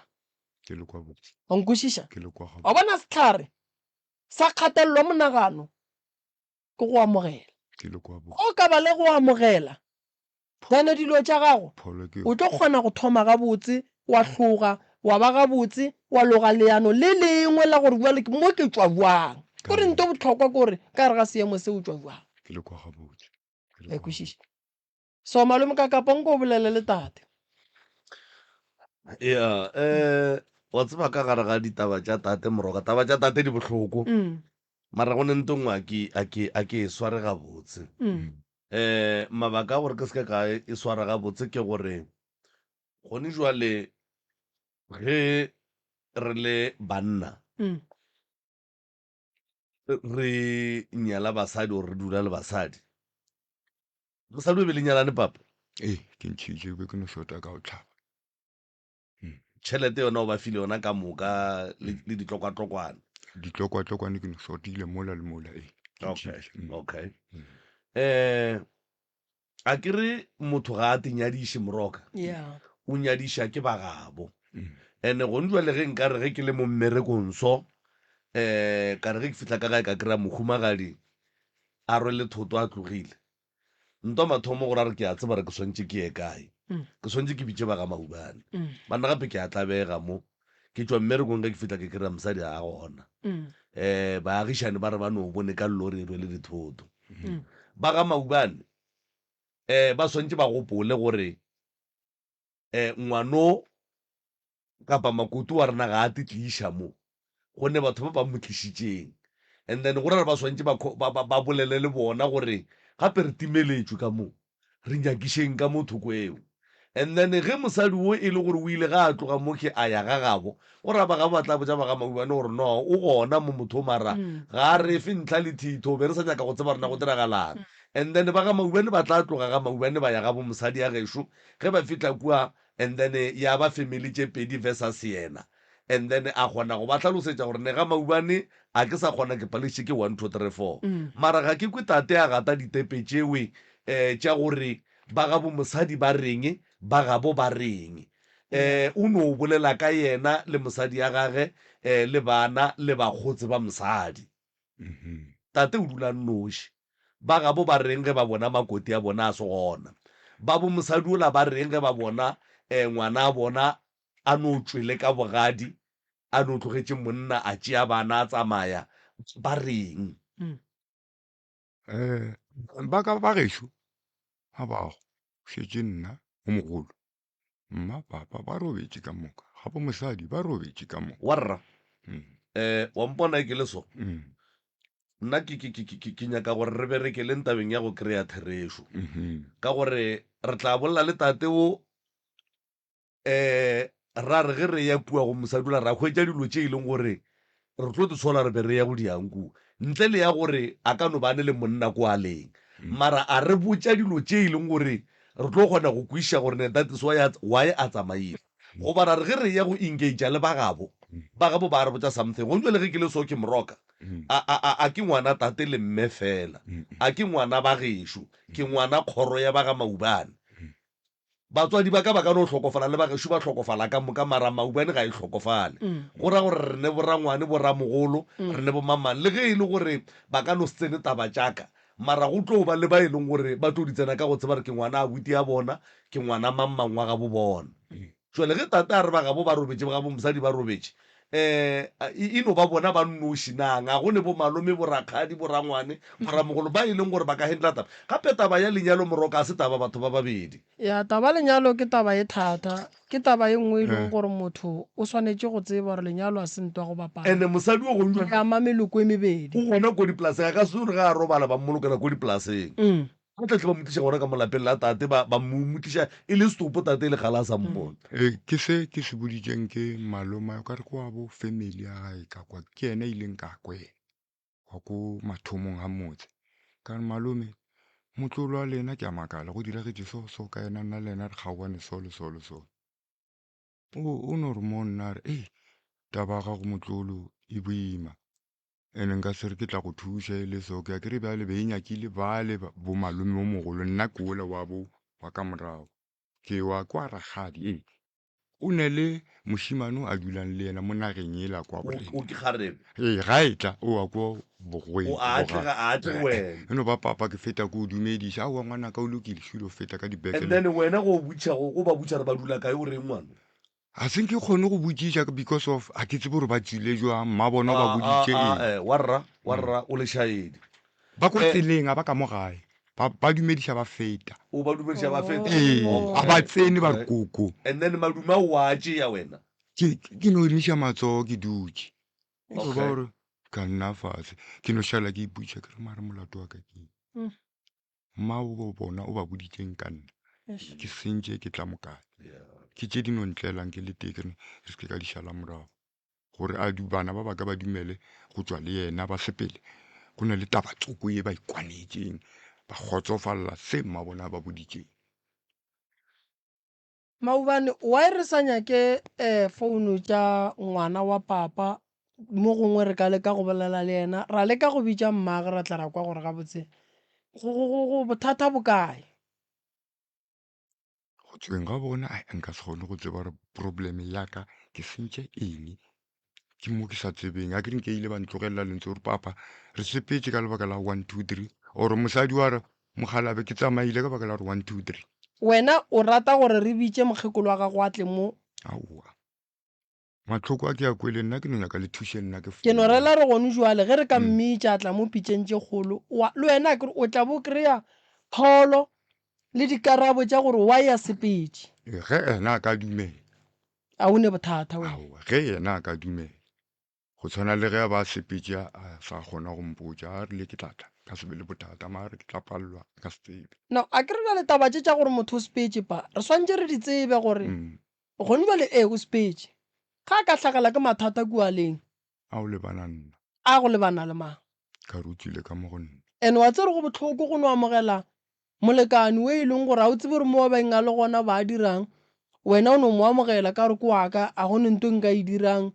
Ke le kwa botse. Wa nkwešiša? Ke le kwa gabotse. Wa bona sehlare sa kgatelelo ya monagano ke go amogela. Ke le kwa botse. Ge o ka ba le go amogela, then dilo tša gago Pholo ke o tlo kgona go thoma gabotse, wa hloga, wa ba gabotse, wa loga leano le lengwe la gore bjale mo ke tšwa bjang. Ka Kore nto bohlokwa ke gore ka gare ga seemo se o tšwa bjang. Ke le kwa gabotse. Ke le Wa kwa kwešiša? So malome ka kapa nko o bolele le tate. Ya, eh wa tseba ka gare ga ditaba tša tate Moroka, taba tša tate di bohloko. Mm. Mara go ne nto nngwe a ke a ke a ke e sware gabotse. Mm. Eh mabaka a gore ke se ka e swara gabotse ke gore gone jwale ge re le banna Mm. re nyala basadi or re dula le basadi. Mosadi o be le nyalane papa? Ee, ke ntšhitše be ke no shota ka go tlhaba. Tšhelete yona o ba file yona ka moka le, le ditlokwatlokwane. Ditlokwatlokwane ke no shotile mola le mola, ee. Ke Okay, ntšhitše. Mm. okay. Mm. Eh, a ke re motho ga a te nyadiše moroka. Yeah. O nyadiša ke ba gabo. Mm. Ene gone jwale ge nka re ge ke le mo mmerekong so, eh, ka re ge ke fihla ka gae ka kry-a mohumagadi a rwele thoto a tlogile. Ntwa mathomo gore a re ke a tseba re ke swantše ke ye kae. Mm. Ke swantše ke bitše ba ga Maubane. Mm. Banna gape ke a tlabega mo. Ke tšwa mmerekong ge ke fihla ke kry-a mosadi ga a gona. Mm. Eh, baagišane ba re ba no bone ka lori e rwele dithoto. Mm. Ba ga Maubane eh ba swantše ba gopole gore eh ngwano kapa makoti wa rena ga a te tliša mo, gonne batho ba ba mo tlišitšeng. And then go ra gore ba swantše ba, ba, ba, ba bolele le bona gore gape re timeletšwe ka mo, re nyakišeng ka mo thoko eo. And then ge mosadi wo e le gore o ile ga a tloga mo ke a ya ga gabo, go ra ba gabo ba tla botša ba ga Maubane gore no, o gona mo motho o mara ga a re fe ntlha le thitho, be re sa nyaka go tseba rena go diragalang. And then ba ga Maubane ba tla tloga ga Maubane ba ya ga bo mosadi ya gešo, ge ba fihla kua And then ya ba family tše pedi versus yena. And then a kgona go ba hlalosetša gore ne ga maubane a ke sa kgona ke paletše ke 1 2 3 4. Mara ga ke kwe tate a gata ditepe tšewe um tša gore ba gabo mosadi ba reng, ba gabo ba reng. Um o no bolela ka yena le mosadi ya gage um le bana le bakgotse ba mosadi. Tate o dula a nnoši. Ba gabo ba reng ge ba bona makoti a bona a se gona? Ba bo mosadi ola ba reng ge ba bona um ngwana a bona a no tšwele ka bogadi, a no tlogetše monna a tšea bana a tsamaya, ba reng? Um ba ka ba gešo ga bago šetše nna o mogolo mma papa ba robetše ka moka ga bo mosadi ba robetše ka moka Warra, um wa mpona e ke le so? Nna ke, ke, ke, ke, ke nyaka gore re berekeleng tabeng ya go kry-a therešo, ka gore re tla bolela le tate wo um ra re ge re eya kua go mosadi ola ra hwetša dilo tše e leng gore re tlo di sola re be re ya go diang kua, ntle le ya gore a ka no ba a ne le monna ko a leng, mara a re botša dilo tše e leng gore re tlo kgona go kwešiša gore ne that is why a, why a tsamaile. Goba ra re ge re eya go engage-a le ba gabo, ba gabo ba re botša something. Gong jwale ge ke le so ke moroka, a, a, a, a ke ngwana tate le mme fela, a ke ngwana ba gešo, ke ngwana kgoro ya ba ga Maubane. Batswadi ba ka ba ka no hlokofala le ba gešo ba hlokofala ka moka, mara Maubane ga e hlokofale. Go ra gore re ne borangwane, boramogolo, re ne bomamang. Le ge e le gore ba ka no se tsene taba tša ka, mara go tlo ba le ba e leng gore ba tlo di tsena ka go tseba gore ke ngwana abuti ya bona, ke ngwana mang-mang wa gabo bona. Jwale ge tate a re ba gabo ba robetše, ba gabo mosadi ba robetše, um e no ba bona ba nnoši na? Ga go ne bo malome, bo rakgadi, bo rangwane, bo ramogolo ba e leng gore ba ka handla taba. Gape taba ya lenyalo moroka ga se taba batho ba babedi. Ya, taba ya lenyalo ke taba e thata. Ke taba e nngwe e leng gore motho o swanetše go tseba gore lenyalo ga se ntwa go bapala. Ene mosadi o gong jwale. E ama meloko e mebedi. O gona ko dipolaseng, a ka se re ge a robala ba mmolokela ko dipolaseng. Ba tla tle ba mo tliša gona ka mo lapeng la tate, ba, ba mo, mo tliša e le setopo tate e le kgale a sa mmone. Ee, ke se ke se boditšeng ke malome, o ka re ke wa bo family ya gae ka kwa, ke yena a ileng ka kwena wa ko mathomong a motse. Ka re malome, motlolo wa lena ke a makala go diragetše so so ka yena, nna le yena re kgaogane so le so le so. O, o no re mo nna a re, ei, taba ya gago motlolo e boima. Ene nka se re ke tla go thuša e le so, ke a kere bjale be e nyakile bale bo malome o mogolo, nna ke ola wa bo wa ka morago. Ke wa kwa rakgadi, ee. O ne le mošemane o a dulang le yena mo nageng yela kwa O, borena. o ke kgarebe. Ee, ga e tla, o wa kwa bogweng, O a tle, boga. ga a tle go wena. E no ba papa ke feta ke o dumediša, aowa ngwanaka o lokile, šulo feta ka dibeke And le. then wena go o botšiša, go, go ba botša re ba dula kae, o reng ngwana? Ga se nke kgone go botšiša because of ga ke tsebe gore ba tswile jwang, mma bona o ba A, a, boditše a, eng. eh, wa rra, wa rra, o lešaedi. Ba ko Eh. tseleng, ga ba ka mo gae. Ba, ba dumediša ba feta. O ba dumediša ba feta? Ee, ga ba Okay, tsene ba re okay. koko. And then madume ao wa a tšea wena? Ke, ke no emiša matsogo ke dutše. E no ba Okay. gore ka nna fase. Ke no šala ke ipotšiša ke re mare molato wa ka ke eng? Mmago bona o ba boditšeng ka nna? Ke sentše ke tla mo kae? Ke tše di no ntlelang ke le tee ke re re se ke ka di šala morago. Gore a du bana ba ba ka ba dumele go tšwa le yena ba sepele, go na le taba tsoko ye ba ikwanetšeng ba kgotsofalela se mmabona a ba boditšeng. Maubane why re sa nyake phone tša ngwana wa papa mo gongwe re ka leka go bolela le yena ra leka go bitša mmagwe ra tla ra kwa gore gabotse go go go go bothata bo kae. Go tšweng ga bona ai nka se kgone go tseba gore problem ya ka ke sentše eng ke mo ke sa tsebeng a ke re nke ile ba ntlogelela lentse gore papa re sepetse ka lebaka la one two three or mosadi wa re mokgalabe ke tsamaile ka baka la gore one two three. Wena o rata gore re bitše mokgekolo wa gago a tle mo? Aowa. Mahloko a ke a kwele nna ke no nyaka le thuše nna ke Ke no fole. rela re gone jwale ge re ka mmitša a tla mo pitšeng tše kgolo, wa, le wena akere o tla bo kry-a pholo le dikarabo tša gore why a sepetše. Ge ena a ka dumela. A o ne bothata wena? Aowa, ge yena a ka dumela. Go tshwana le ge a ba a sepetše a sa kgona go mpotša, a rile ke tla tla, ka se be le bothata, mare ke tla palelwa, ka se tsebe. Now, a ke re bjale taba tše tša gore motho o sepetše pa, re swanetše re di tsebe gore gone bjale ee o sepetše. Ge a ka hlagela ke mathata kua leng? A o lebana nna. A go lebana le mang? Ka re o tšwile ka mo go nna. And wa tseba gore go bohloko go no amogela molekane o e leng gore ga o tsebe gore mo ba beng a le gona ba dirang. Wena o no mo amogela ka gore ke wa ka, a go ne nto nka e dirang.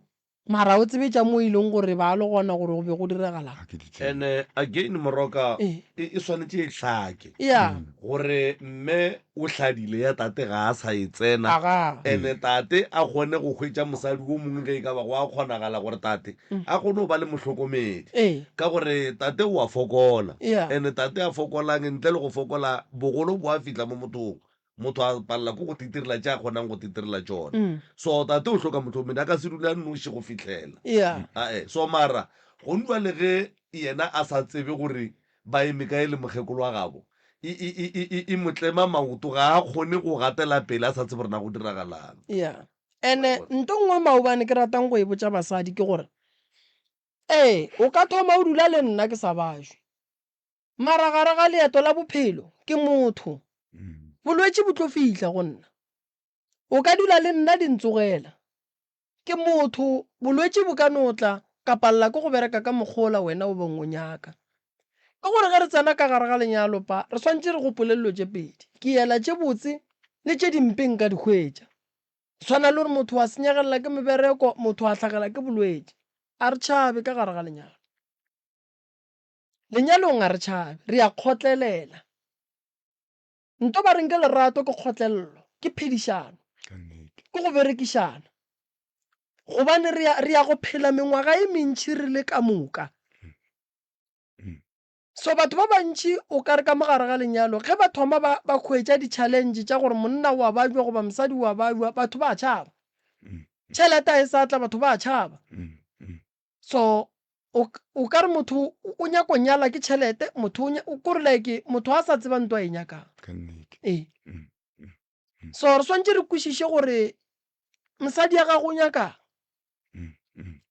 Mara o tsebe tša mo e leng gore ba le gona gore go be go diragalang. Ga ke di tsebe. And again Moroka Ee. e e swanetše e hlake Ya. gore mme o hladile ya tate ga a sa e tsena Aga. and tate a kgone go hwetša mosadi wo mongwe ge e ka ba go a kgonagala gore tate a kgone go ba le mohlokomedi Ee. ka gore tate o a fokola Ya. and tate a fokolang ntle le go fokola bogolo bo a fihla mo mothong Motho a palela ke go titirela tše a kgonang go titirela tšona. So tate o hloka mohlokomedi, a ka se dule a nnoši go fihlela. Yeah. Ae, so mara gong bjale ge yena a sa tsebe gore ba eme kae le mokgekolo wa gabo, e, e, e, e, e, e mo tlema maoto, ga a kgone go gatela pele a sa tsebe gore na go diragalang. Yeah. And-e nto nngwe maobane ke ratang go e botša basadi ke gore, ee, o ka thoma o dula le nna ke sa bajwe. Mara gare ga leeto la bophelo, ke motho. Bolwetši bo tlo fihla go nna. O ka dula le nna di ntsogela. Ke motho, bolwetši bo ka no tla, ka palela ke go bereka ka mokgwa wola wena o beng o nyaka. Ke gore ge re tsena ka gare ga lenyalo pa, re swanetše re gopole dilo tše pedi. Ke ela tše botse le tše dimpe nka di hwetša. Tshwana le gore motho wa senyegelela ke mebereko, motho a hlagela ke bolwetši. A re tšhabe ka gare ga lenyalo. Lenyalong ga re tšhabe, re a kgotlelela. Nto ba reng ke lerato ke kgotlelelo, ke phedišano, ke go berekišana. Gobane re ya, re ya go phela mengwaga e mentši re le ka moka. So batho ba bantši o ka re ka mo gare ga lenyalo ge ba thoma ba, ba hwetša di-challenge tša gore monna o a babja goba mosadi o a babja, batho ba a tšhaba. Tšhelete ga e sa tla, batho ba a tšhaba. So o o ka re motho o nyako nyala ke tšhelete, motho o kore like motho a sa tseba nto a e nyakang. Ka nnete. Ee. So re swantše re kwešiše gore mosadi ya gago o nyakang.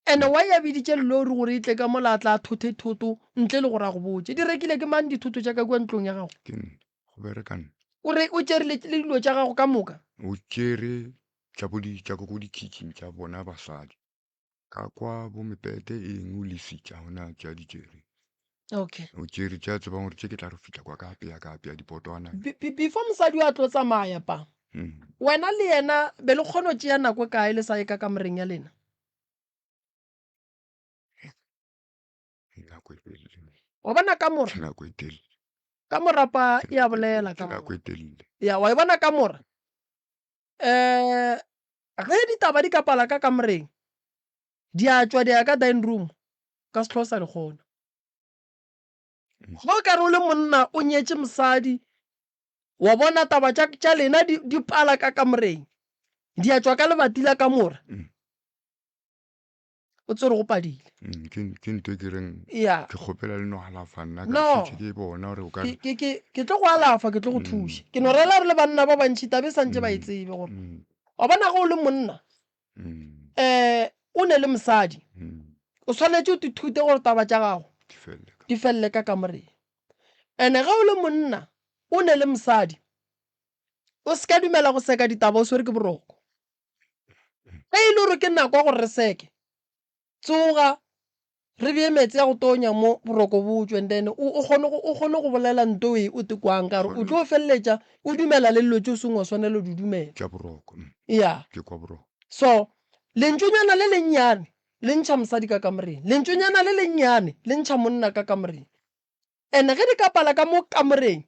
And why a biditše lori gore e tle ka mola a tla a thothe thoto ntle le gore a go botše. Di rekile ke mang dithoto tša ka kua ntlong ya gago? Ke nna. Go bereka nna. O re o tšere le dilo tša gago ka moka? O tšere tša bo di tša ko di-kitchen tša bona basadi. Ka kwa bo mepete eng o lesitša gona tša di tšere. Okay. O tšere tša tsebang gore tše ke tla re fihla kwa ka apea ka apea dipotwana. Before mosadi o a tlo tsamaya pa. Wena le yena be le kgona go tšea nako e kae le sa ye ka kamoreng ya lena? Nako e telele. Wa bona kamora? Nako e telele. Kamora pa e a bolela Ke nako e telele. Ya, wa e bona kamora? Um ge ditaba di ka pala ka kamoreng, di a tšwa di ya ka dining room, ka se hlwe o sa di kgona. Ge o ka re o le monna o nyetše mosadi, wa bona taba tša, tša lena di, di pala ka kamoreng, di a tšwa ka lebati la kamora. O tsere go padile. Mm, ke ke ntho e ke reng Ya. ke kgopela le no alafa nna ka No. šetše ke bona gore o ka Ke, ke, ke, ke tlo go alafa, ke tlo go thuša. Ke no rela re le banna ba bantši taba e santše ba e tsebe gore Mm, wa bona ge o le monna mm, um o ne le mosadi mm, o swanetše o tithute gore taba tša gago di felle ka di felele ka kamoreng. And-e ge o le monna o ne le mosadi o se ka dumela go seka ditaba o swere ke boroko. Ge e le gore ke nako ya gore re seke, tsoga re bee meetse ya go tonya mo boroko bo tšwe and then o o kgone go o kgone go bolela nto e o te kwang ka gore o tlo feleletša o dumela le dilo tše o seng wa swanela di dumela. Tša boroko. Mm. Ya. Ke kwa boroko. So lentšonyana le lennyane le ntšha mosadi ka kamoreng, lentšonyana le lennyane le ntšha monna ka kamoreng. And ge di ka pala ka mo kamoreng,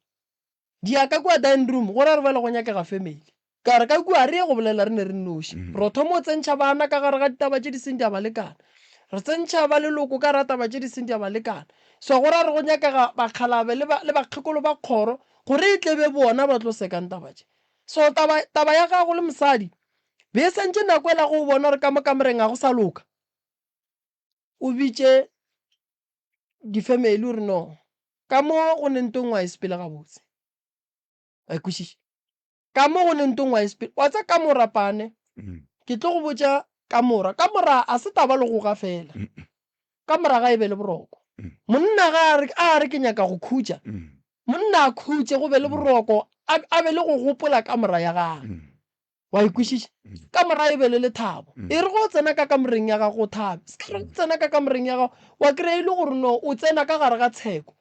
di ya ka kua dining room, go ra gore bjale go nyakega family. Ka gore ka kua ga re ye go bolela re ne re nnoši. Ro thoma go tsentšha bana ka gare ga ditaba tše di seng di a ba lekana. Re tsentšha ba leloko ka gare ga taba tše di seng di a ba lekana. So go ra gore go nyakega bakgalabe le ba, le bakgekolo ba kgoro gore e tle be bona ba tlo sekang taba tše. So taba, taba ya gago le mosadi, be e santše nako ela ge o bona gore ka mo kamoreng ga go sa loka, o bitše di-family o re no ka mo go ne nto nngwe ga e sepele gabotse wa e kwešiša ka mo go ne nto nngwe ga e sepele wa tsa kamora pane Mm. ke tlo go botša kamora kamora a se taba le go ga fela kamora ga e be le boroko Mm. monna ga a re a re ke nyaka go khutša Mm. monna a khutše go be le boroko a a be le go gopola kamora ya gagwe Mm. Wa e kwešiša? Ka morago e be le lethabo. E re go tsena ka kamoreng ya gago o thabe. Se ka re go tsena ka kamoreng ya gago wa kry-a e le gore no o tsena ka gare ga tsheko.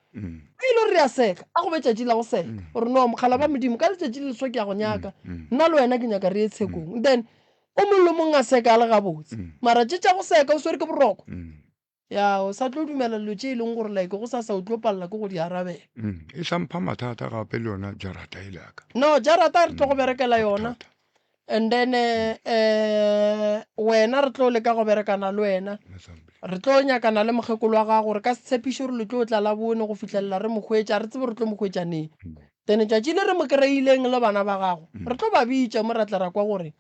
Ge e le gore re a seka, a go be tšatši la go seka. Gore no, mokgala ba Modimo, ka letšatši le leswa ke ya go nyaka. Nna le wena ke nyaka re ye tshekong. Then o mongwe le mongwe a seka a le gabotse. Mara tše tša go seka o swere ke boroko. Ya, o sa tlo dumela dilo tše e leng gore like gosasa o tlo palela ke go di arabela. E sa mpha mathata gape le yona jarata e la ka. No, jarata re tlo go berekela yona. And then eh wena re tlo leka go berekana le wena. Re tlo nyakana le mokgekolo wa gago, re ka se tshepiše gore le tlo tla Labone go fihlelela re mo hwetša, ga re tsebe re tlo mo hwetša neng. Then tšatši le re mo kry-ileng le bana ba gago, re tlo ba bitša mo ra tla ra kwa gore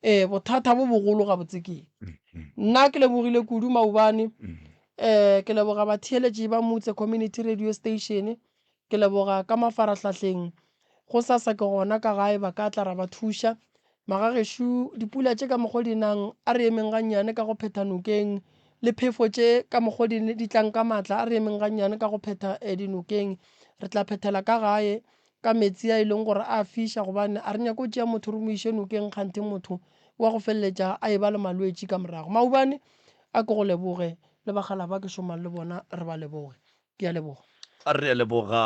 um bothata bo bogolo gabotse ke eng. Nna ke lebogile kudu maobane, um ke leboga batheeletši ba Motse Community Radio Station, ke leboga ka mafarahlahleng. Gosasa ke gona ka gae ba ka tla ra ba thuša. Magagešo, dipula tše ka mokgo di nang, a re emeng gannyane ka go phetha nokeng, le phefo tše ka mokgo di, di tlang ka maatla, a re emeng gannyane ka go phetha eh, dinokeng. Re tla phethela ka gae ka meetse a e leng gore a fiša, gobane a re nyake go tšea motho re mo iše nokeng kganthe motho wa go feleletša a eba le malwetši ka morago. Maobane, a ke go leboge, le bakgalabje ba ke šomang le bona re ba leboge. Ke a leboga. Re a leboga.